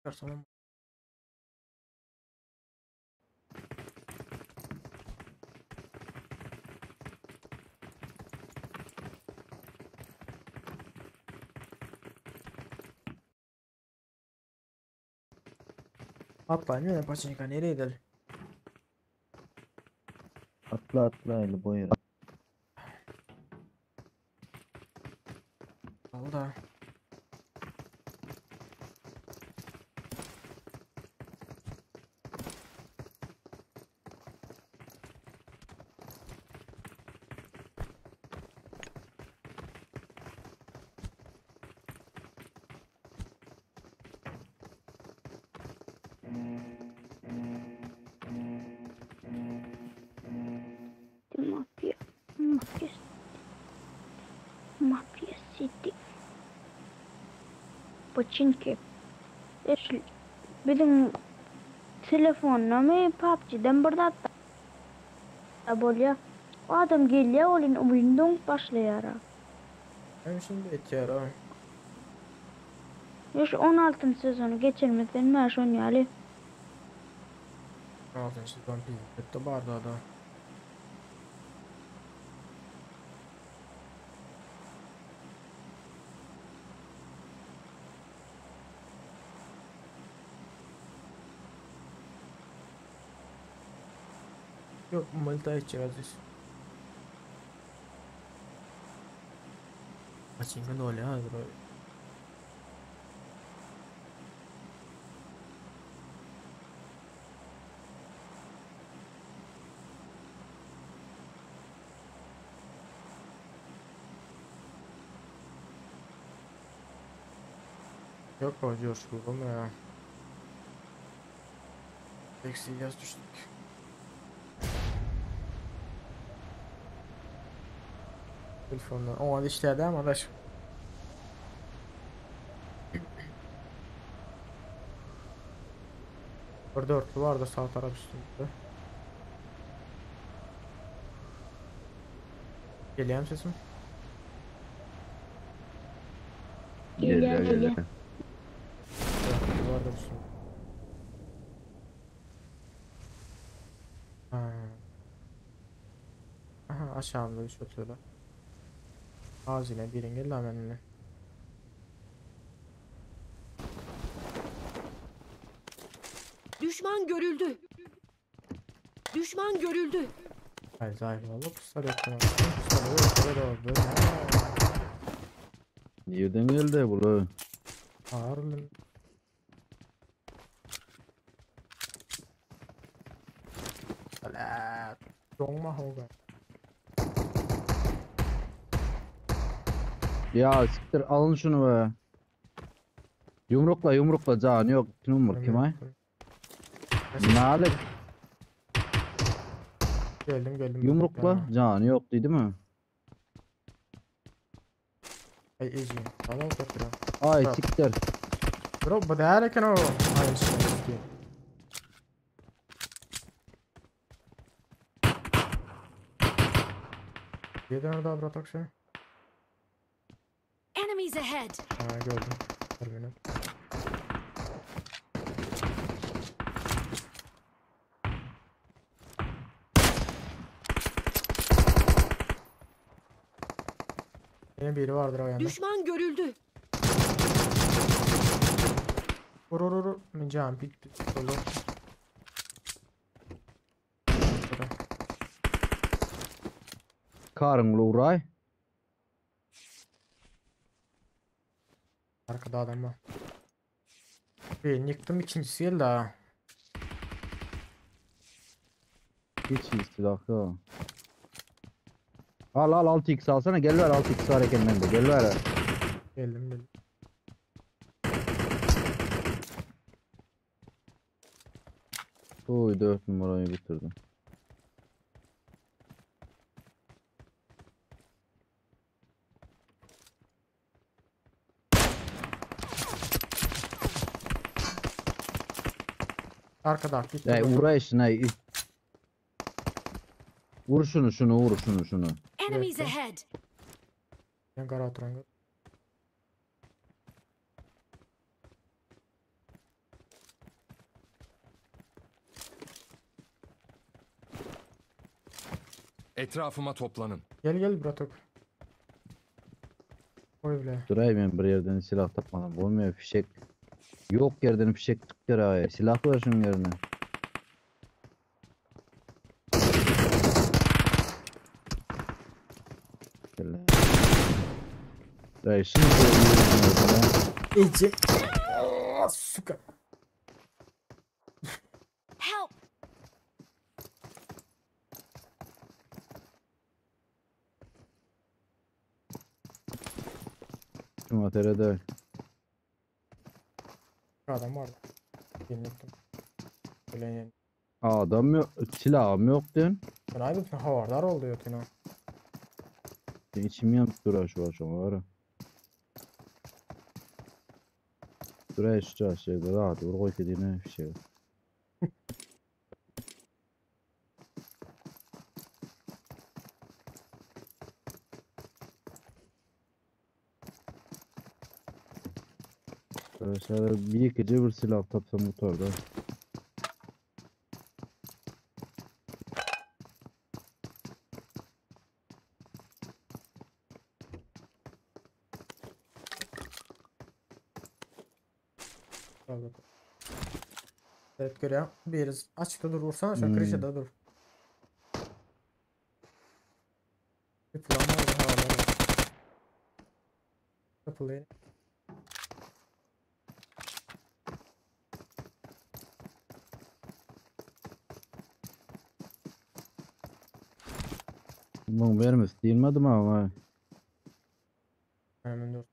Tamam. Atlayın yine paçinka nereye gidelim? Atla atla eli boyura. Allah. Mafya. Mafya. Mafya City. Pochinki. Eş, bizim telefonuna mı PUBG'den bir zat da bolýar. O adam gelýär, ol indi oýun doňup başlaýar. Hem şimdi etýär ha. Şu 16. sezonu geçirmeden bäri şon ýaly. 16. sezon pizzetde bardy da. Yok multi içeceğiz. Paçinka ne oluyor ha bro? Yok o coşkulum ya. Eksi yaz düştük. Telefondan. O işledi ama adaş. Bir dörtlü vardı sağ taraf üstünde. Geliyor mu sesim? Gelýär, gelýär. Dörtlü vardı üstünde. Ha. Aha aşağımda üç oturuyor. Ağzıyla birin geldi hemen. Düşman görüldü. Düşman görüldü. Hayır zahir oldu. Puslar yok. Puslar yok. Puslar oldu. Nereden geldi bu? Ağırlı. Ala. Donma hoga. Ya siktir alın şunu be. Yumrukla yumrukla can yok. Kim yumruk kim ay? Malik Geldim geldim. yumrukla can yok dedi mi? Ay ejim. Tamam götürüm. Ay Tamam. siktir. Bro bu derken o. Ay şey. Yedin orada bro tokşu. Enemies ahead. Ha gördüm. Dur beni. Yine biri vardır o yanda. Düşman görüldü. Vur vur vur. Can bit bit dolu. Karın Luray. Arkada adam var. Birini yıktım ikincisi geldi ha. Hiç iyi silah yok. Al al 6x alsana gel ver 6x var eken bende gel ver. Geldim geldim. Oy 4 numarayı bitirdim. Arkada gitti. Ey uğraş ne? Vur şunu şunu vur şunu şunu. Enemies ahead. Ben kara oturan. Etrafıma toplanın. Gel gel bratok. Koy bile. Durayım ben bir yerden silah tapmadım. Olmuyor fişek. Yok yerden fişek çıkıyor ay. Silah var şunun yerine. Gel. Dayı şimdi Ece. Suka. Help! Şu materyal Adam vardı. Birini yıktım. Ölen yani. Adam yok, silahım yok diyorsun. Ben aydın havardar oldu yotuna. İçim yanıp durar şu an şu var. Durar şu şey da dur koy dediğine bir şey. Arkadaşlar bir gece bir silah tapsam motorda. Evet görüyorum. Bir açıkta dur vursana şu an Hmm. Krişa'da dur. Bir plan var da havalar var. Yapılayım. Bunu vermez değilmedim ama. Hemen dur.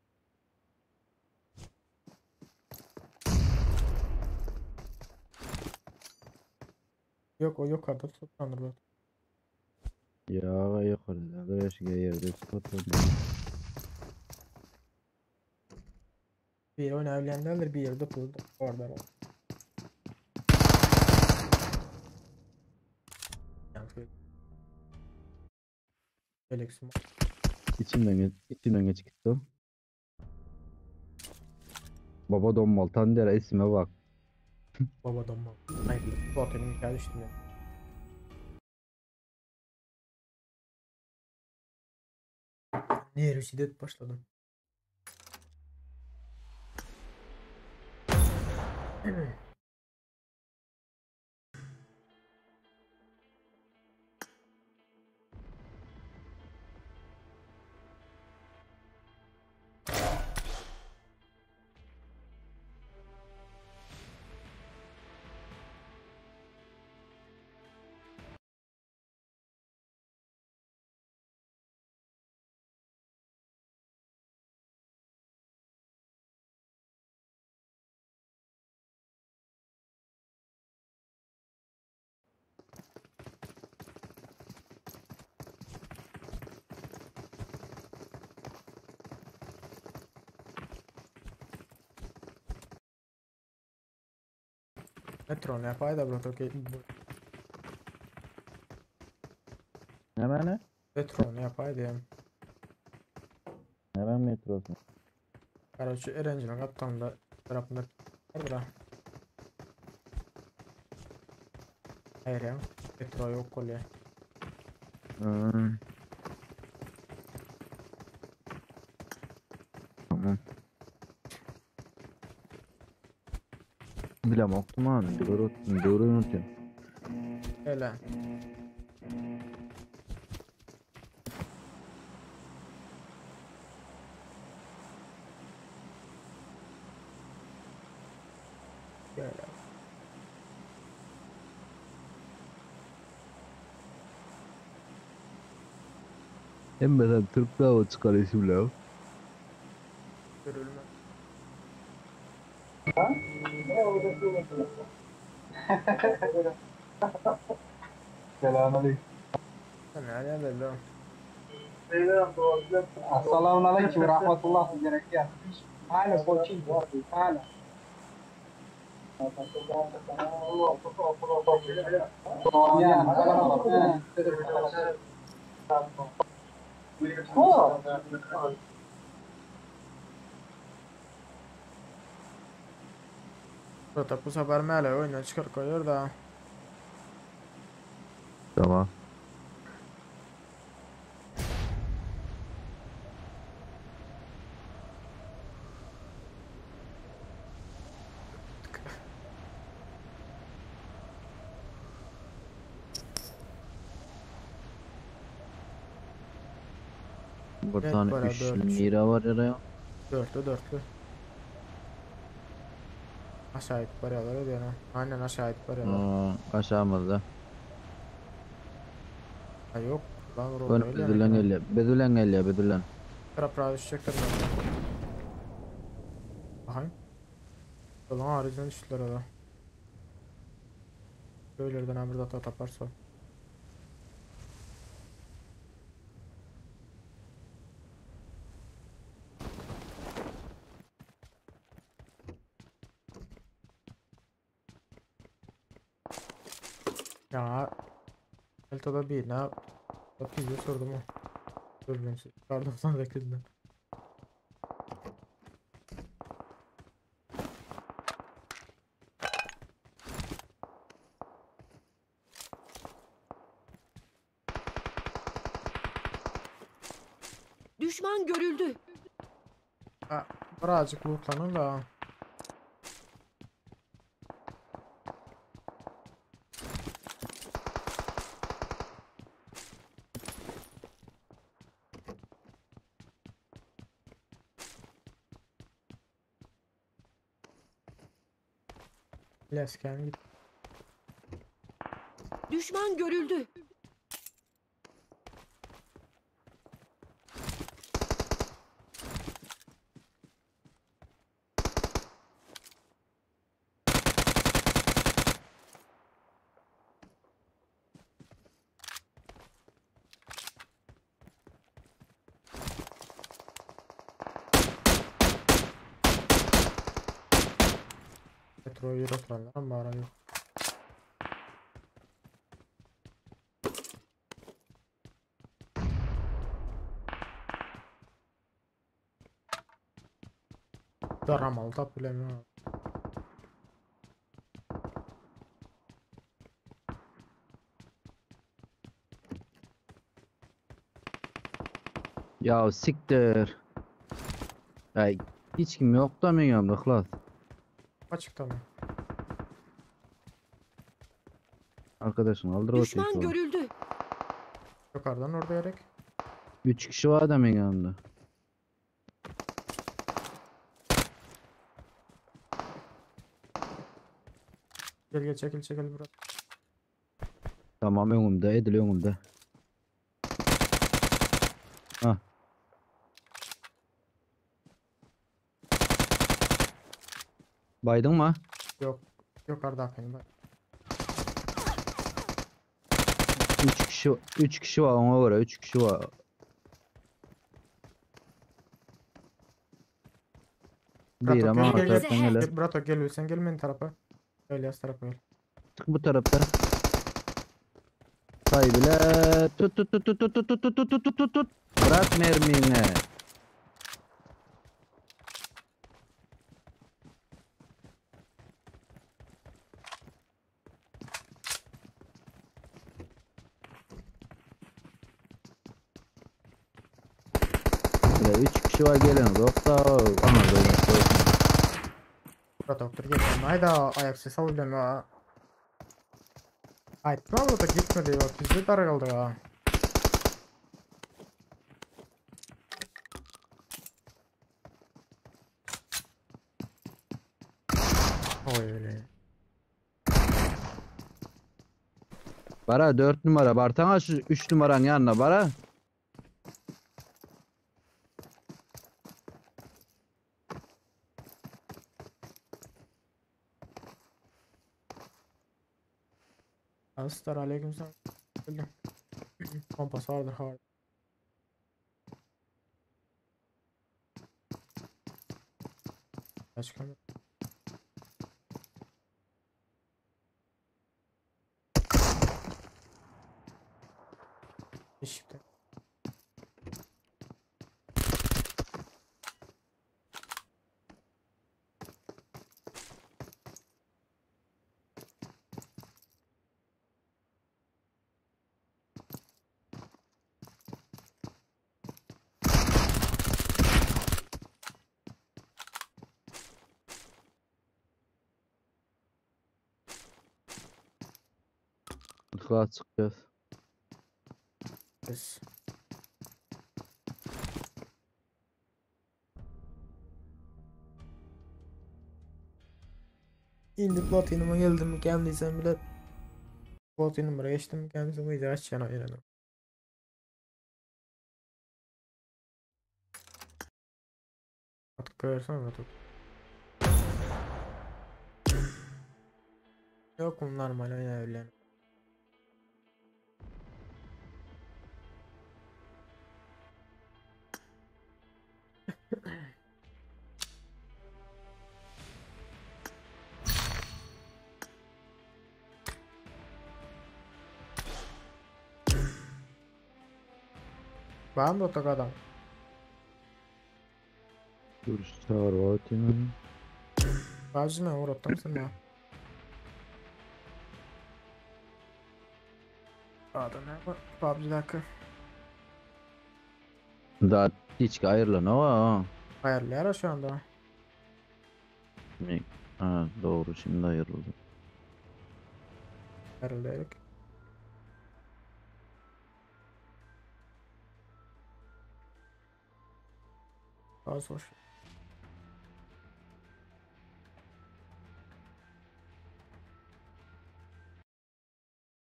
Yok o yukarıda tutandır bu. Ya yukarıda da şu yerde tutandır. Bir oynayabilenlerdir bir yerde tutuldu. Orada var. Felix'im. İçimden geç, içimden geç gitti. Baba donmal Tandera isme bak. Baba donmal. Hayır, bu otelin hikaye düştüm ya. Niye şiddet başladım? Metro ne yapaydı bro okey. Ne ne? Metro ne yapaydı ya. Ne ben metrosu? Короче, Erencil'in kaptanında tarafında vardır ha. Hayır ya. Metro yok oluyor. Hmm. Tamam. Bilemokdum ha, doğru doğru unuttum. Öyle. Böyle. Hem ben Türk dava çıkarışım la. Görülme. Selamünaleyküm. Ne ne lan? Assalamu aleyküm ve rahmetullah berekatuhu. Hala koçum, hala. Zaten bu sefer Mele oyundan çıkar koyuyor da. Tamam. Bir Evet, tane bayağı 3 dört. lira var ya. Dörtlü dörtlü. Aşağı itip barýarlar ödýän. Aynen aşağı itip barýarlar. Aa, aşağımızda. Ha yok. Lan Ön orada öyle. bedülen geliyor. Bedülen geliyor, bedülen. Taraflara düşecekler zaten. Bakayım. Lan haricden düştüler orada. Böylelerden emir data taparsa. Ya Delta'da bir ne Pizza sordum o. Dur ben Kar 98'den. Düşman görüldü. Ha, birazcık lootlanın da. Lesken git. Düşman görüldü. Metro yer oturanlar ama ara yok. Daramalı tap bilemiyorum. Ya siktir. Ay, hiç kim yok da men yanımda xalas. Açıkta mı? Arkadaşın aldır o Düşman görüldü. Yukarıdan orada gerek. 3 kişi var da men yanımda. Gel gel çekil çekil bırak. Tamam önümde, Edil önümde. Ha. Baydın mı? Yok. Yukarıda akayım bak. 3 kişi 3 kişi var ona göre 3 kişi var. Bir Brato ama gel gel gel. taraftan gel. Gel, Brato gel sen gel benim tarafa. Elias tarafa gel. Çık bu tarafta. Say bile tut tut tut tut tut tut tut tut tut tut tut. Bırak mermini. Ya 3 kişi var gelen yok da aňyrda oýnap Protoktor geçen ayda ayak sesi alacağım ya. Aýtma da gitmedi ya. Bizde daraldı ya. Oy öyle. Bara 4 numara bartana şu 3 numaranın yanına bara. Astar aleyküm selam. Öldüm. Kompas vardır har. Başka mı? İşte. Mutfağa çıkacağız. Biz. Indi platinuma geldim geldiysem bile Platinum'a geçtim geldiysem iyice aşağına inelim. Artık koyarsam artık. Yok bunlar normal oynayabilirim. Var mı otak adam? Dur çağır o atayım. Bazı mı uğrattım sen ya? Adam ne var? PUBG dakika. Daha hiç ayrılan o ha. Ayarlayar şu anda. Ne? Ha doğru şimdi ayrıldı. Ayrıldık. Daha zor.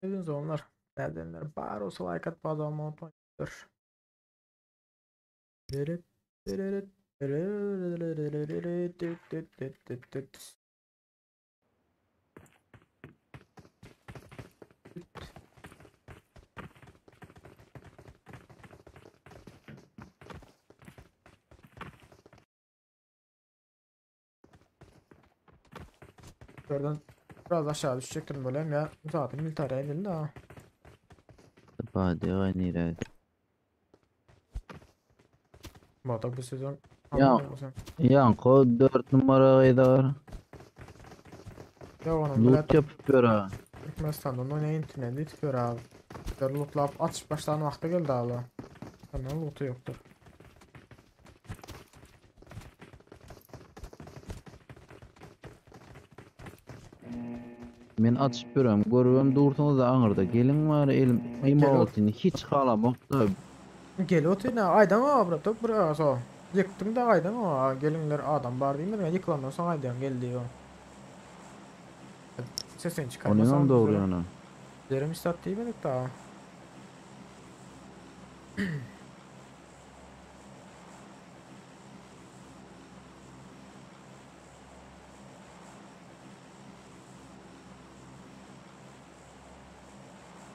Dediğiniz onlar. Derdenler bari olsa like at bazı olmayı unutmayın. Dur. Buradan biraz aşağı düşecektim böyle ya. Zaten military edildi ha. Hadi aynı Bu da bu sezon Ya. anlamıyorum. Yanko 4 numara var. Ya onun Loot yapıp gör ha. Türkmenistan'da oynayan interneti tutuyor abi. Lootlap atış başlayan vakti geldi abi. Senden lootu yoktur. Men açıp görem, görübem dursunuz da aňyrda gelin var elim imoltini hiç halamok da Gel otur ne aydan o bro top bro so. Yıktım da aydan o gelinler adam var değil mi? Yıkılandan sonra aydan geldi diyor. Sesini çıkarmasan Onun doğru yani. Derim istat değilmedik daha.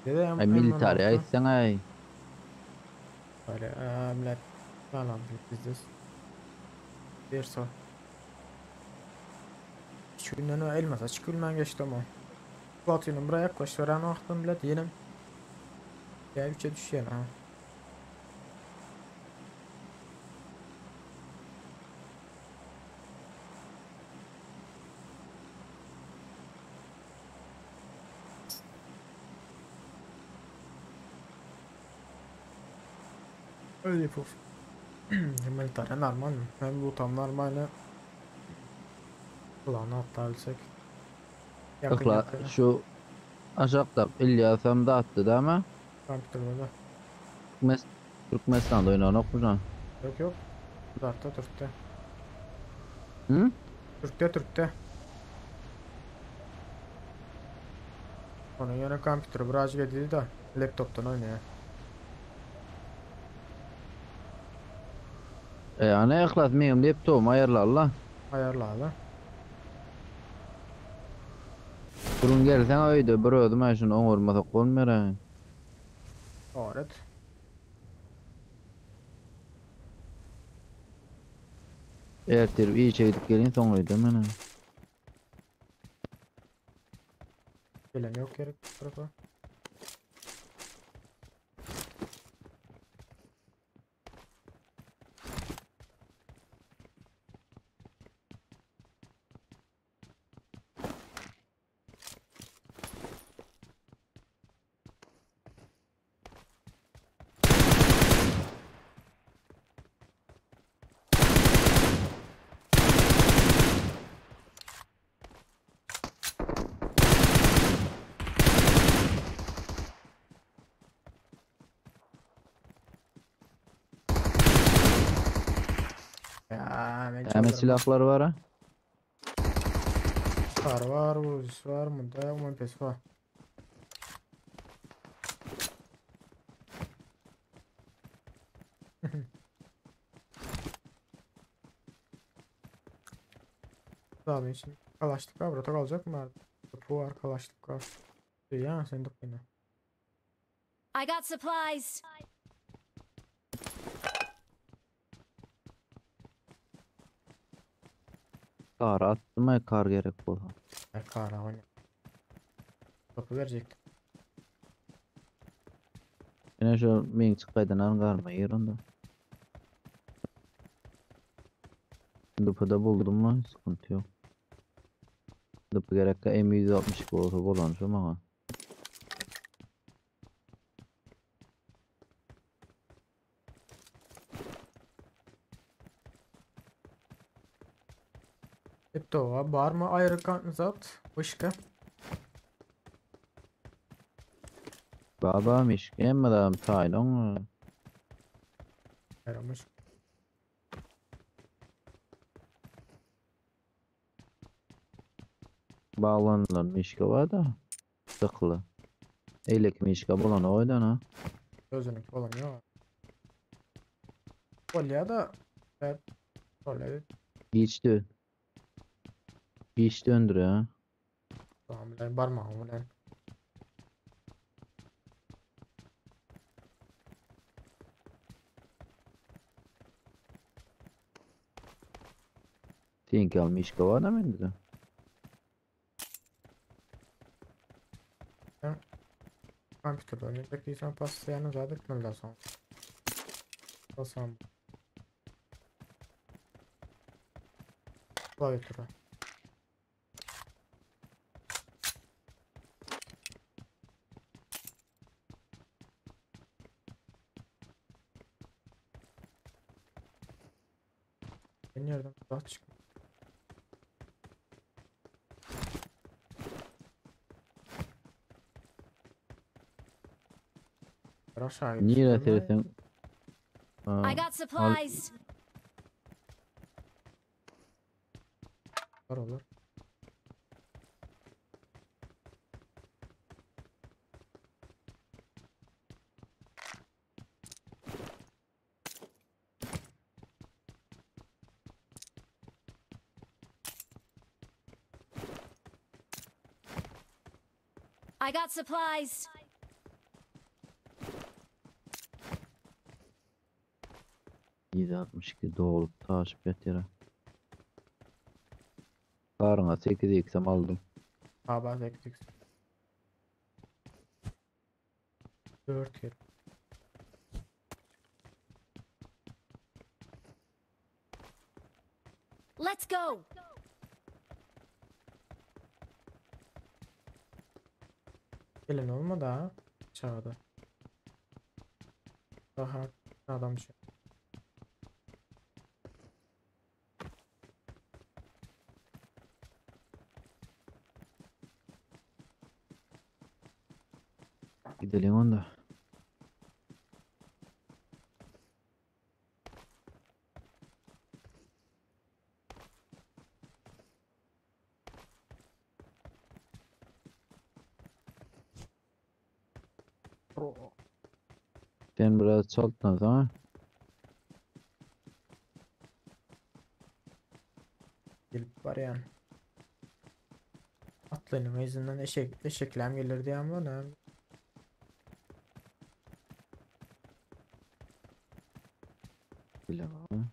Dede Ay military ay sen ay. Öyle millet falan bizde. Bir so. Üç günden o elmas açık gülmen geçti ama. Platinum buraya yaklaş veren vaxtım millet yenim. Ya üçe düşüyor ha. Öyle puf. Humanitarian normal. Hem lootam normal. Ulan hatta ölsek. Yakın Ykla yakın. şu aşakda İlyasam da attı değil mi? Kompüterde de. Türkmes Türkmenistan'da oynayan okmuş Yok yok. Uzakta Türk'te. Hı? Türk'te Türk'te. Onun yerine kompüteri birazcık edildi de laptop'tan oynuyor. E yani Ihlas benim laptopum ayarla Allah. Ayarla abi. Durun gelsen öýde bir özüm ay şunu oňurmasak bolmaýar. ha. Öğret. Ertir işe gidip gelin soň öýde mena. Gelen yok gerek bu tarafa. Ya ben Hemen çaldırma. silahlar var ha. Kar var, Uzi var, bunda UMP'si var. Abi için kalaşlık var, burada kalacak mı? Bu var, kalaşlık var. Ya sen de yine. I got supplies. Kar attım ay kar gerek bol. Ya kar o ne? Topu verecektim. Yine şu min çıkaydan garma yer onda. Dıpıda buldum mu sıkıntı yok. Dıpı gerek M162 olsa bolan şu maňa. Hep var mı ayrı zat? Başka? Baba miş emmeden tayin oň. Yaramış. Bağlanılan mişka var da. Tıklı. Eylek mişka bolan oydan ha. Özünük falan yok. Bolya da evet. Bolya Hiç dön. Hiç döndür ha. Tamam ben barmağım bilen. Tink al mişka var da mende de. Kompüterde oynayacak değilsen pas yani zaten etmeliler sonra. Basam. Klaviatura. Ben yerden daha çıkma. Aşağı Nire gittim sersen? I got supplies. Var olur. I got supplies. 762 dolup taşıp ýatyr. Karına 8 x'em aldım. Ha ben 8 x. 4 yer. Let's go. Gelen olmadı ha. Aşağıda. Daha adam şey. Gidelim onda. Sen biraz çaltlan ha. Gelip barýan. Atlynyň yzyndan eşek, eşeklem gelir diýen bana. Bilemem.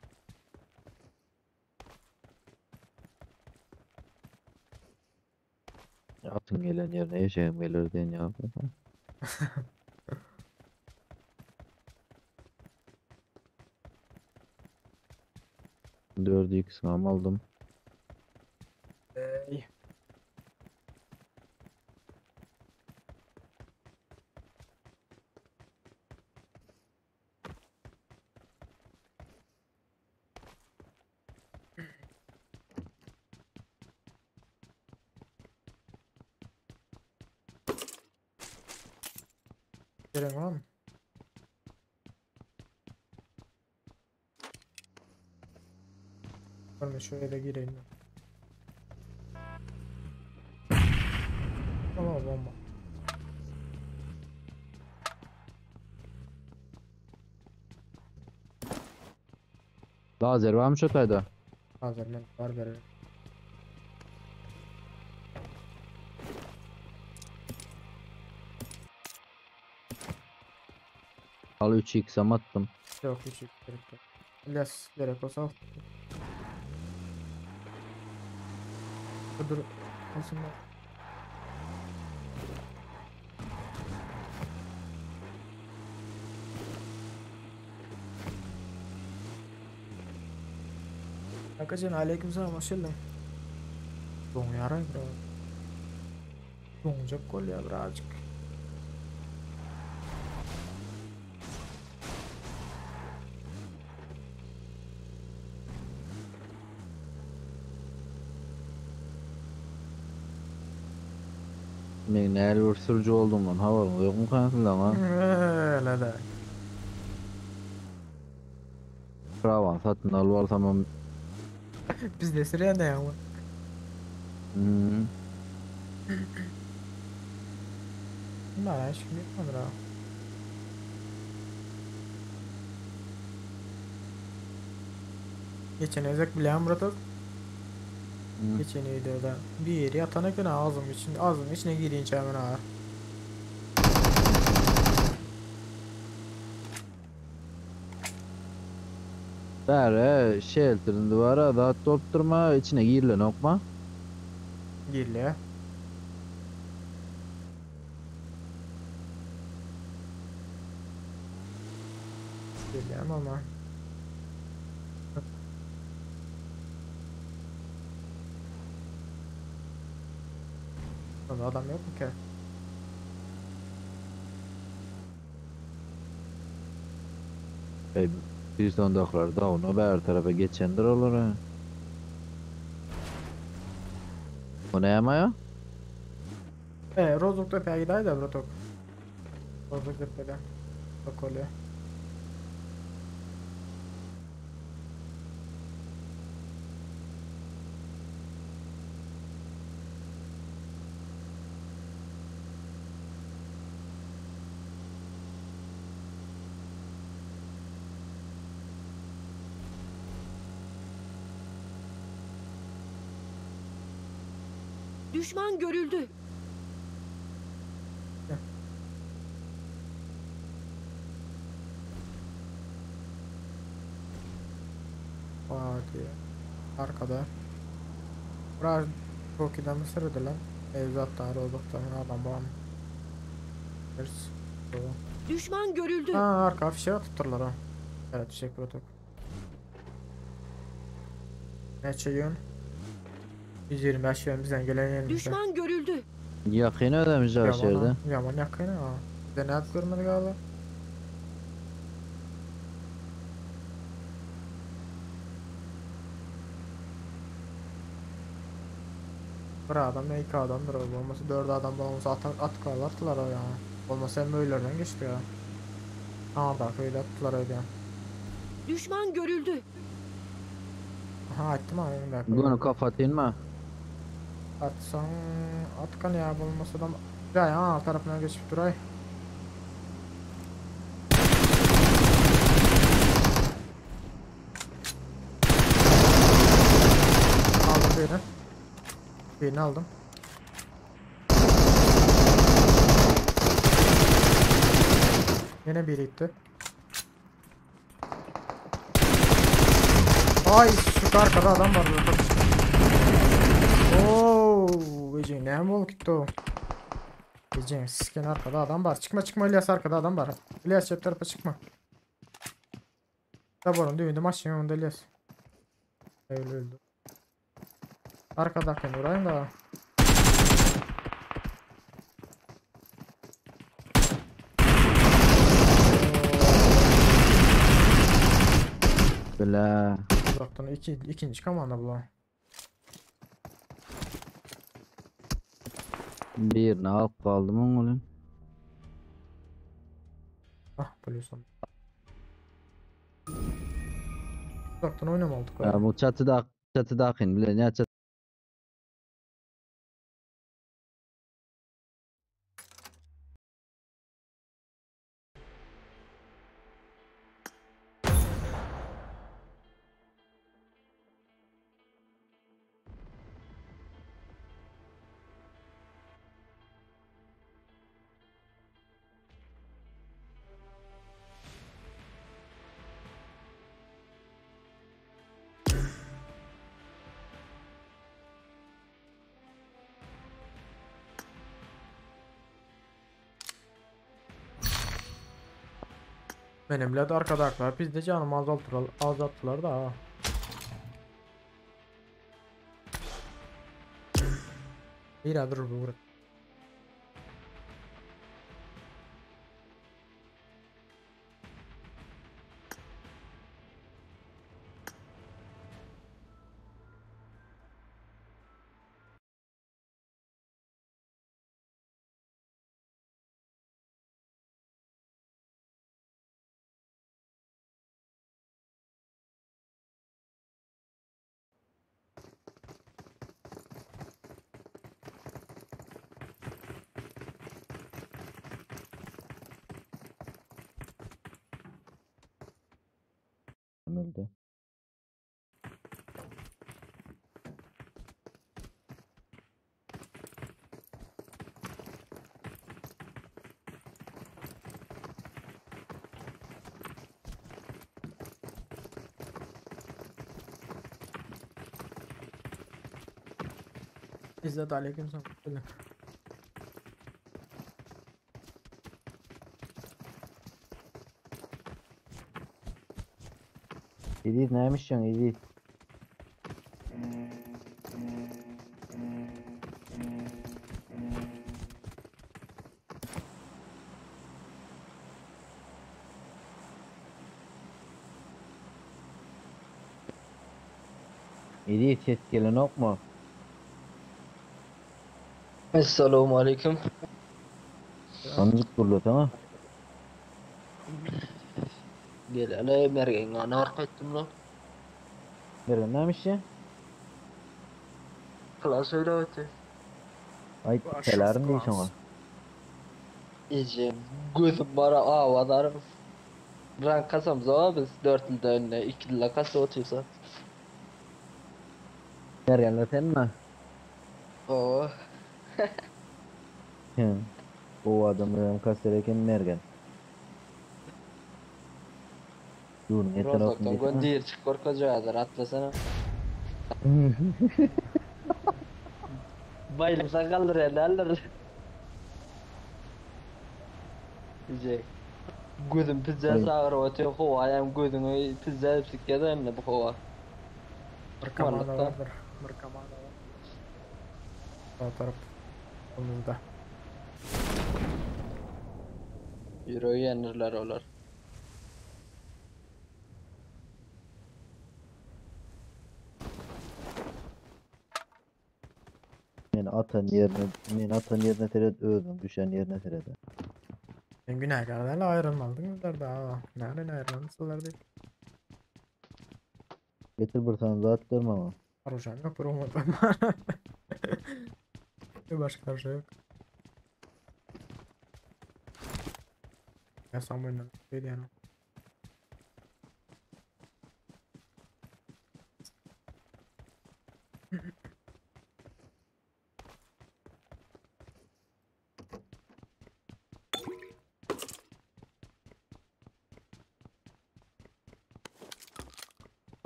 Atın gelen yerine eşeğim gelir diyen ya. Dördü ikisini aldım. Ey. Gerek var mı? Görme şöyle gireyim ben. Tamam bomba. Lazer var mı şu tayda? Hazırlan var verelim. Al 3x am attım. Yok hiç yok, gerek yok. İlyas gerek olsa al. Dur dur. Alsınlar. Akacan aleykümselam hoş geldin. Doňýar bro. Doňjak bolýar birazcık. Men näl bir sürücü oldum lan habaryňyz yok mu kanka ha? Öyle de. Bravan satın alıp alsam am- Biz de sürüyen de ya. Hmm. Bunlar hiç kim yapmadır ha. Geçen ezek bilen Murat Hmm. Geçen videoda bir yeri yatana gün ağzım için ağzımın içine girince hemen ha. Bäre shelter'ın duvara da dolupdurma içine girilen okma. Girli. Girli ama. Lan adam yok mu ki? Ey, bir sondaklar da onu bär tarafa geçendir olur ha. O ne ama ya? Rozok Tepe'ye gider de Rotok. Rozok Tepe'de. Bak oluyor. Düşman görüldü. Hadi. Arkada. Biraz Toki'den mi sürüdü lan? Evlatlar olduktan adam var mı? Düşman görüldü. Ha arka fişe tutturlar ha. Evet fişek protok. Neçe yön? 125 yön bizden gelen yerimizde. Düşman görüldü. Yakın ödemiş her şehirde. Yaman yakın ha. Bize ne görmedik hala. Bir adam ya iki adamdır o. Olmasa dört adam olmasa at, at kalardılar o ya. Bolmasa hem öýlerden geçdi ya. Ağdaki öýde atdylar öýden. Düşman görüldü. Aha aýtdym ha öňdäki. Bunu kapatayım mı? Atsan atkan ya bolmasa da ya ya tarapından geçip duray. Aldım birini. Birini aldım. Yine biri gitti. Ay şu arkada adam var burada. Oo, Ece ne mi oldu gitti o? Ece sisken arkada adam var. Çıkma çıkma İlyas arkada adam var. İlyas çöp tarafa çıkma. Taborun düğünde maçın önünde İlyas. Öyle öldü. Arkadakini vurayım da. Bile. Uzaktan ikinci komanda bu. Birini alıp kaldım oğlum. Ah biliyorsun. Uzaktan oynamadık. Ya bu çatıda akın bile ne çatı. Benimle de arkadaşlar biz de canım azalttılar, da ha. Bir dur bu. Öldü. İzzet aleyküm selam. İdit neymiş can İdit? İdit ses gelen yok mu? Esselamu aleyküm. Tanıdık kurulu tamam. Gel hele mergen arka ettim lan. Mergen neymiş ya? Klas öyle öte. Ay telarim değil şuna. İyice gözüm bana avadarım. Rank kasam zaman biz 4 yılda önüne 2 yılda kasa otuyorsa. Mergenler sen mi? Oo. O adamı kastereken mergen. Dur yeter olsun Rozok'tan göndür çık korkacağıdır atlasana. Bayılırsan kaldır helaldir. Diyecek. Gözüm pizza sağır atıyor hova ayağım gözünü pizza sikkede ne bu hova. Bir komanda vardır. Bir komanda var. Sağ taraf. Omuzda. Euro'yu yenirler olar. Men atan yerine, men atan yerine seret, özüm düşen yerine seret. Sen günäkär däl aýrylmalydyňyzlar da. Näme aýrylmalysyzlar diýip. Getir bir tane zat der maňa. Aruşam yok bir umut Bir başka şey yok. Ya sen bunu ne yani.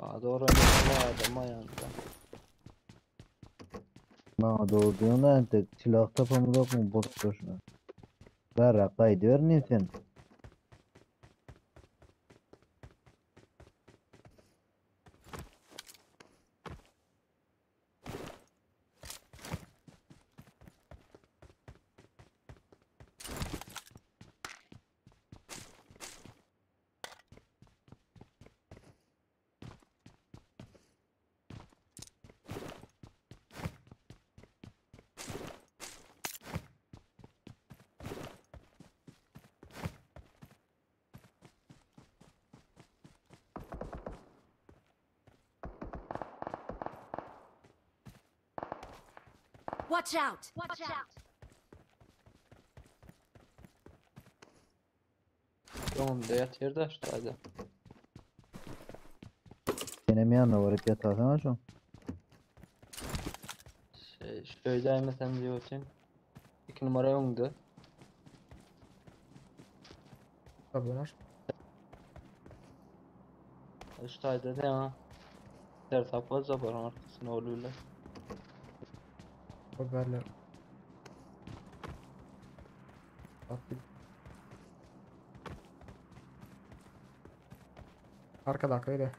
Aa, doğru oynasana adam ayağında. Maňa doğru diýen da entek silah tapamyz yok mu bot boşuna. Gara gaýdyber ne sen? Watch out! Watch out! Önümde yatıyor da işte hadi. Senem ýanyna baryp ýatarsana şu. Şey, şöyle sen diyorsun. 2 numara önde. Tabii İşte de ya. Der tapmaz da var arkasına oluyorlar. Haberler. Bak Arkada öyle.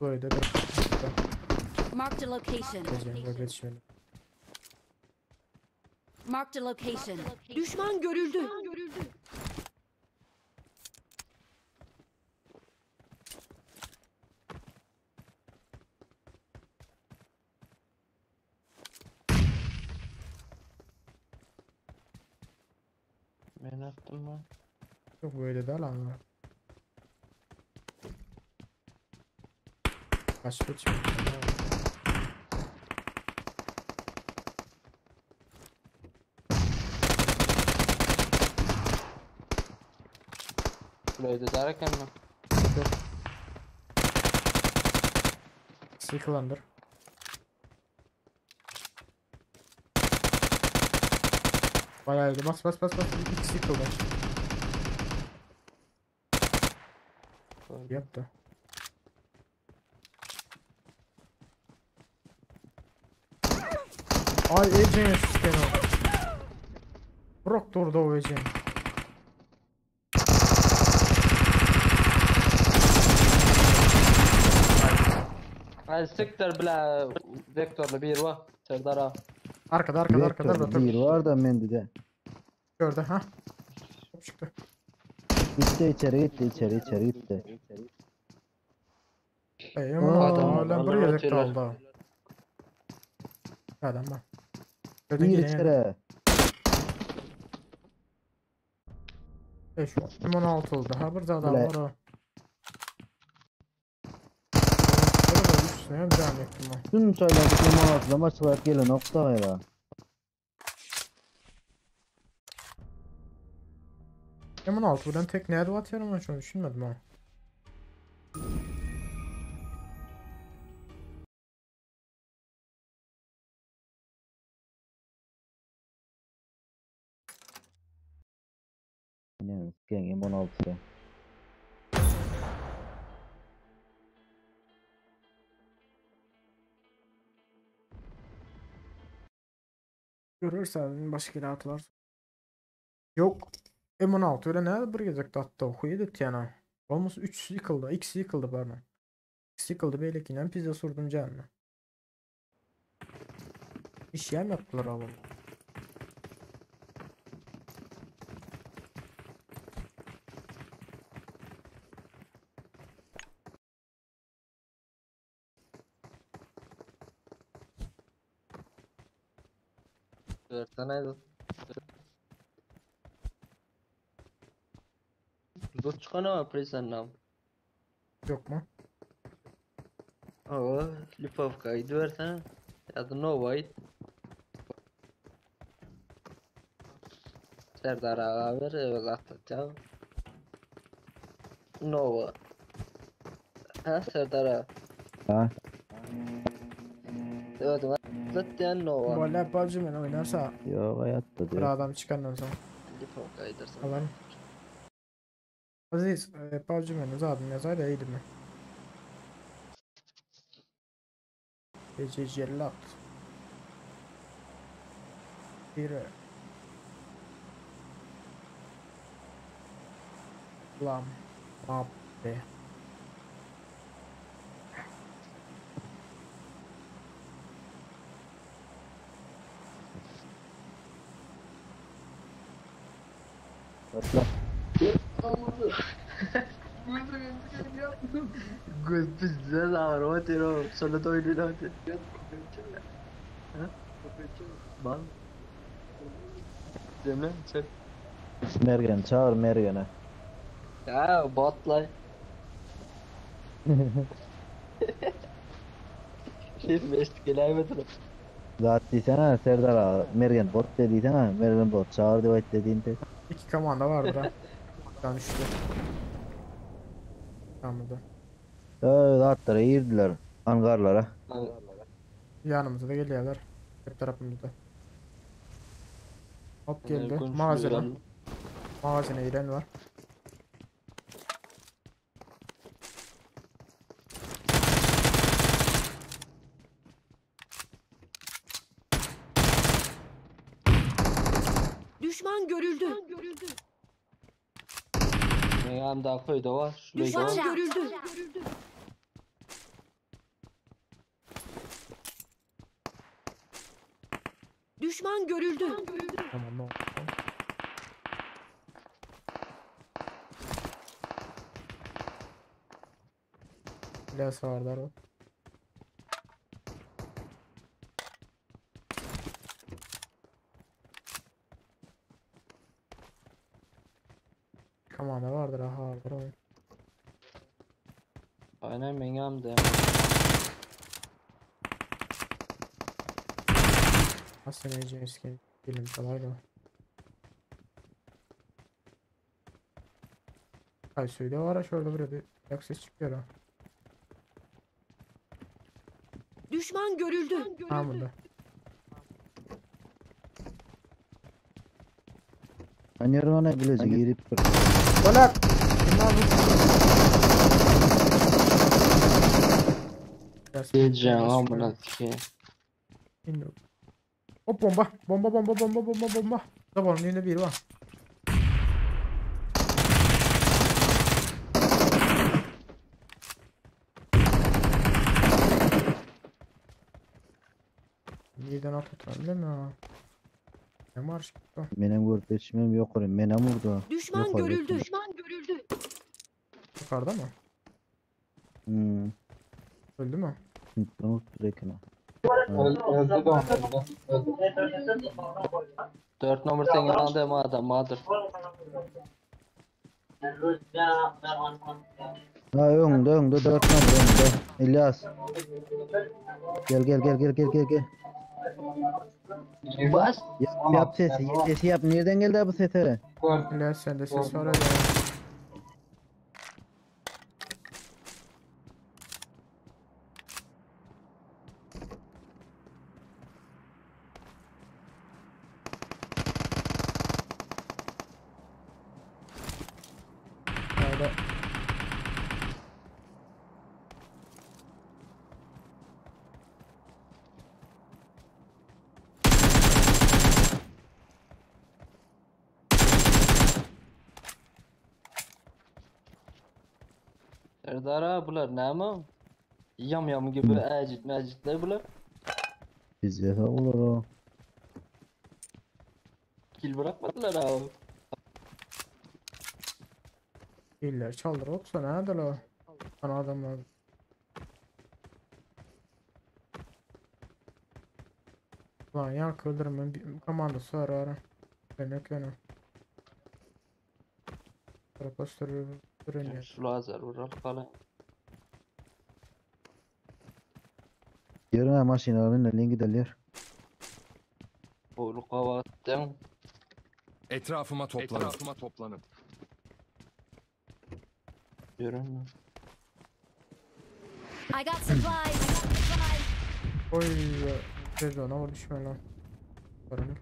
Böyle bir Marked a location. Geçeceğim, Marked a location. Düşman görüldü. Ben attım ben. Yok böyle de lan. Kaç geçmiyor. Böyle derken mi? Yok. Sıkılandır. Bayağı iyi. Bas bas bas bas. İkisi yıkıldı. Yaptı. Ay Ece sikeno. Brok durdu o Ece. Ay siktir bile vektörlü bir var. Serdar ağa. Arkada arkada arkada Vektörlü bir var da mende de. Gördü ha. Hop çıktı. Gitti içeri gitti içeri içeri gitti. Ey aman lan buraya yedek kaldı. Adam var. Gir içeri. 5 16 oldu. Ha bir adam var o. Üstüne devam ettim o. Tüm çaylar M16'da maçlar gelen nokta ya. M16 buradan tek nerede atıyorum ben şunu düşünmedim ha. Yani M16'da. Görürsen başka yere atılar. Yok. M16 öyle ne bir gezek attı okuyu yana. Olmasa 3 yıkıldı. 2 yıkıldı pardon. 2 yıkıldı beylekinden pizza sordum canına. İş yer mi yaptılar oğlum? Versene aýdyp. Bu çykana prisanam. Yok mu? Hawa, Lipovka gidiversene. Ya da Nova git. Serdar ağa ver, evet atlatacağım. Nova. Ha Serdar ağa. Ha. Evet atlat Nova. Vallahi PUBG men oynarsa Yok hayatta bir diyor. adam çıkandan sonra Lipovka gidersen. alalım. Aziz, e, PUBG menü zaten yazar iyiydi mi? DC Cellat. Bir Lam Mabbe. Atla. Göz bizde ağır o Sonra da oyunu Ha? Bak. Cemre çek. Mergen çağır Mergen'e. Ya bot lan. Beş gelemedi. Zat desene Serdar ağa. Mergen bot dediysene. Mergen bot çağır diye dediğinde. İki komanda vardır ha. Bir tane düştü. Tamam da. Evet atlara girdiler. Angarlara. Yanımıza da geliyorlar. Hep tarafımızda. Hop geldi. konuşmuyor Mağazana. lan. Mağazana giren var. Düşman görüldü. Meğem daha koydu var. Şurayı Düşman da. görüldü. Düşman görüldü. Tamam ne oldu? Biraz varlar o. Kamanda vardır aha vardır o. Aynen meğem de. Nasıl edeceğiz ki? Bilim kolay da. Ay söyle var şurada buraya bir yak ses çıkıyor ha. Düşman görüldü. Ha burada. Anıyorum ona bilece girip dur. Ola! Bunlar bu. Biraz- Geleceğim biraz amına sikeyim. İndi. Hop bomba. Bomba bomba bomba bomba bomba. Zavallı yine bir var. Birden at oturan değil mi ha? Ne marş gitti. Menem görüp geçmem yok oraya. Menem vurdu. Düşman Yok oraya. görüldü. Düşman görüldü. Yukarıda mı? Hmm. Öldü mü? Unuttum direkine. Öldü öldü de öldü. Öldü. 4 numara sen yanında mı adam mıdır? Ha önde önde 4 numara önde. İlyas. Gel gel gel gel gel gel gel. Bas. Yap, yap sesi, sesi yap. Nereden geldi bu sesi? İlyas sende ses var ya. Haydi. Serdar ağa bular ne mi? Yam yam gibi acit mecitler bular. Bizde olur o. Kil bırakmadılar abi. İller çaldır yoksa nerede la? Bana adamlar. Lan ýaňky öldürmen komandasy var ara. Demek ýöne. Tarafa sürünýär. Şu lazer vural falan. Ýörüň ha maşyna bineliň gidelim. Bolu kavattan. Etrafıma toplanın. Etrafıma toplanın. Yürüme. I got supplies. Oy, Rezona vur düşme lan. Görünür.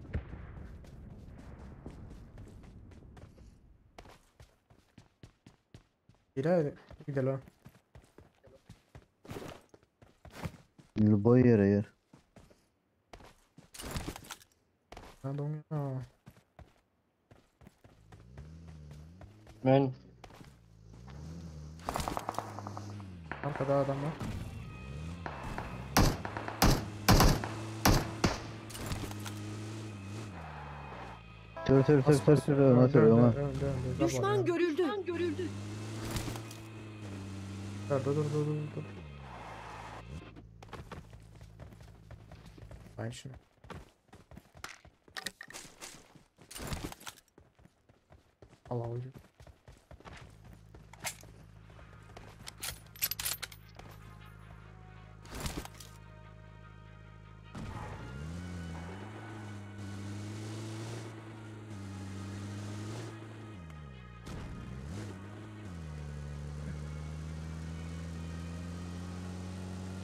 Gidelim, gidelim. Boy ýere ýer. Ha, don ya. Men Arkada adam var. Tür tür tür tür tür öňe tür Önde, öňe. önde, önde, önde. Düşman görüldü. Görüldü. Dur dur dur dur dur. Ben şunu. Allah Allah.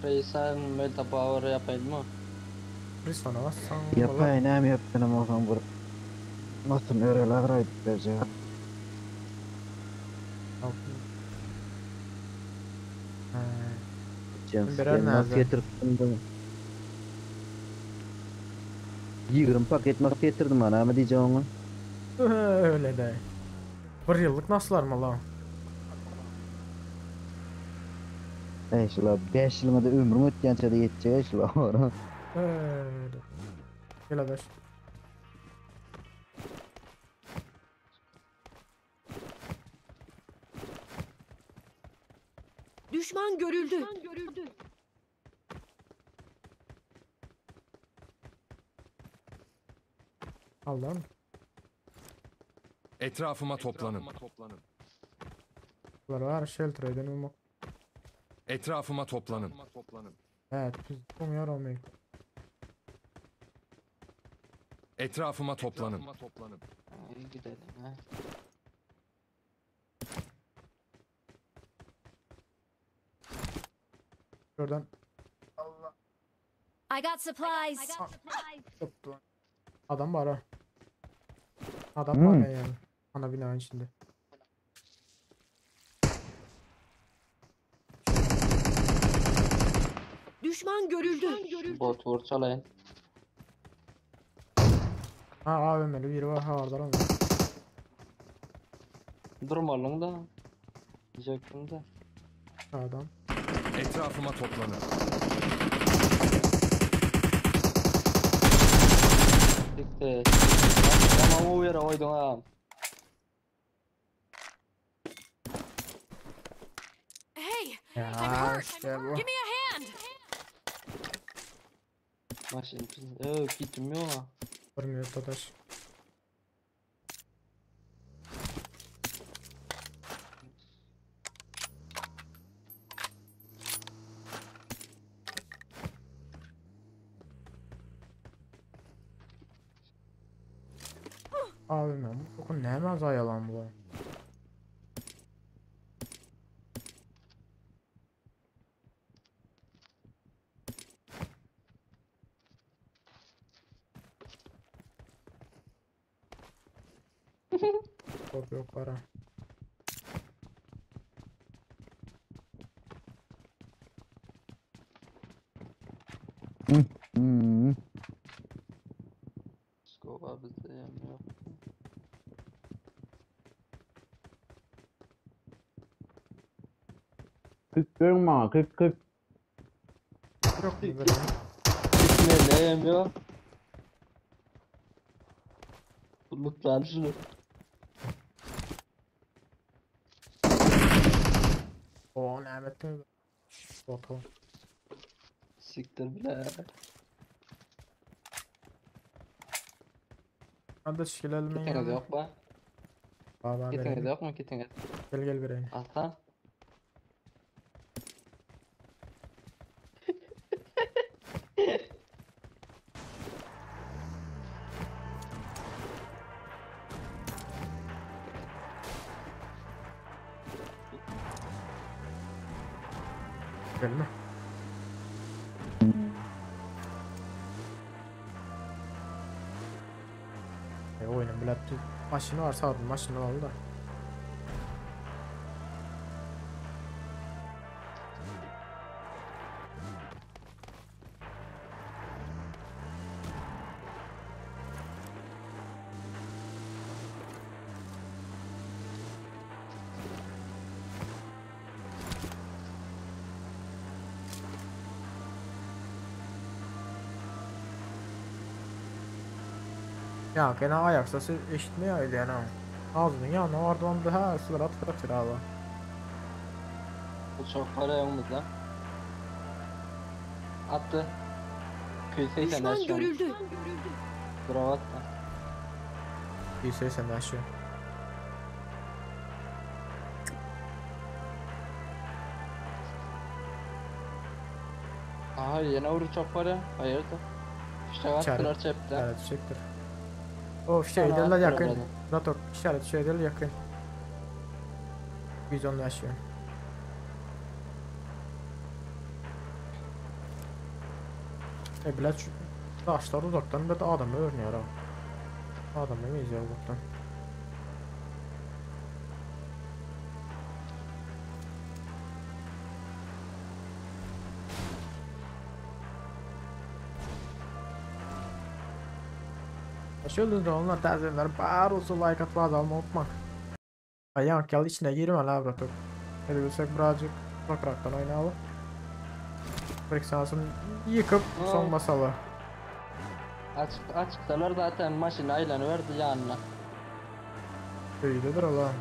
Reisen Melta Power yapayım mı? Bir sana bassan. Yapayın hem yaptım o zaman bur. Nasıl öreler aýdyp berjek. Birer Nasıl nerede? getirdim? 20 paket nasıl getirdim bana ama diyeceğim ona. Öyle de. Bir yıllık nasıllar mı lan? Ey şula 5 ýylyňa da ömrüň ötýänçe de ýetjek şula. Öyle. Gel adaş. Düşman görüldü. Allah'ım. Etrafıma toplanın. Bunlar var shelter eden olmak. Etrafıma toplanın. Evet, biz olmuyor olmayın. Etrafıma toplanın. İyi gidelim ha. Şuradan I got supplies. Tuttu lan. Adam var ha. Adam var Hmm. ya yani. Ana binanın içinde. Düşman görüldü. Bot vur çalayın. Ha AVM'li biri var ha orada lan. Durmalın da. Diyecektim de. Adam. Etrafıma toplanın. Dikti. Tamam o yere koydun ha. Hey, Ya I'm hurt. işte bu. Give me a hand. Maşın Yok gittim yok. Durmuyor dadaş. Abi ben bu koku ne hemen yalan bu. Top yok para. Hmm. Skoba bizde yem yok. Kırk görme 40 40. Yok mu böyle? Gitme ne yem yok. Lootlar şunu. O nimet mi? Botu. Siktir bile. Hadi gelelim Kitiňiz yok mu? Baba Kitiňiz yok mu kitiňiz? Gel gel vereyim. Aslan. Gelme. E oyunun bile maşını var sağ maşını aldı da. Ya gene ayak sesi eşitmiyor yani. Ağzının yanına vardı onu daha sıra atır abi. Bu çok para yanımızda. Attı. 280 Düşman aşağı. görüldü. Bravo attı. 180 aşağı. Aha yine vurdu çok para. Hayırdır? İşte attılar cepte. İşaret çektir. O şeylerle yakın. Zaten işaret şeylerle yakın. 110 aşağı. E bilet şu taşlar uzaktan bir de adamı örnüyor ha. Adamı mı izliyor uzaktan? Şöyle onlar təzələr bar olsa like atmağı da unutma. Ayak gel içine girme la bratok. Hadi bilsek birazcık topraktan oynayalım. Frekansını yıkıp son basalı. Açık açıktalar zaten maşina aylanıverdi yanına. Öyledir Allah.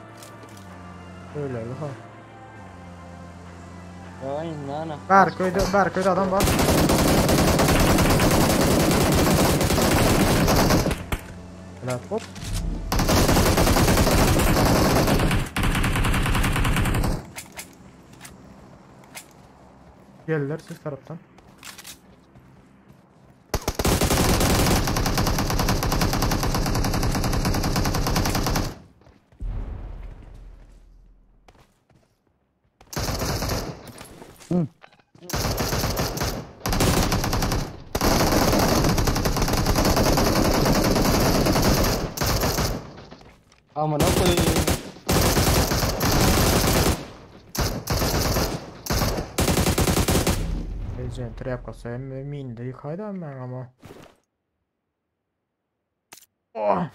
Öyle ha. Aynen ana. Berköy'de Berköy'de adam var. Evet hop. Geldiler siz taraftan. Hı. Amına koyayım. Ejjen trapkası hem minde yıkaydı ben ama. Oh!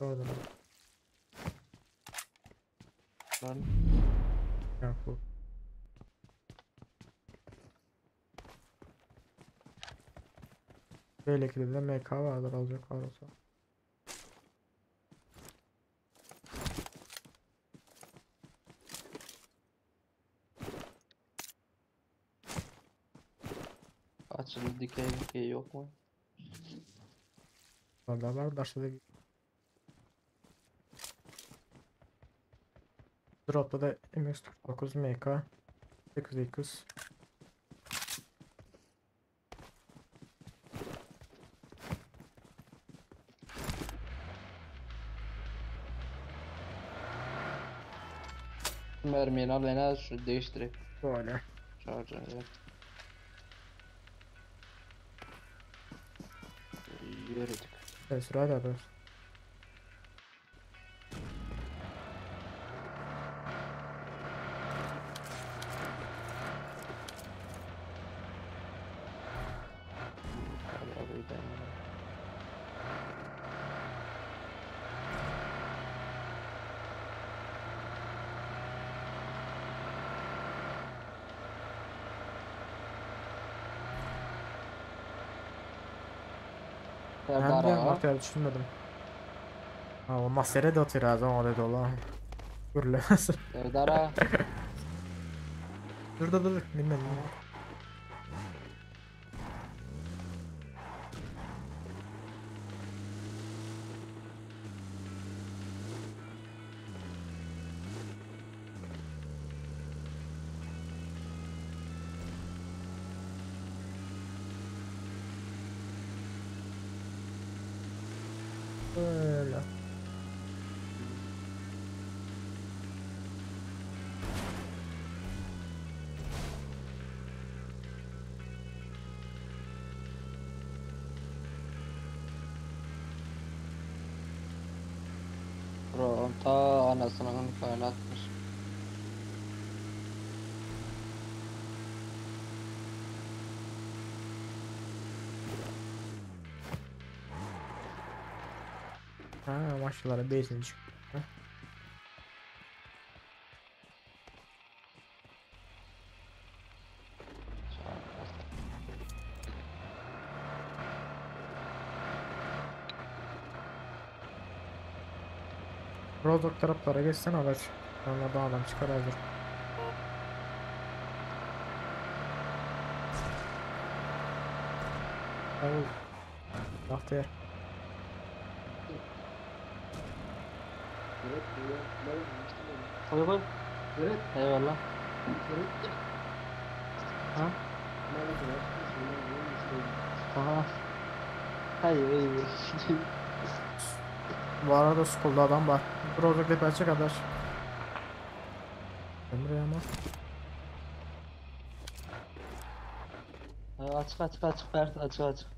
Doğru lan. Lan. Ya bu. Belki de MK vardır alacak var olsa. Açılı dikey dikey yok mu? Var da var da aşağıda Drop'ta da MX-49 MK 8x. Mermiyi al beni şu değiştireyim. Böyle. Şarjı evet. Yürüdük. Evet sırayla da. Näme Serdar diýýän aga. Bagtyýar düşünmedim. Ha, o masere de otyr az oňa dedi ola. Gürlemez. Serdar aga. Dur dur dur minme minme. Öyle. Bro, ta anasynyň nikahyny atmyş. Ha maşallah bezini çıktı. Rozok taraflara geçsen araç. Onlardan adam çıkar hazır. Tamam. Bahtiyar. Koy koy. Eyvallah. Ha? Aha. Hayır hayır. Bu arada school'da adam var. Rozok tepesi kadar. Emre ama. Açık açık açık Bert açık açık.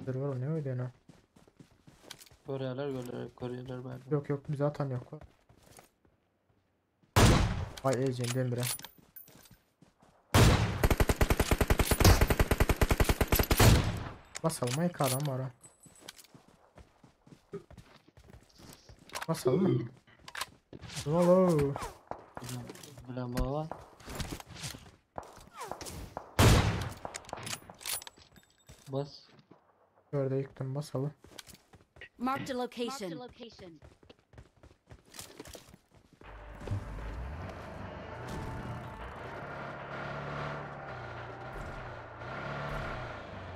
Dur oğlum ne öyle ha? Görüyorlar görüyorlar görüyorlar beni. Yok yok zaten yok. Vay ecem Demire. Basalım ay adam var ha. Basalım mı? Alo. Bilen baba. Bas. Dörde yıktım basalım. Marked a location.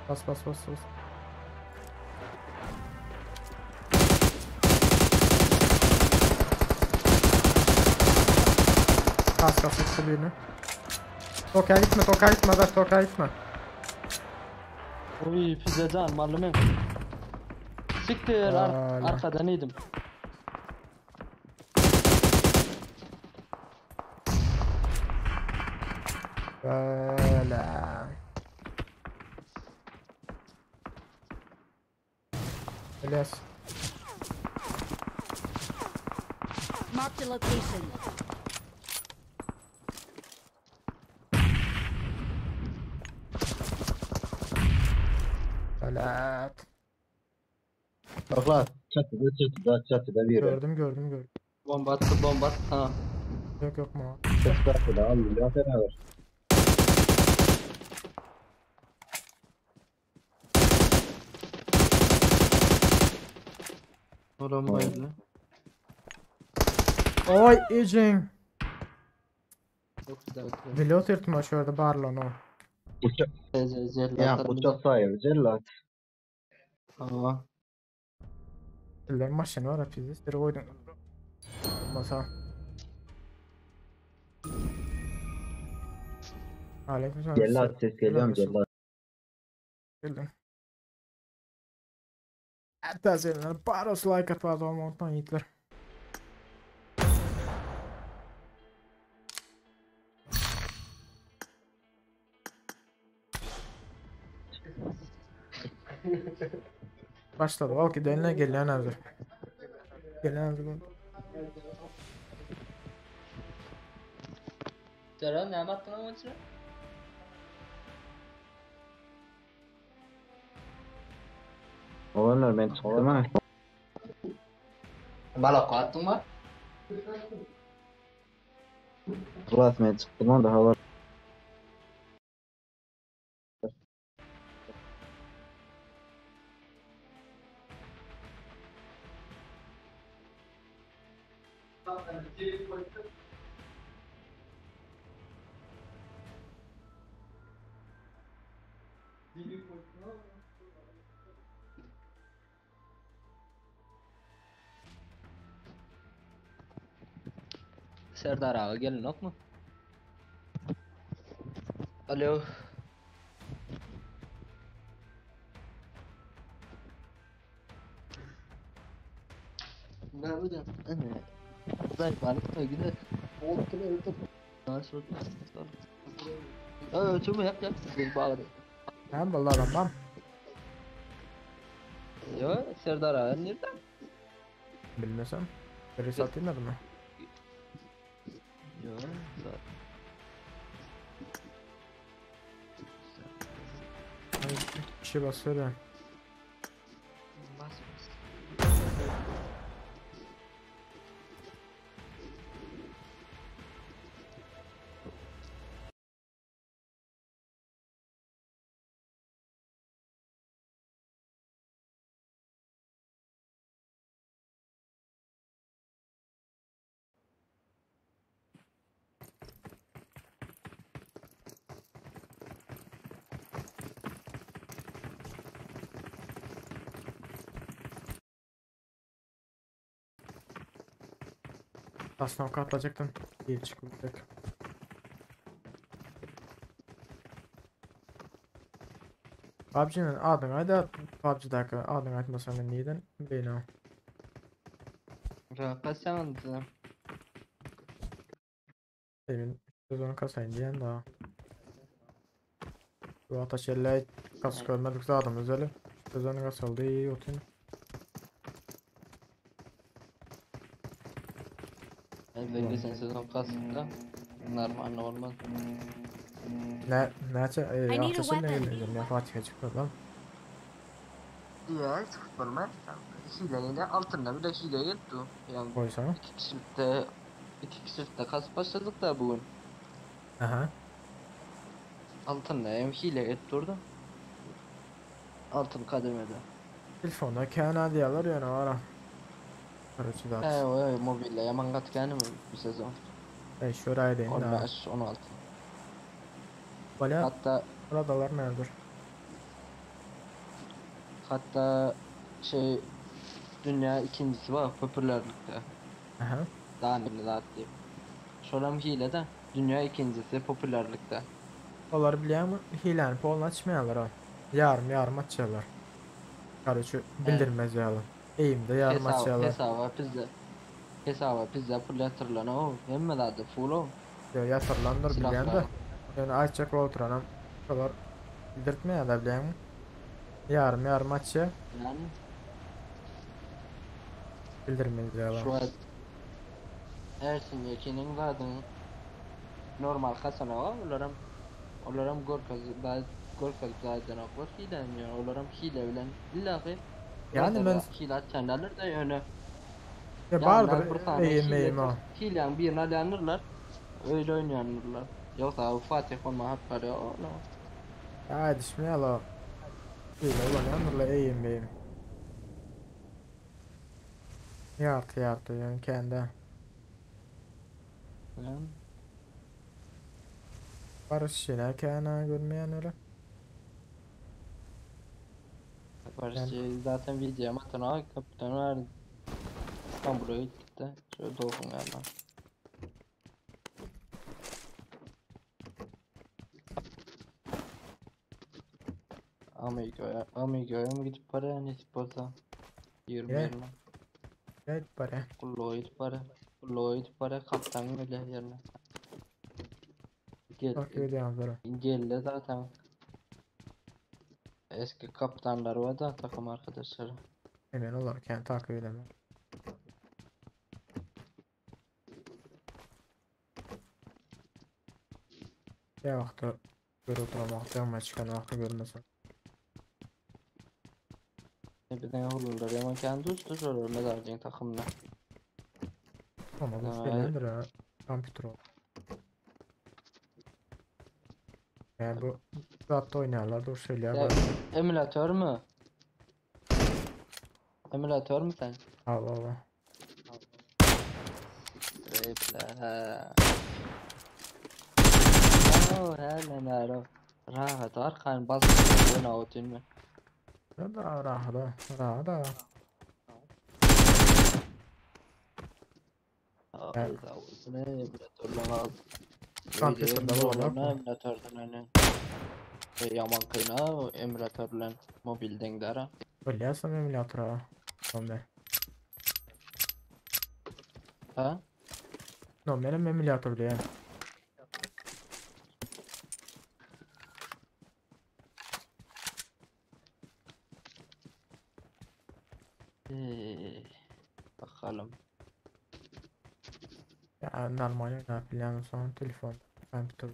Bas bas bas bas. Kas kas yıktı birini. Tokay gitme tokay gitme da tokay gitme. Oy pizzacan malımım. Siktir ar Hala. arkadan idim. Böyle. Elias. Marked a location. Evet. Bak çatıda çatıda çatıda biri. Gördüm gördüm gördüm. Bomba attı bomba attı sana. Yok yok mu? Çatıda çatıda al ya beraber. Oran bayıldı. Oy Ecem. Çok güzel. Dili oturtma şurada barlon o. Uçak Cellat. ya uçak sahibi cellat. Tamam. Diller maşın var hepsi. Bir koydum. Masa. Aleykümselam. Cellat ses geliyor mu cellat? Geldim. Hatta seninle paros like atmadı olmayı unutmayın yiğitler. Başladı. Okey denile gelen hazır. Gelen hazır. Ceren ne yaptın onun için? Olanlar ben çıktım ha. Balak attın mı? Klas ben çıktım ha daha var. Serdar aga gelenokmy? Alo. Ne bileyim. Hani. Zayıf balık da gider. Oldu öldü. Nasıl? Ölçümü yap yap. Bir bağlı. Hem vallahi adam bam. Yo Serdar ağa nerede? Bilmesem. Biri satayım mı? Yo. Ay, bir şey basıyor ya. Bas bas. Aslında ok atlayacaktım. İyi çıkmayacak. PUBG'nin adyny aýda PUBG'daky adyny aýtmasaň men nirden bileýin o. Rahat sen. Emin sezonu kasayın diyen daha. Bu ataş elle kas görmedik zaten özeli. Sezonu kasıldı iyi oturun. Ben geçen sezon kastım Normal normal. Ne näçe I need a ataş elle weapon. geldim ya Fatih'e çıkmadı lan. Ya hiç futbol Hileyle altında bir de hile yoktu. Yani Koysana. iki kişilikte iki kişilikte kas başladık da bugün. Aha. Altında hem hile ettirdi. Altın kademede. Telefonda kana diyorlar yani ara. Karıcı da. He o mobille yaman kat mi bu sezon? E şuraya deyin daha. 15 16. Bala Hatta Radalar neredir? hatta şey dünya ikincisi var popülerlikte. Aha. Daha ne daha diyeyim. Şolam hile de dünya ikincisi popülerlikte. Olar bilýärmi? Hileni polny açmaýarlar o. Yarım yarım açýarlar. Karıcı bildirmez ýaly. Eýimde yarım Hesaba, açýarlar. hesaba pizza. Hesaba pizza pul ýatyrylan o. Hemme zady full o. Ýa ýatyrylandyr bilýän de. Silahlar. Yani açjak oturanam şolar bildirtmeýär da bilýärmi? Yarım yarım açýar. Yani Bildirmez ýaly. şu an Ersin Yekin'in zaten normal kasana o. Olaram olaram gorkaz da gorkaz zaten oklar hile yani olaram hile bilen illahi Yani ben hile açanlar da öyle. ya bardyr eýim eýim o. Hilenin birini alyanırlar. Öyle oynayanırlar. Yoksa o Fatih olma hakları o. No. Ya düşmeýär o. Hile ulanýandyrlar eýim eýim. Ýarty ýarty yani kendi. Yani. Barış şeyler kana görmeýän öyle. Barış zaten video atan o kaptan var. İstanbul'a gitti. Şöyle doğum galiba. Amigo'ya, Amigo'ya mı gidip para nasip olsa? 20 Ne? yerine. Evet para. Lloyd para. Lloyd para kaptan öyle yerine. Gel, Takip edýän geldi zaten. Eski kaptanlar var da takım arkadaşları. Emin olar kendi takip edemem. Ya wagtda görüp oturan wagtda çıkan wagtda görmesen. Bir tane olurlar ama kendi uçtu şöyle mezarcının takımına. Ama bu Ha, şeylerdir ha. Kompüter ol. Yani bu zaten oynarlar doğru söylüyor. Ya, emülatör mü? Emülatör mü sen? Allah Allah. Bile. Oh, hele nere. Rahat arkan bas oyna otun ben. Ya da rahada, rahada. Hayda olsun emülatörden al. Kompüterde var lan. Emülatörden hani. Yaman kıyna emülatörlen mobilden dara. Bilýärsen emülatora. Onda. Ha? No, menem emülatör bilýän. Ee, bakalım. Ya normal oynap bilýän soň telefon, kompüter.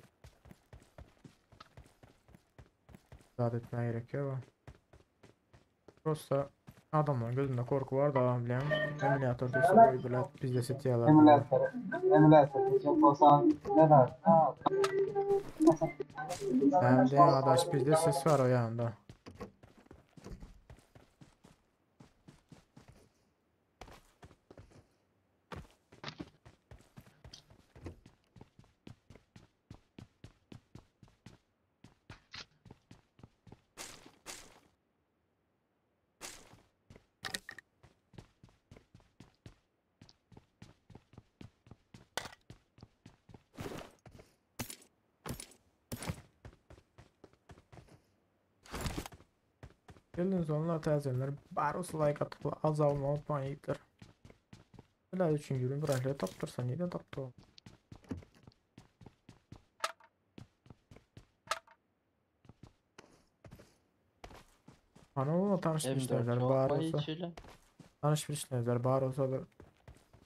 Zat etmeye gerek yok. Prosta adamların gözünde korku var da bilýän. Emülatör diýse goý bilet bizde setýärler. Emülatör, emülatör diyecek olsan ne dersin? Ha. Hem de adaş bizde ses var o yanında. Geldiniz onlar təzələr. Barus like atıp az alma unutmayın yiğitler. Helal üçüncü gün bırakıyor. Taptırsan neden taptı o? Ana onunla tanışmışlar. M4 Bar çok olsa. içiyle. Tanışmışlar. Bar olsa da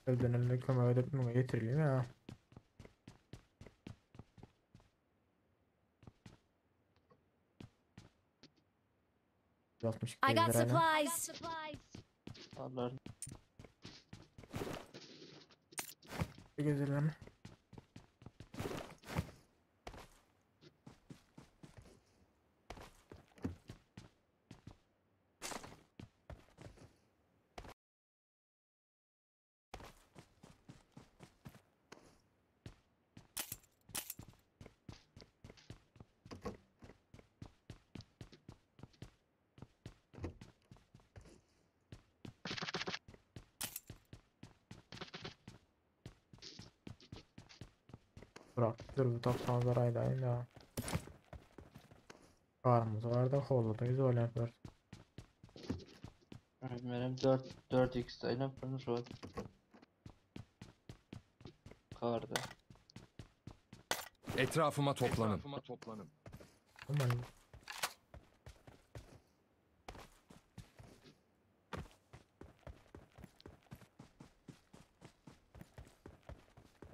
evden eline kömek edip bunu getirelim ya. I got lirayla. supplies. Allah Bir gezelim. Bırak dur bu tapsanlar aydayım ya. Karımız var da kolda da güzel oynatlar. Benim 4 4x ile bunu şu Kardı. Etrafıma toplanın. Aman.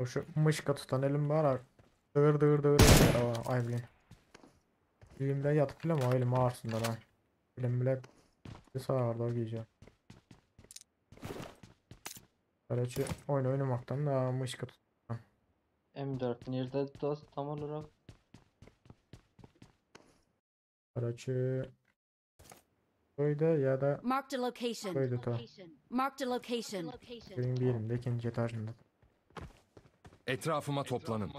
O şu mışka tutan elim var ar. Dır dır dır dır. O, ay bilin. Elimde yatıp bile ama elim ağırsın da lan. Elim bile bir sağardı o gece. Karaçı oyun oynamaktan da mışka tut. M4 nerede dost tam olarak? Karaçı Koydu ya da Marked a location. koydu ta. Marked a location. Benim bir yerimde ikinci etajında. Etrafıma toplanın.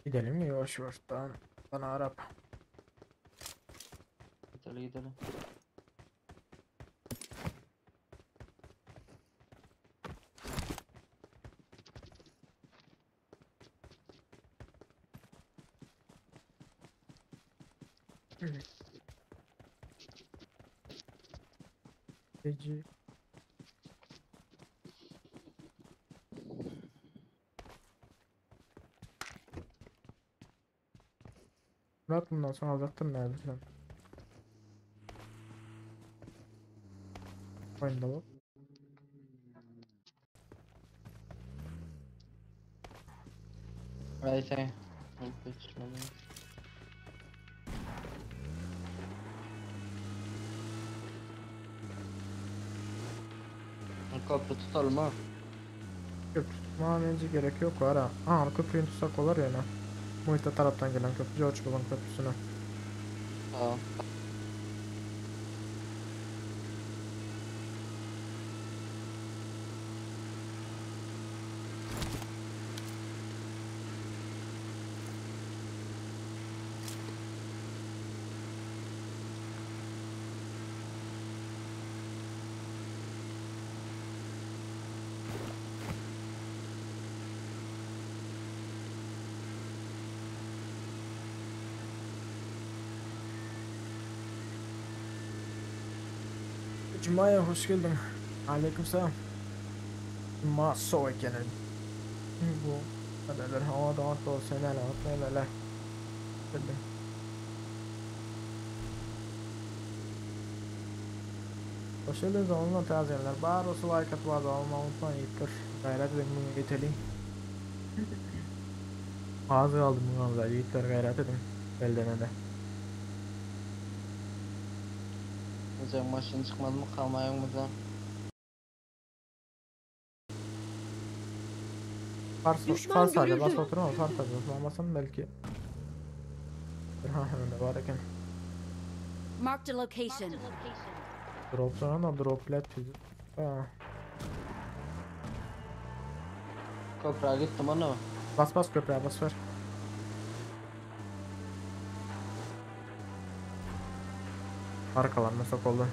Gidelim mi yavaş yavaştan? Bana Arap. Gidelim gidelim. Peki. Murat bundan soň aljakdym näbilsem. Oýunda bol. Ay sen. Köprü tutalım ha. Köprü tutmaya bence gerek yok var ha. Aa köprüyü tutsak olur yani. Muhit'e taraftan gelen köprü, George Bull'un köprüsünü. Tamam. Cuma'ya hoş geldin. Aleykümselam. Cuma soğuk gene. Bu kadarlar hava da at olsa neler at neler. Geldin. Hoş geldiniz onunla tazeler. Bar olsa like atıp abone olmayı unutmayın. Yiğitler. Gayret edin bunu yetelim. Az kaldı bunu da yiğitler gayret edin. Elden de. Hocam maşın çıkmadı mı kalmayın mı da? Far, Düşman far sadece bas görüldü. oturma far sadece olmasın belki. Ha hemen de var eken. Marked a location. Drop sonra da droplet bizi. Ha. Köprüye gittim onu. Bas bas köprüye bas ver. Arkalanma sok oldu.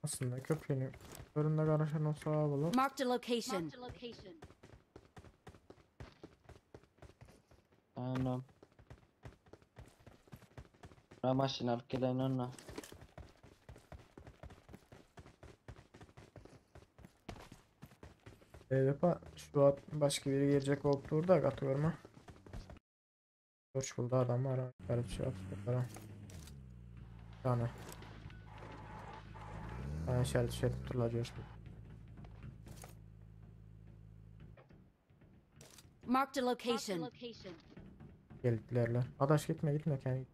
Aslında köprünün önünde karışan olsa bulur. Marked a location. Anam. Ben maşın alıp gelen onu. Evet şu an başka biri gelecek olup durdu da katı görme. Hoş buldu adam var. Garip şey yaptılar. Bir tane. Bir tane işaret şey tutturlar George Bull. Marked a location. Geldilerler. Adaş gitme gitme kendi.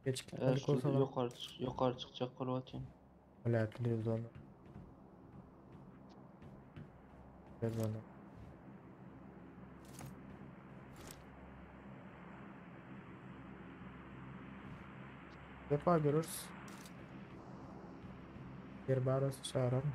Geç Evet, gitmedik şu olsa da. yukarı, yukarı çıkacak kol atayım. Öyle yaptırıyoruz onu. Biraz onu. Defa görürüz. Bir barası çağıralım.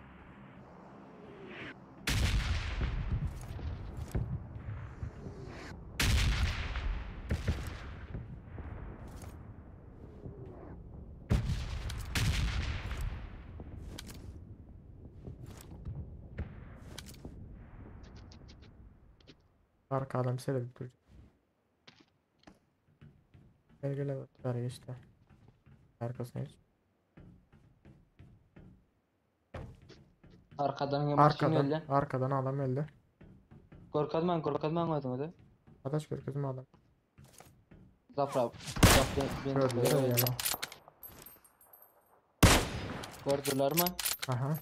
Arka adam seyredip duracak. Gel gel evet işte. Arkasına geç. Arkadan maşın Arkadan, geldi. arkadan adam öldü. Korkazman korkazman koydum hadi. Adaş görkezim adam. Zafra. Zafra beni Gördüler öldü. ya. Gördüler mi? Aha.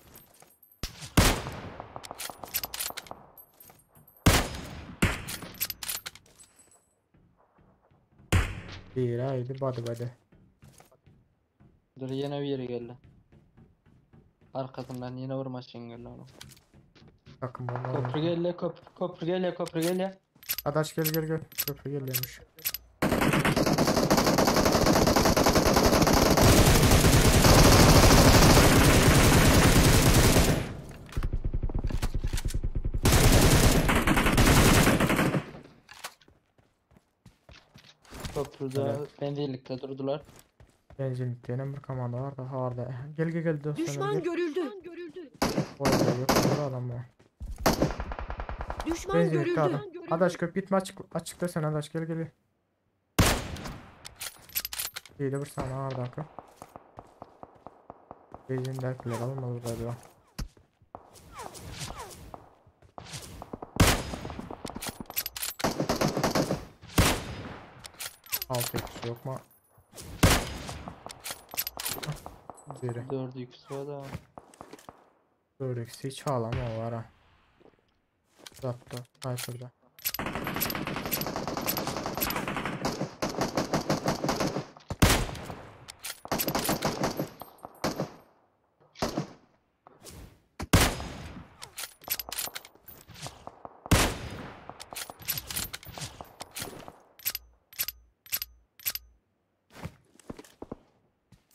Bir haydi body body. Dur yine bir yere geldi. Arkasından yine vur maşın geldi onu. Takım bomba. Köprü geldi köprü, köprü geliyor köprü geliyor. Adaş gel gel gel. Köprü geliyormuş. Şurada Evet. benzinlikte durdular. Benzinlikte ýene bir komanda bar da harda. Gel gel gel dostum. Düşman Gel. görüldü. Orada yok burada adam var. Düşman Benzinlikte görüldü. adam. Adaş köp gitme açık açıkta sen adaş gel gel. Gel bir sana ardaki. Benzindekiler almadı galiba. Altı eksi yok mu? Biri. 4x var da. 4 eksi hiç ağlama var ha. Zatta, Sniper'da.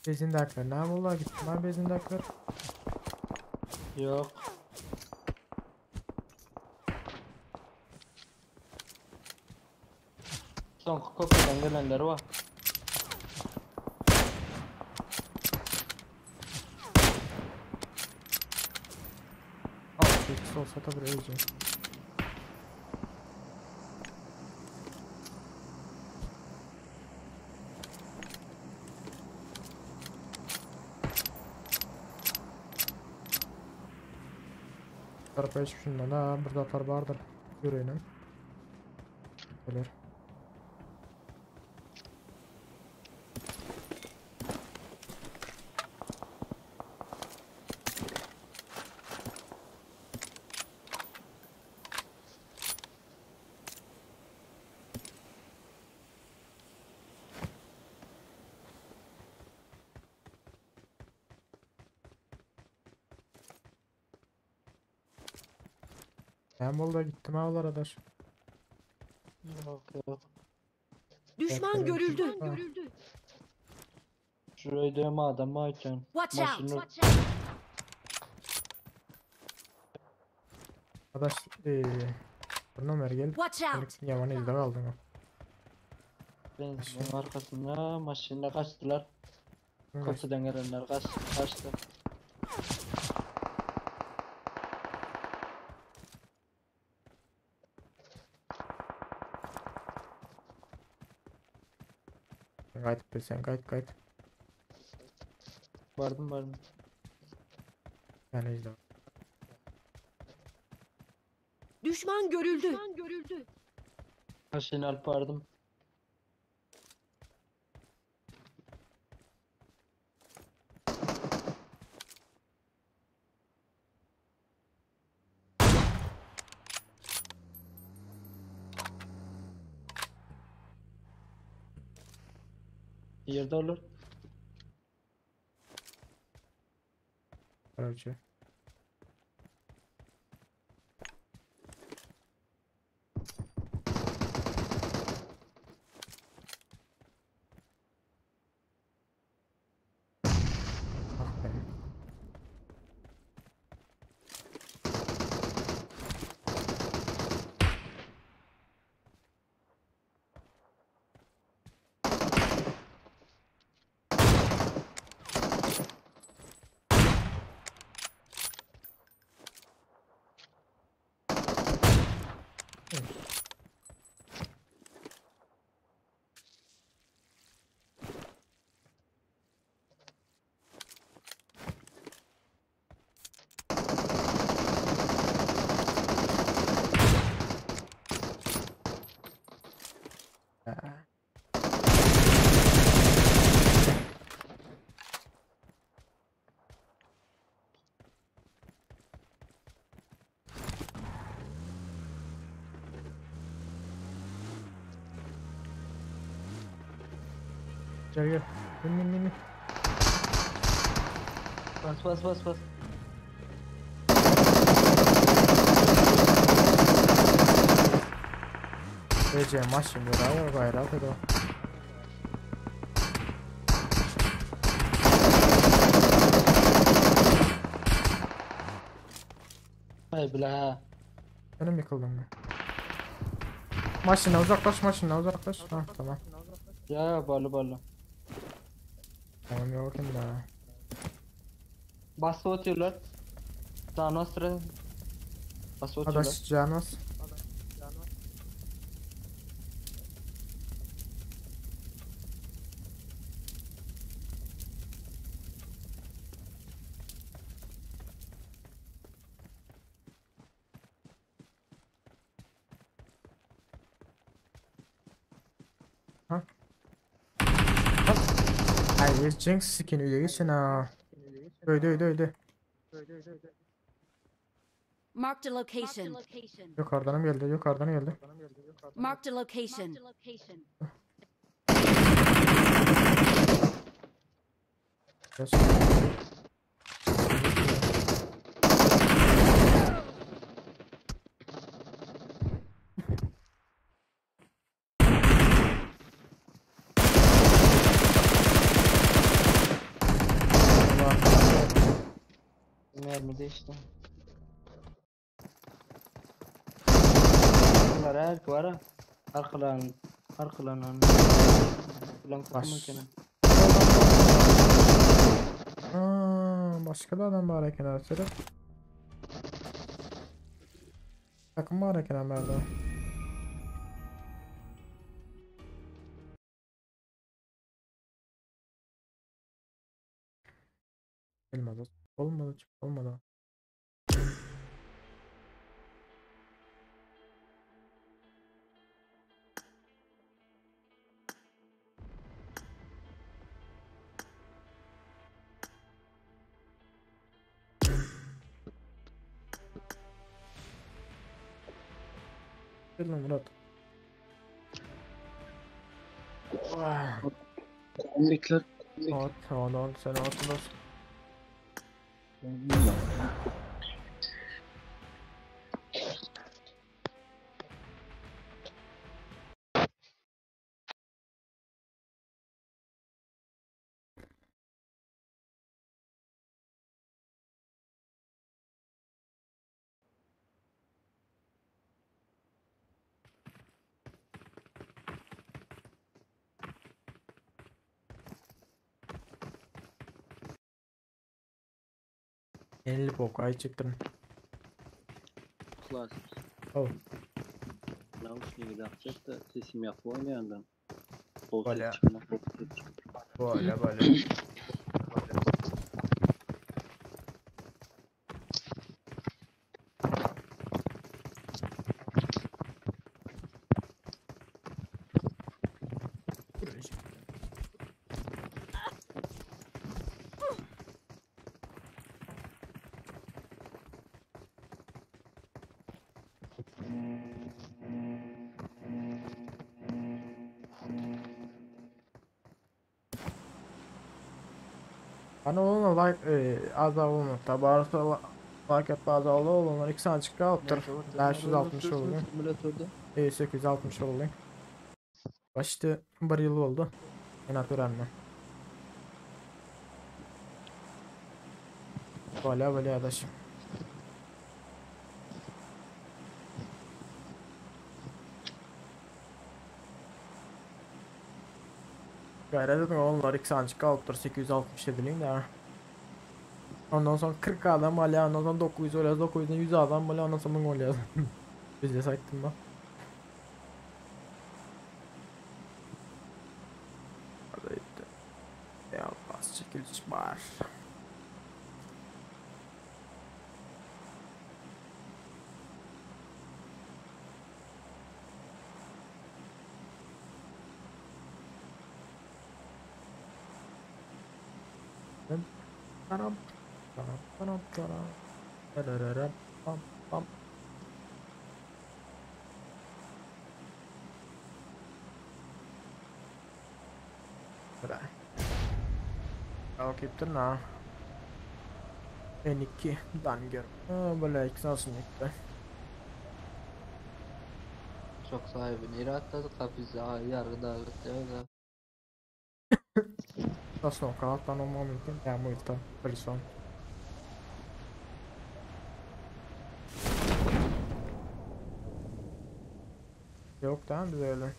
Bezindekiler ne buldular gitti lan bezindekiler. Yok. Son kopyadan gelenler var. Altı eksi olsa da bir öleceğim. Tarafa hiç şundan ha burada atar vardır. Yüreğinin. Gelir. Ben vallahi gittim ha olar adaş. Yok yok. Düşman görüldü. Ha. Şurayı dövme adam var iken. Watch out. Maşını Adaş Bundan beri gel. Watch out. Yaman izde kaldın ha. benzinin arkasında maşınla kaçtılar. Kaç- Kapıdan gelenler kaçtı. Kayıt bilsen kayıt kayıt. Vardım vardım. Yani izle. Düşman görüldü. Maşını alıp vardım. Yerde olur. Aracı. Ah be. Ya. Gel gel. Bin bin bin. bin. Bas bas bas bas. Ece maşın bravo gayrat edo. Hay bile ha. Benim yıkıldım mı? Maşına uzaklaş maşına uzaklaş. Ha tamam. Ya ya boldy boldy. Tamam yok eken da. Basyp otyrlar. Danostra. Basyp otyrlar. Adaş Janos. Ha? Ay Jinx skin öýe geçin ha. Öýde öýde öýde. Marked a location. Yukarıdan geldi, yukarıdan geldi. Marked a location. Yes. Mermi değişti. Bunlar her var ha. Arkalan, arkalanan. Ulan Baş. takım Aa, başka da adam var eken arasında. Takım var eken nerede? Olmadı. Olmadı. Olmadı. Gel lan Murat. Bekler. Ot, ondan sen otuz. Elli bok ay çıktın. Klas. Oh. Nauşnigi dakjak da sesim ýapyp oýnaýandan. Bol ses Bolýa. çykma, bol ses çykma. Böyle böyle. Bana olma like e, az olma barsa like et bazı oldu onlar 2 saniye çıktı alıptır. 560 oldu. Simülatörde. E, 860 oldu. Başta bir yıl oldu. En öğrenme. Böyle böyle adaşım. Gayret edin onlar 2 saniye kalıptır 867 de. Ondan sonra 40 adam oluyor, ondan sonra 900 oluyor, 900'den 100 adam oluyor, ondan sonra 1000 oluyor. Biz de sayttım ben. Hadi gitti. Ya bas çekiliş var. Taram, taram, taram, taram. Tarararam, pam, pam. Bra. Okey, na. N2 Danger. Böyle ikisi gitti. Çok sahibi. Nereye atladık biz ya? Yargı dağıttı. Nasıl kanattan olmam mümkün. Yani bu ilta person. Yok tamam biz öyle.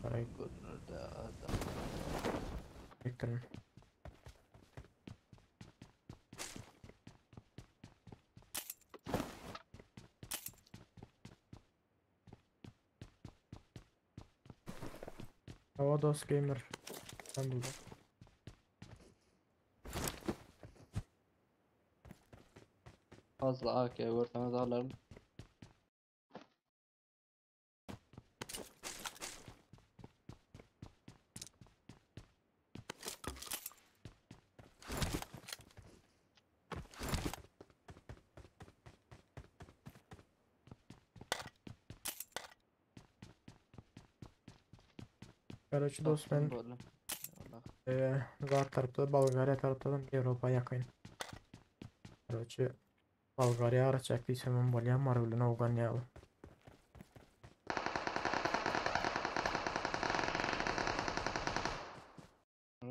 Parayı Görünürde adam. biriktirin. Hava Dost Gamer. Ben buldum. Fazla AK görseniz alırım. Karaçı dost ben Böyle. Zat tarafta Bulgariya taraftan Avropa yakın. Karaçı Bulgariya ara çektiysem ben bolýan mar bilen Awgan ýaly.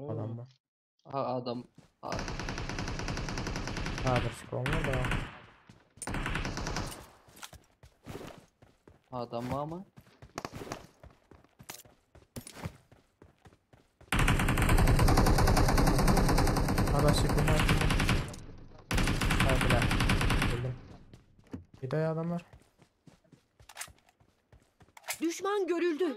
Adam mı? Ha adam. Ha, Häzir çıkmalı da. adam var mı? Ada çıkma. Hadi la. Öldüm. Bir de adamlar. Düşman görüldü.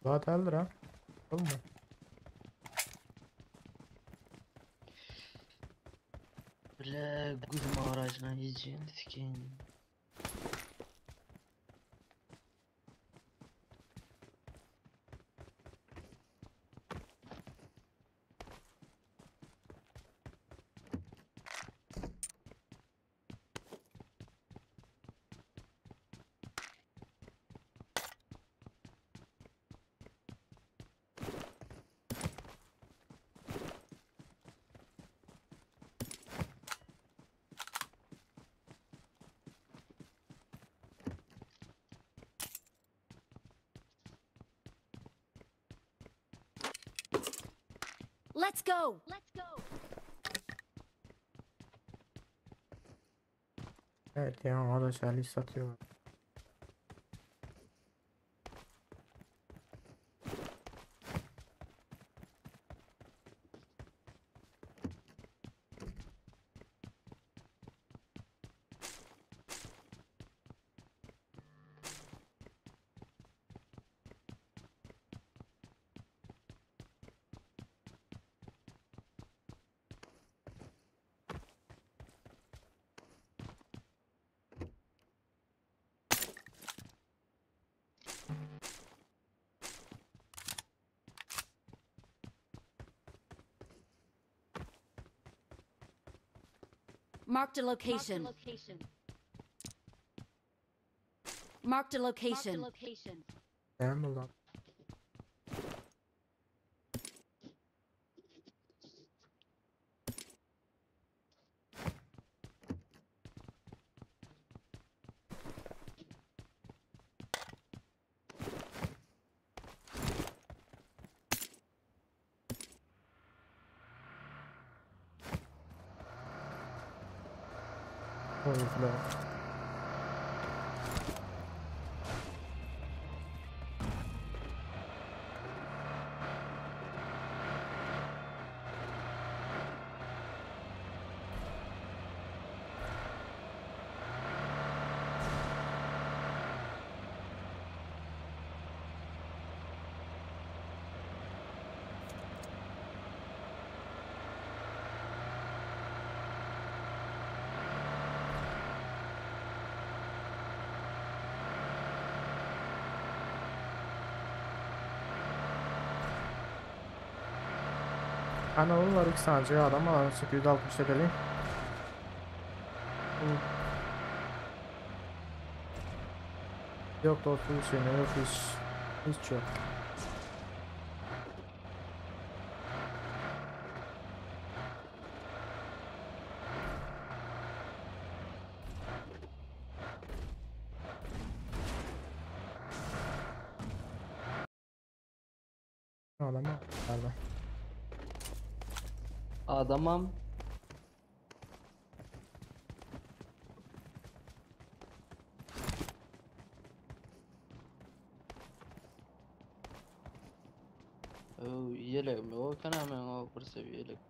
Daha deldir ha. Olma. Bile gözüm aracına yiyeceğim sikeyim. Let's go. Let's go. Evet ya o da şerli satıyor. Marked a location. Marked a location. Ben buldum. Oldu. Kanalı var iki sadece adam alan 860 tepeli. Yok dostum şey yok hiç. Hiç yok. Adam var. Adamam. Ýelegim ýok eken ha meň o bir sewiýelik.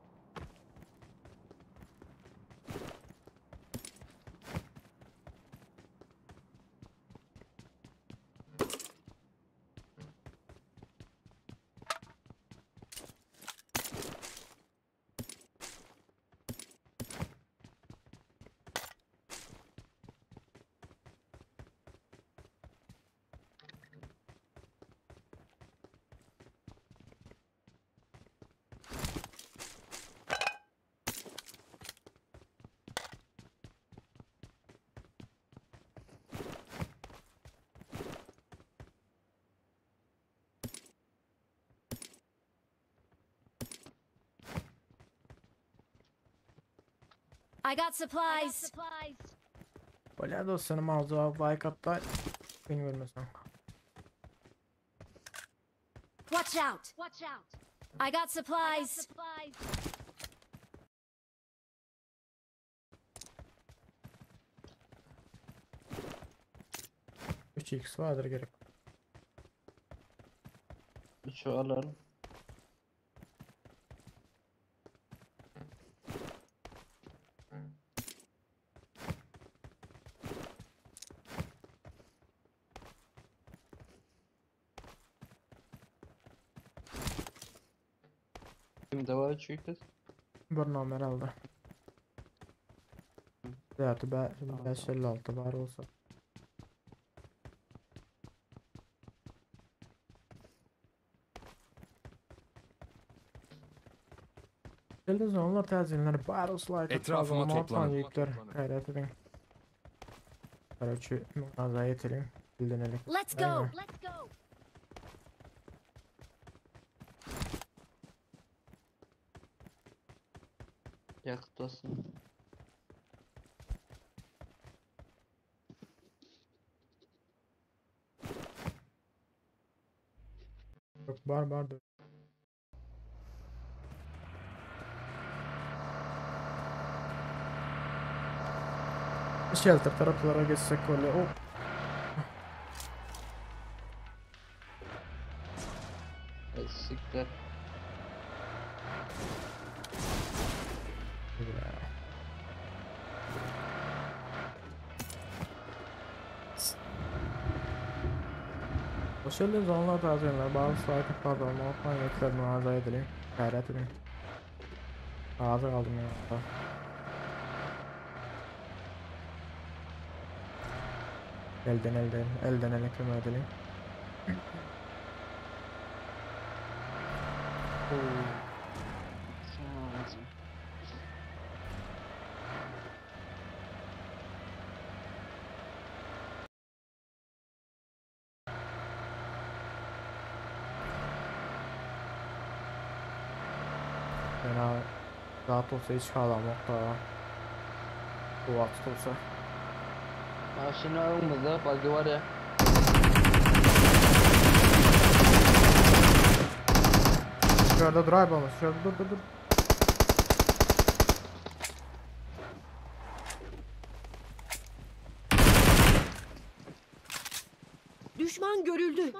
I got supplies. Bolýar dostlarym mawzuga like atda beni görmesen. Watch out. I got supplies. Üç x vardır gerek. Üçü alalım. Kimde var üç kız? Bir nomer aldı. Dörtü be, 556 var olsa. Elde onlar tercihler bar olsa like Etrafıma toplanın. Yükler. Gayret edin. Karaçı mağazaya yetelim. Bildinelim. Let's go. Yakıt olsun. Yok bar bar dur. Shelter taraflara geçsek öyle. Oh. Siktir. Hoş geldiniz onlar taziyonlar. Bazı sakin pardon. Alttan yetkiler mağaza edelim. Gayret edin. Ağzı kaldım ya. Elden elden elden ele kömek edelim. Fena rahat olsa hiç halamok da. Bu vakit olsa. Maşina önümüzde buggy var ya. Şurada drive olmuş. Şurada dur dur dur. Düşman görüldü.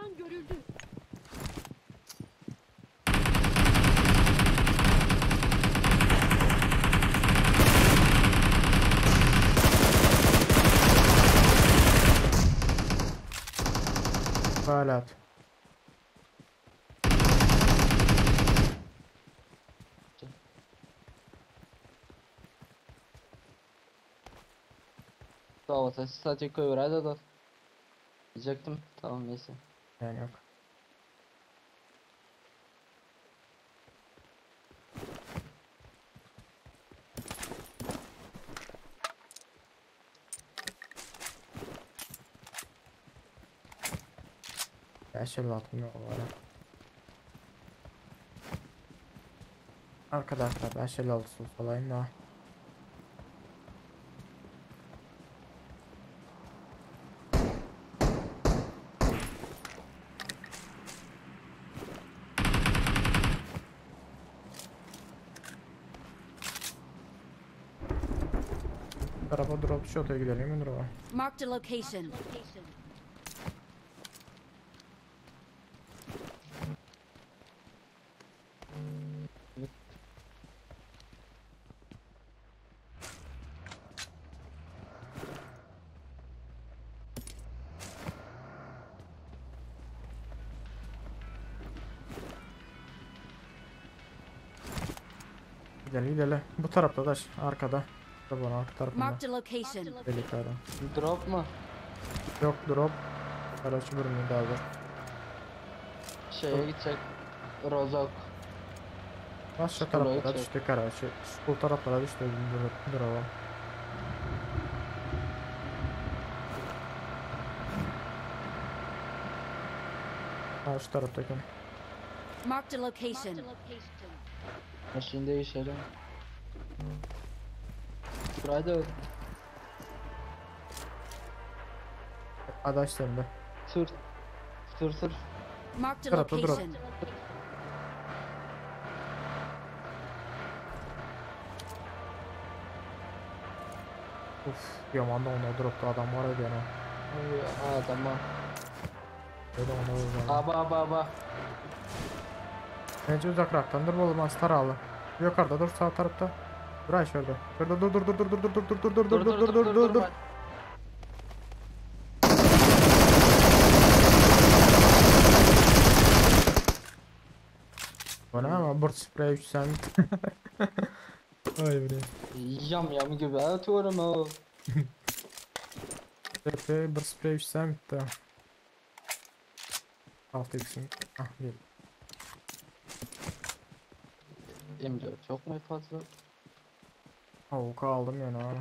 Böyle at. Tamam sadece koy ver hadi da. Diyecektim. Tamam neyse. Yani yok. Şöyle atmıyor var. Arkadaşlar ben şöyle olsun olayım da. Tarafa drop shot'a gidelim mi drop'a? Marked a location. Gideli gideli. Bu tarapda daş arkada. Drop'un arka tarafında. Marked a location. Delik adam. Drop mu? Yok drop. Araç bölümünde abi. Şeye gidecek. Rozok. Başka Skula taraflara gidecek. düştük araç. School taraflara düştü. Drop'a. Ha şu taraftaki. Marked a location. Maşın değişelim. Burayı da Adaş sende. sür. Sür sür. Marked a Tarafta drop. location. Uf, yaman da onda dropta adam var ya gene. Ha tamam. Öyle onda vuracağım. Aba aba aba. Bence uzakraktandır bu olmaz taralı. Yukarıda dur sağ tarafta. Dur ay şurada. Şurada dur dur dur dur dur dur dur dur dur dur dur dur dur dur dur. Bu ne ama burt sprey 3 sen. Ay bre. Yam yam gibi atıyorum o. Tepe bir sprey 3 sen bitti. 6 x'in. Ah gel. M4 çok mu fazla? Avuka aldım yani ha.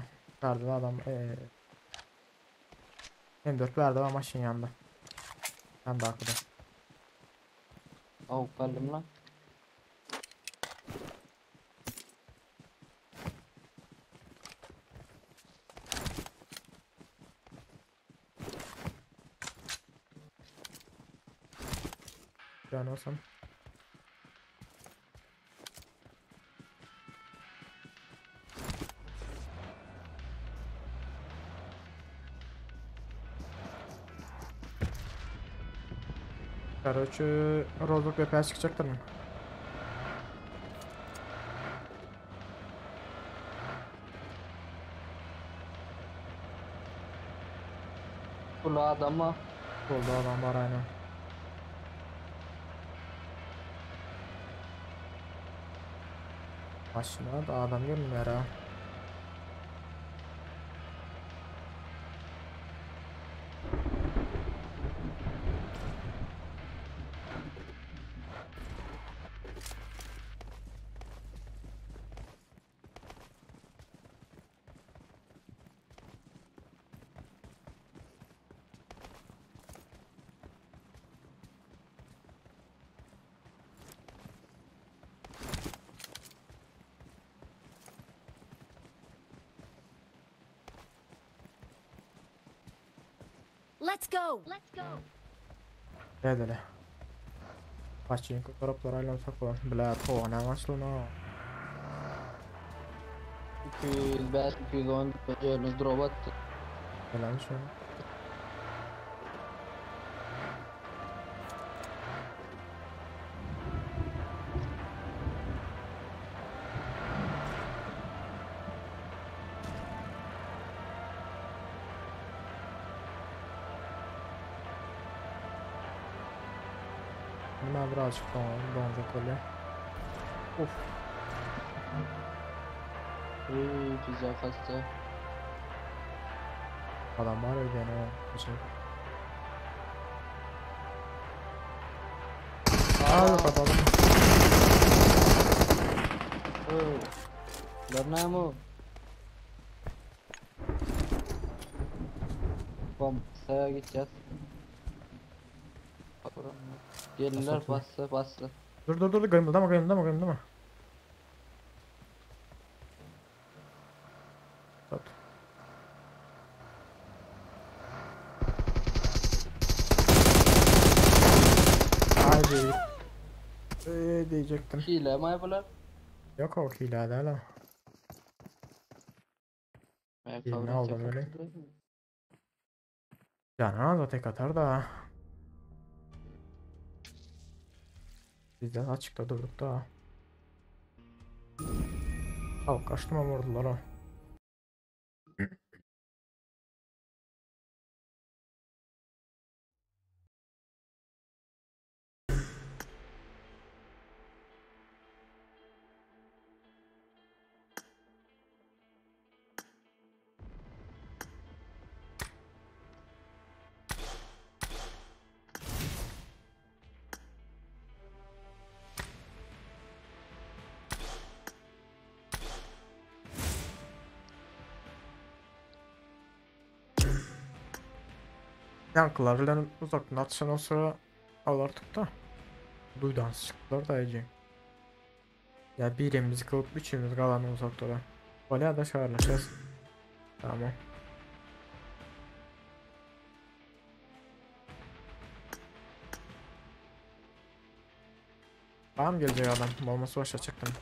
Verdi adam. M4 verdi ama maşın yanında. Ben de arkada. Avuk aldım lan. Yani olsam. Короче, Rozok VPS çıkacaktır mı? Kula adama. Oldu adam var aynen. Başına da adam görünmüyor ha. Let's go. Let's go. Edele. Başlayın taraflara aylansak olan. Bile toğana başlığına. 205 210 önüne drop attı. Helal şu an. Bunlar birazcık donacak öyle. Of. Uy, güzel kastı. Adam var ya gene o şey. Aa yok adam. Lan ne bu? Bom, sağa gideceğiz. Gelirler bastı bastı. Dur dur dur gımıldama gımıldama gımıldama. Tut. Haydi. Diyecektim. Hile mi bunlar? Yok o hile değil ha. Birini aldım öyle. Yani da tek atar da. Biz de açıkta durduk da. Al kaçtım ama vurdular o. Yankılar bilen uzakdan atışan olsa olar tuttu. Duydan çıktılar da iyice. Ya birimiz kılıp üçümüz kalan uzakta da. Bayağı da şarlaşacağız. Tamam. Tamam gelecek adam. Olması başa çıktım.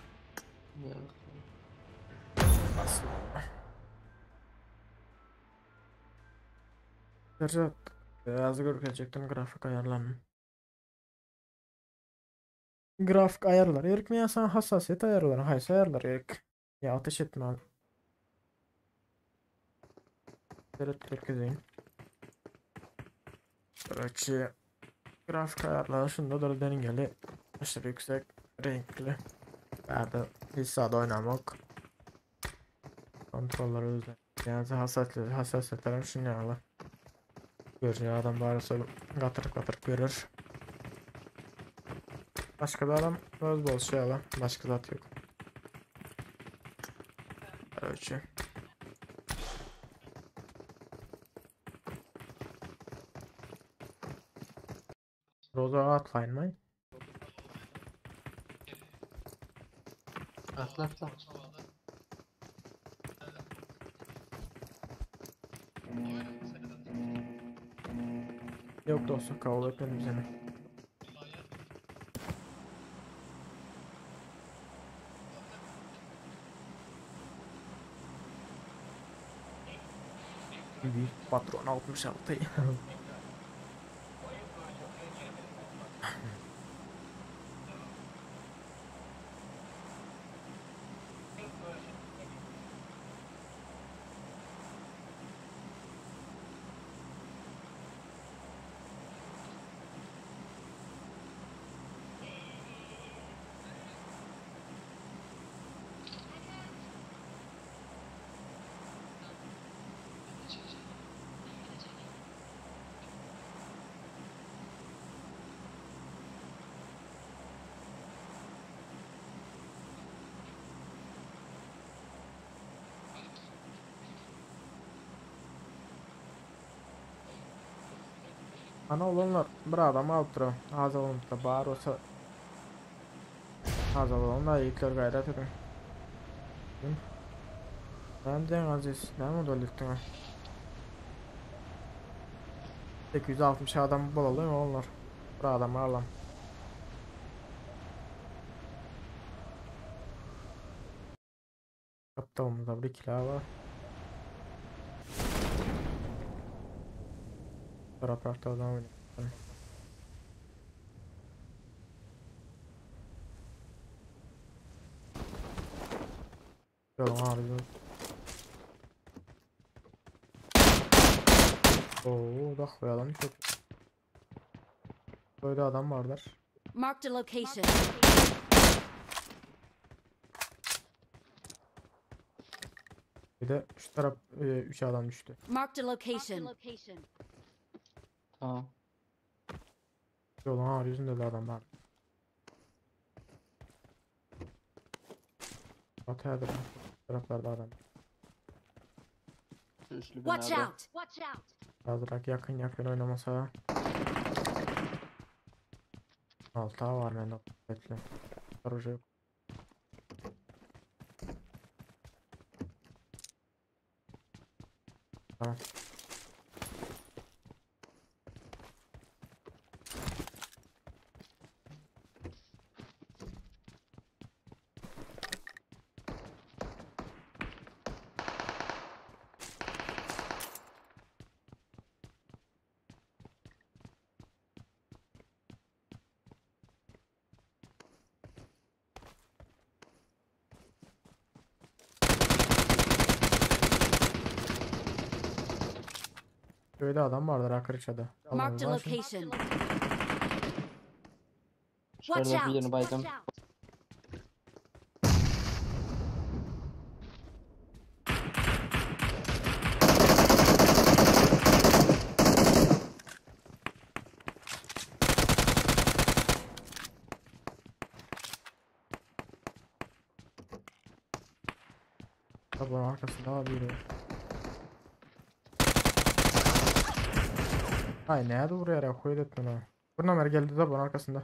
Nasıl? Serjat, biraz görkezecektim grafik ayarlarını. Grafik ayarları gerek mi ya sana hassasiyet ayarları, haysi ayarları gerek. Ya ateş etme. Evet görkezeyim. Короче, grafik ayarları şunda da dengeli, aşırı yüksek, renkli. Berde hissada oynamak. Kontrolleri özel. Yani hassasiyet, hassasiyetlerim şunu yağlı. Görünüyor adam bari katırıp katırıp görür. Başka da adam öz bol şey ala. Başka zat yok. Короче. Roza atlayın mı? Atla atla. Yok dostum kabul etmedim seni. Büyük patron 66. Ana olanlar bir adam alıp duruyor. Az olun da bar olsa Az olalım da yiğitler gayret edin. Ben de Aziz, ne mi dolittin ha? 860 adam bulalım onlar. Bir adam alalım. Kaptalımızda bir kilo var. Tarafta adam oynuyor. Yolun abi. Oo, bak koyalım çok. Böyle adam vardır. Marked a location. Bir de şu taraf 3 adam düştü. Marked a location. Tamam. Yolun abi yüzünde de adam var. Ataya taraflarda adam. Üçlü Watch binada. out. Watch out. Azrak yakın yakın oynamasa. Alta var bende kuvvetli. Proje yok. Tamam. Köyde adam vardır Akırça'da. Marked a Allah'ım, location. Watch Şurada out. birini baydım. Tabanın arkasında var biri. Ay ne buraya koydu etmen ha. Bir nomer geldi de bunun arkasında.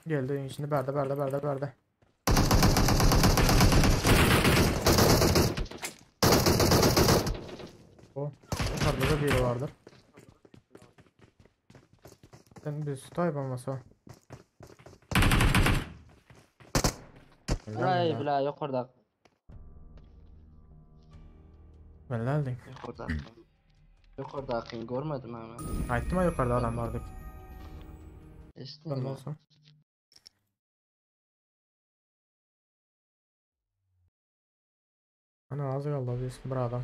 Geldi şimdi berde berde berde berde. O yukarıda da biri vardır. Sen bir tutay olmasa. Ay bila yukarıda. Ben geldim. Yukarıda. Yukarıdakini görmedim hemen. Aytdım ha yukarıda adam vardı. Eşittim Ben mi? olsun. Ana az kaldı biz bir adam.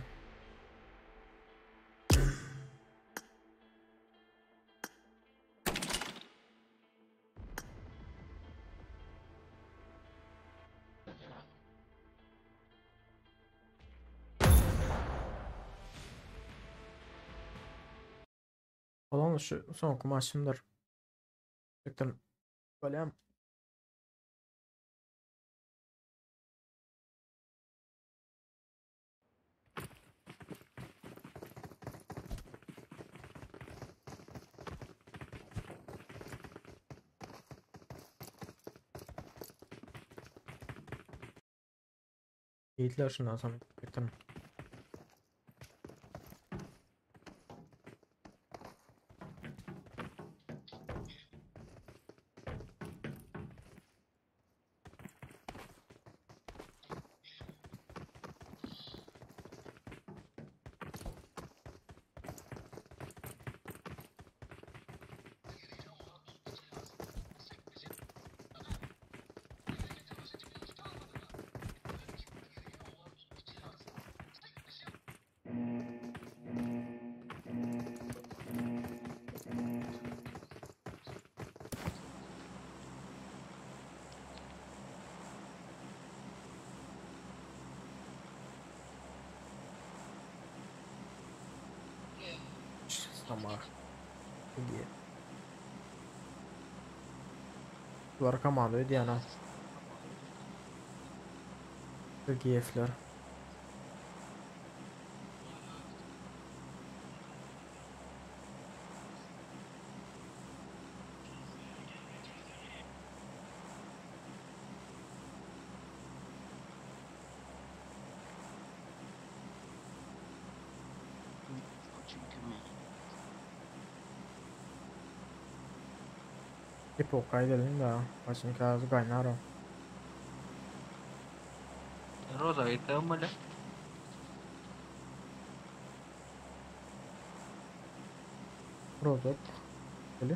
Olan şu son kumaşımdır. Çıktım. Böyle Yiğitler şundan sonra çıktım. Ama diye. Duvar komando diýen GF'ler. Epoca edelim da başım kağıdı kaynar o. Roza gitti böyle. Rozok. Öyle.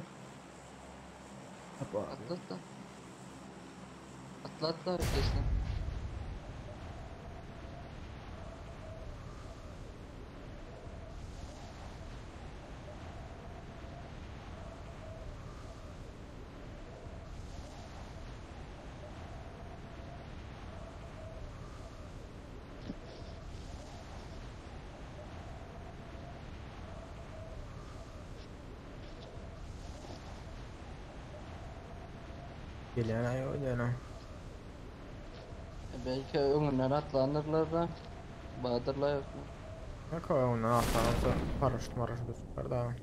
Apa. Atla atla. Atla atla kesin. Gelen ay o diýen. Belki öňünden atlanırlar da. Bahadırlar yok mu? Ne koy ondan atlanırsa paraşüt maraşüt süper da.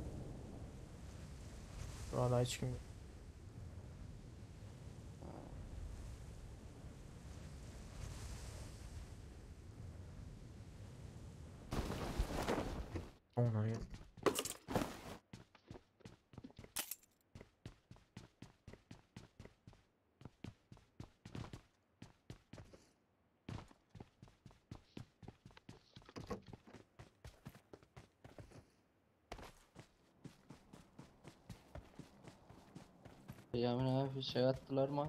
Valla hiç kim Ondan gel. Yamin abi bir şey attılar mı?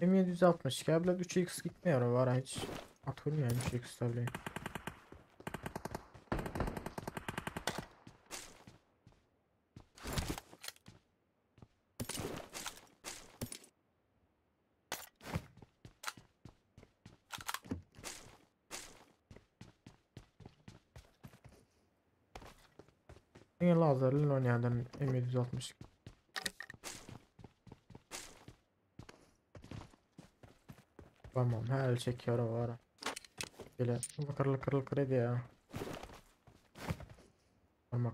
M762 bilen 3x gitmeýär o bara hiç. At görmeýän 3x tabi. Diňe lazerli oýnaýan M762. Tamam, her çekiyor o ara. Böyle lıkır lıkır lıkır ediyor. Parmak.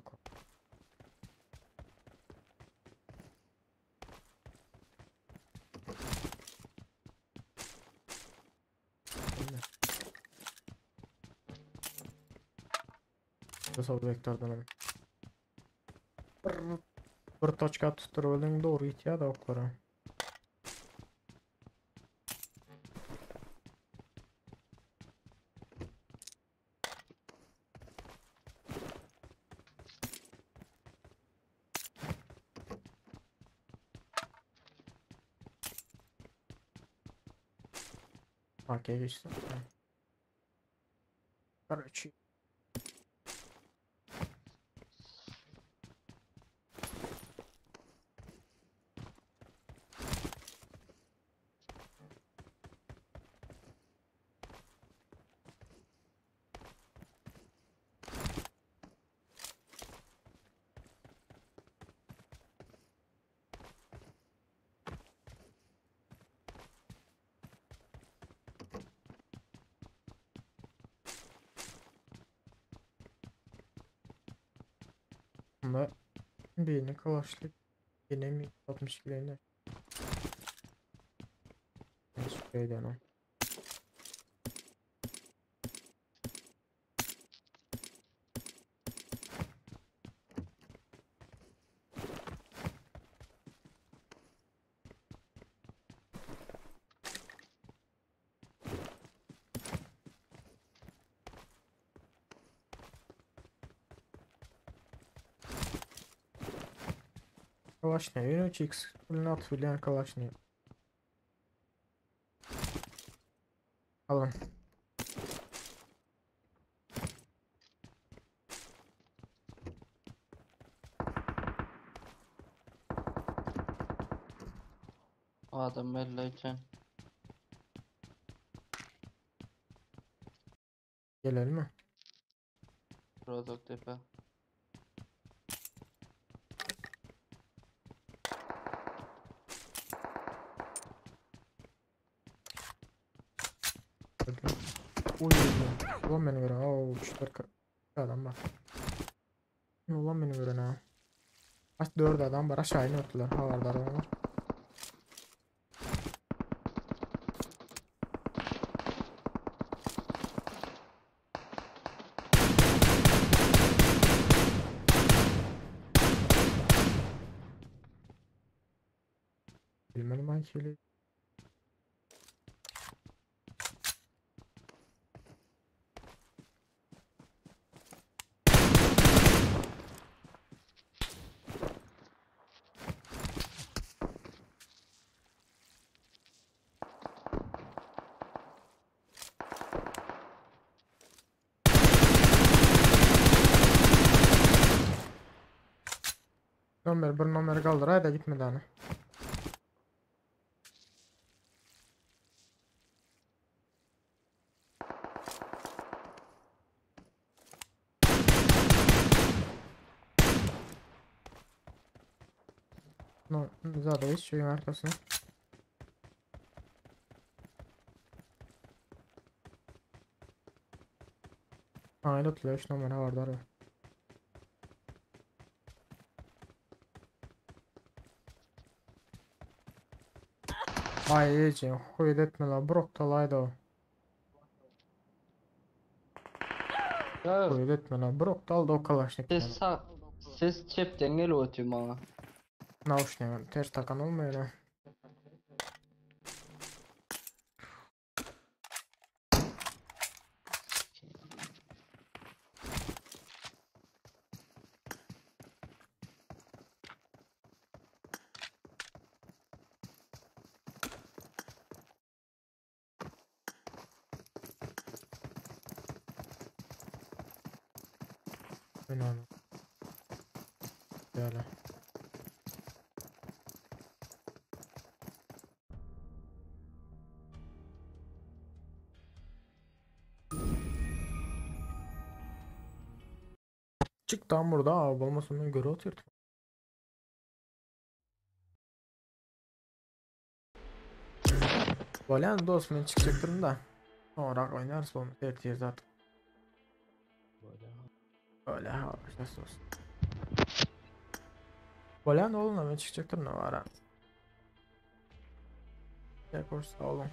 Nasıl vektörden Bir toçka tutturup doğru gitýär da oklara. Arkaya geçtim. Короче. Bunda birini kalaşlık yine mi 62 ile Şöyle o. Kalaşnia. 3x pulini bilen Kalaşnia. Alın. O adam belli için. Gelelim mi? Rozok tepe. Uy, ulan beni gören. Oo, 3 adam var. Ulan beni gören ha. Kaç 4 adam var aşağı iniyordular. Ha vardı adam var. Bilmedim hangi şeyle. Nomer bir nomer kaldır haydi gitmedi hani. No, zaten hiç şeyin arkasına. Aynen 3 numara vardı abi. Ay iyice huyet etme la brok talaydı o. Huyet etme la brok taldı o kalaşnik. Ses sağ, ses çepten gel ötüyor bana. Nauşnik ters takan olmuyor ha. Önemli. Böyle. Çık tam burada abi olmasın göre oturdum. Bolýan dost men çykjakdyryn da. Soňrak oýnarys bolmasa ertir zat. Öyle ha nasıl olsun. Bolýan oğlum men çykjakdyryn da bara. Sağ olun.